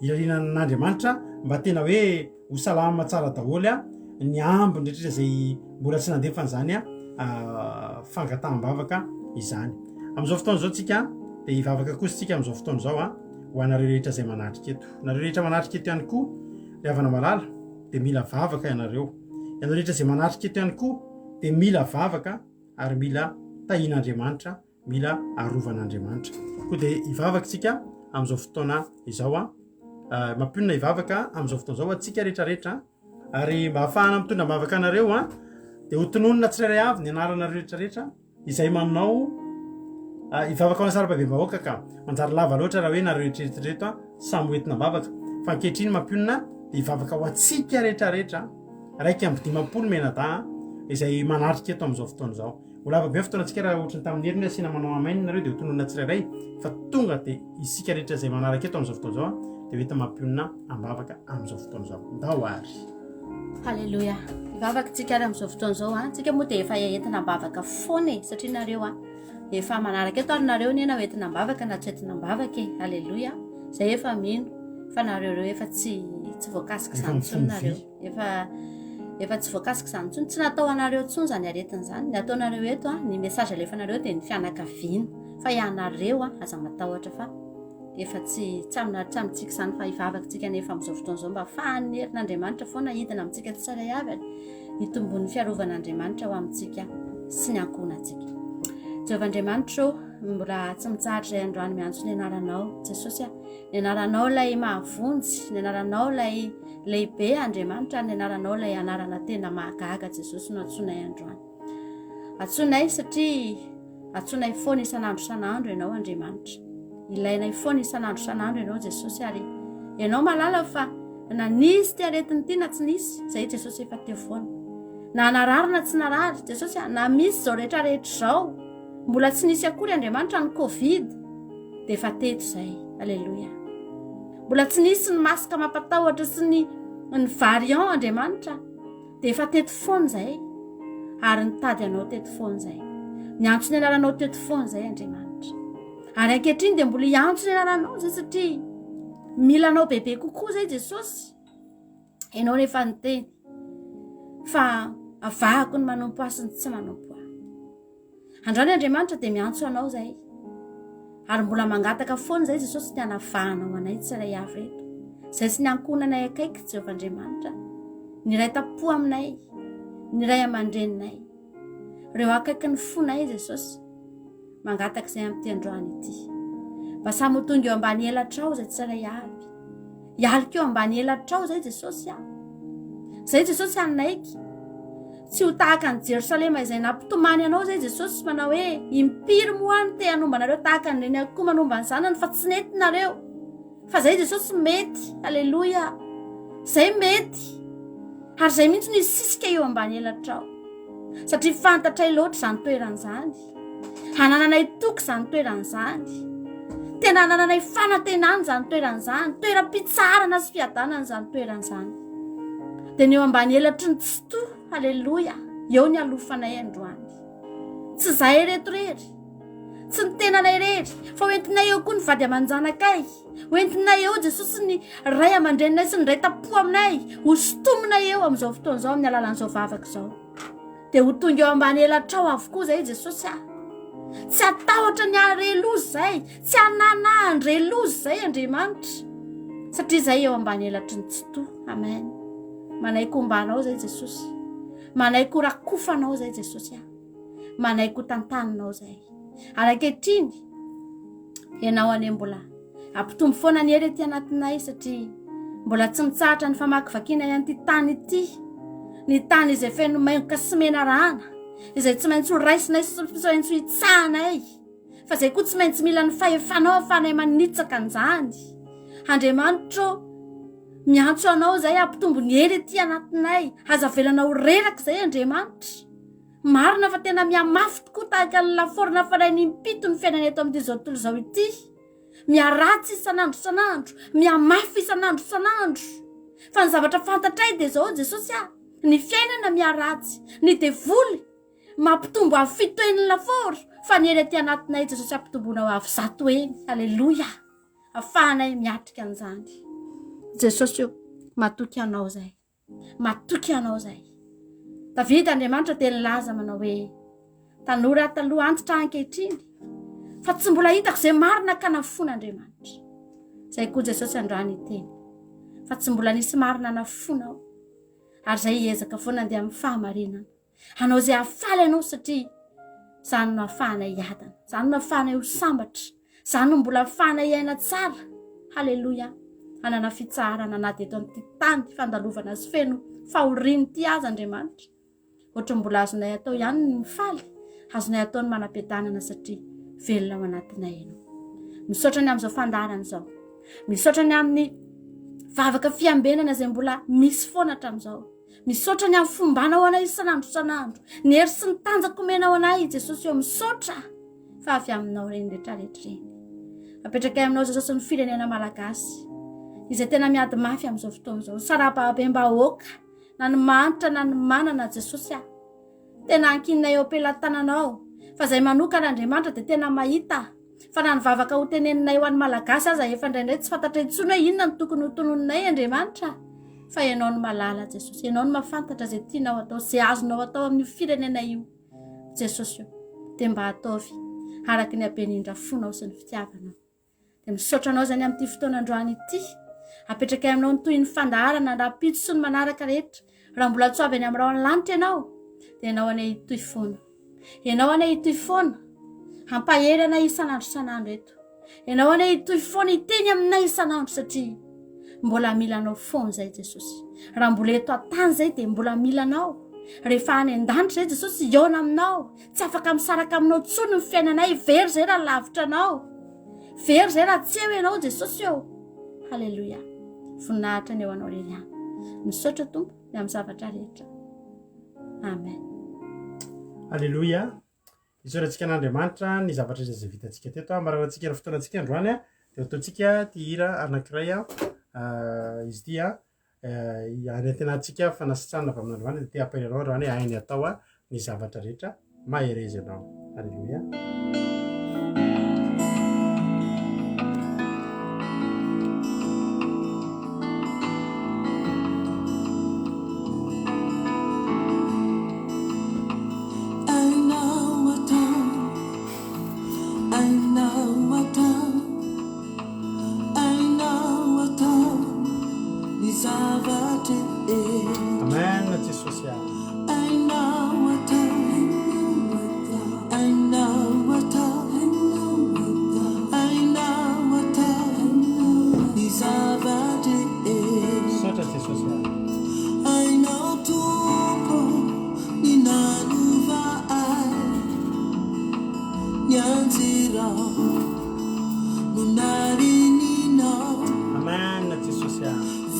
S1: irariana an'Andriamanitra mba tena hoe ho salama tsara daholo an, ny ambiny rehetra izay mbola tsy nandefa an'izany an fangataham-bavaka izany. Amin'izao fotoana izao tsika dia hivavaka kosa tsika amin'izao fotoana izao an, ho anareo rehetra izay manatrika eto. Nareo rehetra manatrika eto ihany koa, ry havana malala, dia mila vavaka ianareo. Ianao rehetra izay manatrika eto ihany koa dia mila vavaka ary mila tahian'Andriamanitra, mila arovan'Andriamanitra. Koa dia hivavaka isika amin'izao fotoana izao an. Ah, mampionona hivavaka amin'izao fotoana izao antsika rehetra rehetra ary mba hahafahana mitondra am-bavaka anareo an, dia ho tononina tsirairay avy ny anaranareo rehetra rehetra. Izay manao hivavaka ao an-sarababem-bahoaka ka manjary lava loatra raha hoe nareo eritrereto an, samy ho entina am-bavaka. Fa ankehitriny mampionona dia hivavaka ho antsika rehetra rehetra, 51 mianadahy izay manatrika eto amin'izao fotoana izao. Ho lava be ny fotoanantsika raha ohatry ny tamin'ny heriny hoe asiana manao amen nareo dia ho tononina tsirairay fa tonga dia isika rehetra izay manaraka eto amin'izao fotoana izao dia ho entina mampionona am-bavaka amin'izao fotoana izao. Ndao ary.
S6: Haleloia. Hivavaka tsika ary amin'izao fotoana izao an. Tsika moa dia efa entina am-bavaka foana e, satria nareo an efa manaraka eto ary nareo anie na ho entina am-bavaka na tsy entina am-bavaka e. Haleloia. Zay efa mino fa nareo ireo efa tsy tsy voakasika izany intsony nareo. Efa efa tsy voakasika izany intsony. Tsy natao anareo intsony izany aretina izany. Ny ataonareo eto an, ny message alefanareo dia ny fianakaviana. Fa ianareo an, aza matahotra fa. Efa tsy tsy amina tsy amintsika izany fa hivavaka tsika nefa amin'izao fotoana izao mba afahan'ny herin'Andriamanitra foana hidina amintsika tsirairay avy ary hitombon'ny fiarovan'Andriamanitra ho amintsika sy ny ankohonantsika. Jehovah Andriamanitra ô, mbola tsy mitsahatra izay androany miantso ny anaranao Jesosy a. Ny anaranao ilay mahavonjy, ny anaranao ilay lehibe Andriamanitra, ny anaranao ilay anarana tena mahagaga Jesosy no antsoinay androany. Antsoinay satria antsoinay foana isan'andro isan'andro ianao Andriamanitra. Ilainay foana isan'andro isan'andro ianao Jesosy ary ianao malala fa na nisy ity aretina ity na tsy nisy, izay Jesosy efa teo foana. Na narary na tsy narary, Jesosy na misy izao rehetra rehetra izao, mbola tsy nisy akory Andriamanitra ny Covid dia efa teto izay. Aleloia. Mbola tsy nisy ny masque mampatahotra sy ny ny variant Andriamanitra. Dia efa teto foana izay, ary nitady anao teto foana izay. Niantso ny anaranao teto foana izay Andriamanitra. Ary ankehitriny dia mbola hiantso ny anaranao izay satria mila anao bebe kokoa izay Jesosy. Ianao rehefa niteny fa avahako ny manompo ahy sy ny tsy manompo ahy. Androany Andriamanitra dia miantso anao izay. Ary mbola mangataka foana izay Jesosy ny hanavahanao anay tsiray avy reto. Izay sy ny ankohonanay akaiky Jehovah Andriamanitra. Ny iray tampo aminay, ny ray aman-dreninay. Ireo akaiky ny fonay Jesosy. Mangataka izay amin'ity androany ity. Mba samy ho tonga eo ambany elatrao izay tsiray avy. Hialoka eo ambany elatrao izay Jesosy a. Izay Jesosy hanaiky. Tsy ho tahaka an'i Jerosalema izay nampitomany anao izay Jesosy manao hoe impiry moa aho no te hanomba anareo tahaka ny reny akoho manomba ny zanany fa tsy nety nareo. Fa izay Jesosy mety. Aleloia. Izay mety. Ary izay mihitsy no hisisika eo ambany elatrao. Satria fantatray loatra izany toerana izany. Hanananay toky izany toerana izany. Tena hanananay fanantenana izany toerana izany. Toeram-pitsaharana sy fiadanana izany toerana izany. Dia ny eo ambany elatry ny Tsitoha, haleloia, eo ny alofanay androany. Tsy izahay ireto irery, tsy ny tenanay irery, fa hoentinay eo koa ny vady aman-janakay. Hoentinay eo Jesosy ny ray aman-dreninay sy ny ray tampo aminay, hosintominay eo amin'izao fotoana izao amin'ny alalan'izao vavaka izao. Dia ho tonga eo ambany elatrao avokoa izay Jesosy ah. Tsy hatahotra ny hare loza izay, tsy hanana handre loza izay Andriamanitra. Satria izay eo ambany elatry ny Tsitoha. Amen. Manaiky hombanao izay Jesosy. Manaiky ho rakofanao izay Jesosy ah. Manaiky ho tantaninao izay. Ary ankehitriny, ianao anie mbola Ampitombo foana ny hery aty anatinay satria mbola tsy mitsahatra ny famakivakiana an'ity tany ity. Ny tany izay feno maingoka sy menarana, izay tsy maintsy ho raisinay sy tsy maintsy ho hitsahanay. Fa izay koa tsy maintsy mila ny fahefanao ahafahanay manitsaka an'izany. Andriamanitro, miantso anao izay hampitombo ny hery aty anatinay. Aza avelana ho reraka izay Andriamanitra. Marina fa tena mihamafy tokoa tahaka ny lafaoro nafanaina impito ny fiainana eto amin'ity izao tontolo izao ity. Miharatsy isan'andro isan'andro, mihamafy isan'andro isan'andro. Fa ny zavatra fantatray dia izao Jesosy ah, ny fiainana miharatsy, ny devoly mampitombo avo fito heny ny lafaoro, fa ny hery aty anatinay Jesosy ampitomboinao avo zato heny. Aleloia! Afahanay miatrika an'izany. Jesosy ô, matoky anao izay. Matoky anao izay. Davida Andriamanitra dia nilaza manao hoe, Tanora aho taloha antitra aho ankehitriny, fa tsy mbola hitako izay marina ka nafoana Andriamanitra. Izay koa Jesosy androany hiteny, fa tsy mbola nisy marina nafoana aho, ary izay hiezaka foana andeha amin'ny fahamarinana. Hanao izay hahafaly anao satria izany no hahafahanay hiadana, izany no hahafahanay ho sambatra, izany no mbola hahafahanay hiaina tsara. Haleloia! Hanana fitsaharana na dia eto amin'ity tany fandalovana sy feno fahoriana ity aza Andriamanitra. Ohatran'ny mbola azonay atao ihany ny mifaly, azonay atao ny manam-piadanana satria velona ao anatinay ianao. Misaotra ny amin'izao fandaharana izao. Misaotra ny amin'ny vavaka fiambenana izay mbola misy foana hatramin'izao. Misaotra ny amin'ny fombanao anay isan'andro isan'andro. Ny hery sy ny tanjaka omenao anay Jesosy eo misaotra fa avy aminao ireny rehetra rehetra ireny. Apetrakay aminao Jesosy ny firenena malagasy izay tena miady mafy amin'izao fotoana izao. Sarababem-bahoaka na ny mahantra na ny manana Jesosy ah. Tena ankininay eo am-pelatananao fa izay manokana Andriamanitra dia tena mahita Fa na ny vavaka ho teneninay ho an'ny Malagasy aza efa indraindray tsy fantatra intsony hoe inona no tokony ho tononinay Andriamanitra fa Ianao no malala Jesosy, Ianao no mahafantatra izay tianao atao, izay azonao atao amin'io firenena io Jesosy o, dia mba ataovy araka ny haben'indra fonao sy ny fitiavanao. Dia misaotra anao izany amin'ity fotoana androany ity. Apetrakay aminao ny tohin'ny fandaharana rahampitso sy ny manaraka rehetra. Raha mbola tsy ho avy any amin'ny rahon'ny lanitra ianao, dia ianao anie hitohy foana. Ianao anie hitohy foana. Hampahery anay isan'andro isan'andro eto. Ianao anie hitohy foana hiteny aminay isan'andro satria mbola mila anao foana izay Jesosy. Raha mbola eto an-tany izay dia mbola mila anao. Rehefa any an-danitra izay Jesosy hihaona aminao. Tsy afaka misaraka aminao intsony ny fiainanay. Very izay raha lavitra anao. Very izay raha tsy eo ianao Jesosy ô. Haleloia. Voninahitra ny eo anao irery ihany. Misaotra Tompo ny amin'ny zavatra rehetra. Amen.
S1: Haleloia. Isaorantsika an'Andriamanitra ny zavatra izay izay vitantsika teto. Ambarantsika ny fotoanantsika androany dia ataontsika ity hira anankiray izy ity anantenantsika fanasitranana avy amin'Andriamanitra dia te hampahery anao androany hoe hainy atao ny zavatra rehetra. Mahereza ianao. Haleloia.
S3: Ainao atao, ainao atao, ainao atao ny zava-drehetra.
S1: Amen Jesosy a.
S3: Ainao atao, ainao atao, ainao atao ny zava-drehetra.
S1: Misaotra Jesosy a.
S3: Ainao Tompo ny nanova ahy, ny anjerao no narininao.
S1: Amen Jesosy a.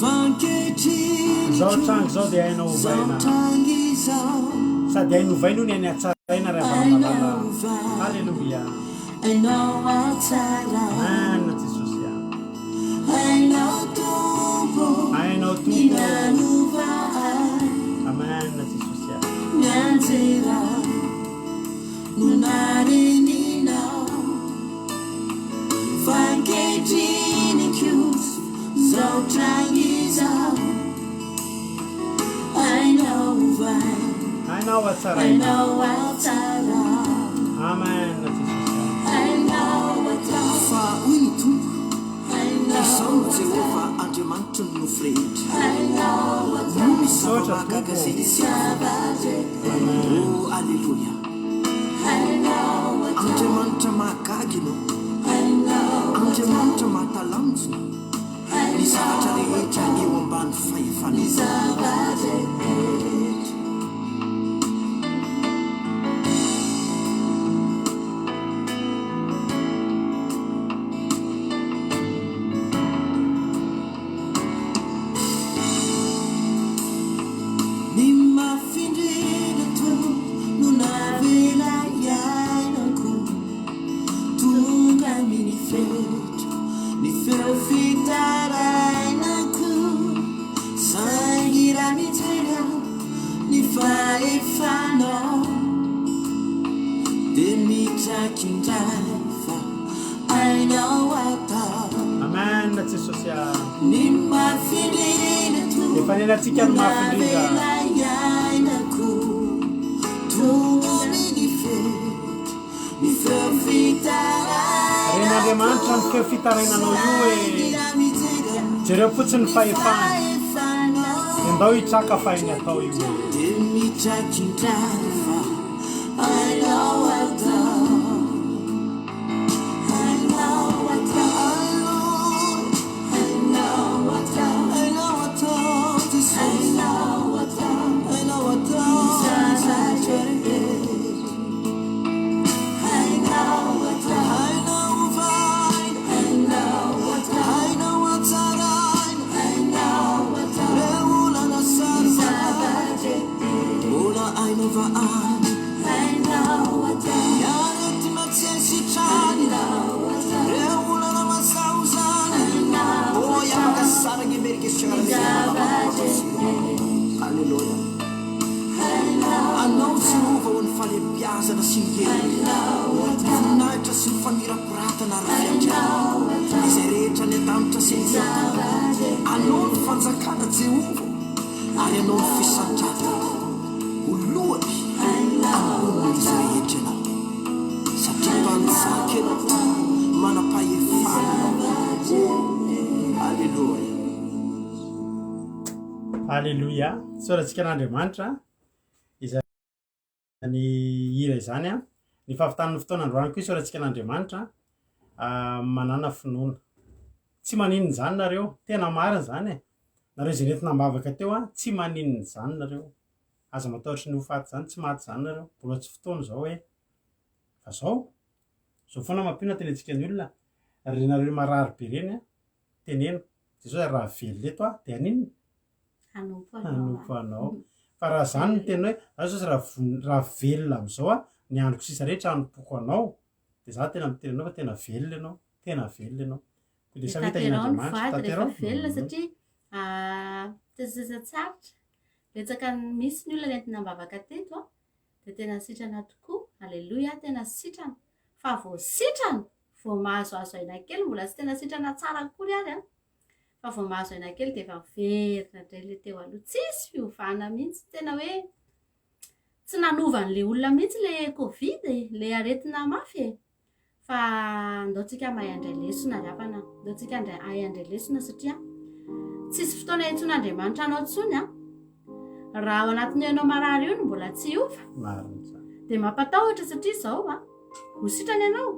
S3: Fa ankehitriny
S1: Izao
S3: koa
S1: tranga izao dia hainao
S3: izao
S1: ovaina.
S3: tranga izao.
S1: Sady hainy ovaina io ny hainy hatsaraina ry havana malala.
S3: Ainao ovaina,
S1: Haleloia.
S3: ainao hatsaraina.
S1: Amen Jesosy a.
S3: Ainao Tompo
S1: Hainao
S3: ny
S1: Tompo.
S3: nanova ahy.
S1: Amen Jesosy a.
S3: Ny anjerao no nareninao. Fa ankehitriny kosa izao tranga izao. Ainao ovaina,
S1: Hainao hatsaraina.
S3: ainao hatsaraina.
S1: Amen Jesosy a.
S3: Ainao atao.
S7: Fa hoy ny Tompo,
S3: Ainao
S7: Izaho no
S3: atao.
S7: Jehovah Andriamanitry ny nofo rehetra.
S3: Ainao atao.
S7: Moa misy
S1: Misaotra
S7: zava-mahagaga
S1: Tompo.
S7: izay tsy haiko?
S1: Amen.
S7: Oh, aleloia!
S3: Ainao atao.
S7: Andriamanitra mahagaga Ianao,
S3: Ainao atao.
S7: Andriamanitra mahatalanjona, ny zavatra
S3: Ainao
S7: rehetra
S3: atao.
S7: eo ambany
S3: Ny
S7: fahefanao.
S3: zava-drehetra.
S7: Ny mafy indrindra Tompo no navela hiainako, tonga amin'ny fetra ny feo fitarainako, saingy raha mijery aho ny fahefanao dia mitraky indray fa ainao atao.
S1: Amen Jesosy a.
S3: Ny mafy indrindra Tompo
S1: Efa niainantsika
S3: no
S1: ny mafy indrindra.
S3: navela hiainako, tonga amin'ny fetra ny feo fitarainako,
S1: Ren'Andriamanitra ny feo fitarainanao io
S3: saingy
S1: e.
S3: raha mijery aho
S1: Jereo fotsiny ny
S3: ny
S1: fahefany.
S3: fahefanao
S1: Dia ndao hitraka fa hainy atao io e.
S3: dia mitraky indray fa ainao atao, ainao atao, ainao atao,
S7: Ainao atao Jesosy,
S3: ainao atao
S7: ainao
S3: ny
S7: atao
S3: zava-drehetra. Ainao atao,
S7: Ainao ovaina,
S3: ainao atao,
S7: ainao hatsaraina,
S3: ainao atao
S7: reo olana
S3: ny
S7: saro-bahana,
S3: zava-drehetra.
S7: mbola hainao vahana.
S3: Ainao atao,
S7: Ny aretina tsy hay sitranina,
S3: ainao atao,
S7: reo olana masaozana.
S3: ainao
S7: Oh, afaka
S3: atao
S7: saragna emerika
S3: ny
S7: siagarana.
S3: zava-drehetra.
S7: Alléluia.
S3: Ainao
S7: Anao
S3: atao,
S7: Jehovah ho an'ny fahalehibiazana sy ny hery,
S3: ainao
S7: ny
S3: atao,
S7: voninahitra sy ny famirapiratana ary ny fiandrianana,
S3: ainao atao
S7: izay rehetra any an-danitra sy
S3: ny
S7: ety an-tany. Anao ny
S3: zava-drehetra.
S7: fanjakana Jehovah, ary anao ny
S3: Ainao
S7: fisandratana
S3: atao,
S7: ho lohany
S3: ainao
S7: ambonin'izy
S3: atao,
S7: rehetra ianao, satria mpanjaka
S3: ainao
S7: ianao,
S3: atao
S7: manam-pahefana
S3: ny
S7: ianao.
S1: Aleloia! Isaorantsika an'Andriamanitra izany hira izany an. Ny fahavitan'ny fotoana androany koa isaorantsika an'Andriamanitra manàna finoana. Tsy maninona izany nareo, tena marina izany e. Nareo izay nentina am-bavaka teo an, tsy maninona izany nareo. Aza matahotra ny ho faty izany, tsy maty izany nareo. Mbola tsy fotoana izao e. Fa zao, zao foana mampino tenentsika ny olona, ry nareo marary be ireny an, teneno, Jesosy ary raha velona eto aho dia haninona?
S6: Hanompo anao.
S1: Hanompo anao. Fa raha zany no tena hoe, za Jesosy raha von- raha velona amin'izao aho, ny androko sisa rehetra hanompoko anao, dia za tena miteny anao fa tena velona ianao, tena velona ianao. Koa dia
S6: Dia
S1: samia
S6: tanterao ny
S1: tahian'Andriamanitra,
S6: voady rehefa
S1: tanterao.
S6: velona
S1: Mhm.
S6: satria ah, tena tsy aritra. Betsaka ny misy ny olona nentina am-bavaka teto an, dia tena sitrana tokoa, aleloia, tena sitrana. Fa vao sitrana, vao mahazoazo aina kely, mbola tsy tena sitrana tsara akory ary an, fa vao mahazo aina kely dia efa miverina indray ilay teo aloha. Tsisy fiovana mihitsy, tena hoe tsy nanova an'ilay olona mihitsy ilay covid e, ilay aretina mafy e. Fa ndao tsika mahay handray lesona ry havana, ndao tsika handray hahay handray lesona satria tsisy fotoana iantsoan'Andriamanitra anao intsony an. Raha ao anatin'io ianao marary io no mbola tsy hiova,
S1: Marina izany.
S6: dia mampatahotra satria izao an, ho sitrana ianao,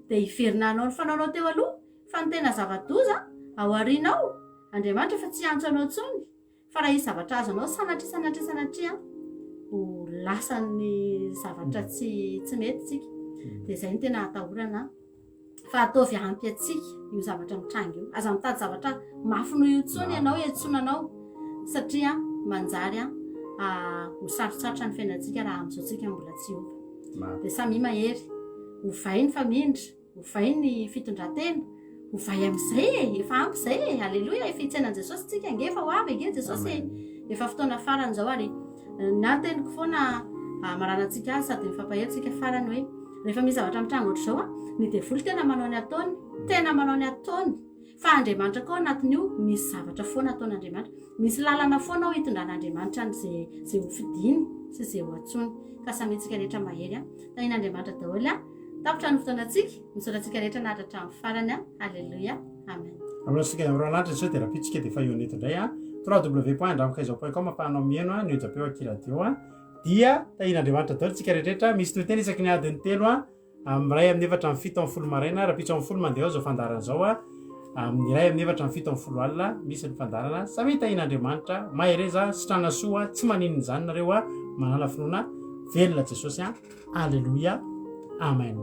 S6: dia hiverina hanao ny fanaonao teo aloha, fa ny tena zava-doza ao aoriana ao, Andriamanitra efa tsy hiantso anao intsony. Fa raha hisy zavatra azonao sanatria sanatria sanatria ho lasan'ny zavatra tsy tsy mety tsika. Dia izay no tena atahorana fa ataovy ampy antsika io zavatra mitranga io. Aza mitady zavatra mafy noho io intsony ianao iantsoana anao satria manjary ho sarotsarotra ny fiainantsika raha amin'izao tsika mbola tsy hiova. Dia samia mahery, ovay ny famindra. Ovay ny fitondran-tena, ovay amin'izay e, efa ampy izay e, aleloia, efa hitsaina an'i Jesosy tsika ange, efa ho avy ange Jesosy e, efa fotoana farany izao ary ny ahy teniko foana hamaranantsika azy sady mifampahery tsika farany hoe rehefa misy zavatra mitranga ohatr'izao a, ny devoly tena manao ny ataony, tena manao ny ataony. Fa Andriamanitra koa ao anatin'io misy zavatra foana ataon'Andriamanitra. Misy lalana foana ao hitondran'Andriamanitra an'izay izay ho fidiny sy izay ho antsoiny. Ka samia antsika rehetra mahery an. Tahian'Andriamanitra daholo an. Tapitra ny fotoanantsika. Misaotra antsika rehetra naharitra hatramin'ny farany an. Alléluia. Amen.
S1: Amintsika eo Roalanitra izao dia rahampitso dia efa eo eto indray an. www.andramokaiza.com afahanao mihaino an, ny onjam-peo aky radio an. Dia tahian'Andriamanitra daholo tsika rehetra. Misy toriteny isaky ny adiny telo an. Amin'ny iray amin'ny efatra amin'ny 17 maraina, rahampitso amin'ny folo mandeha ao izao fandaharana izao a. Amin'ny iray amin'ny efatra amin'ny 17 alina misy ny fandaharana. Samia tahian'Andriamanitra, mahereza, sitrana soa, tsy maninona izany nareo a. Manàna finoana, velona Jesosy a. Aleloia. Amen.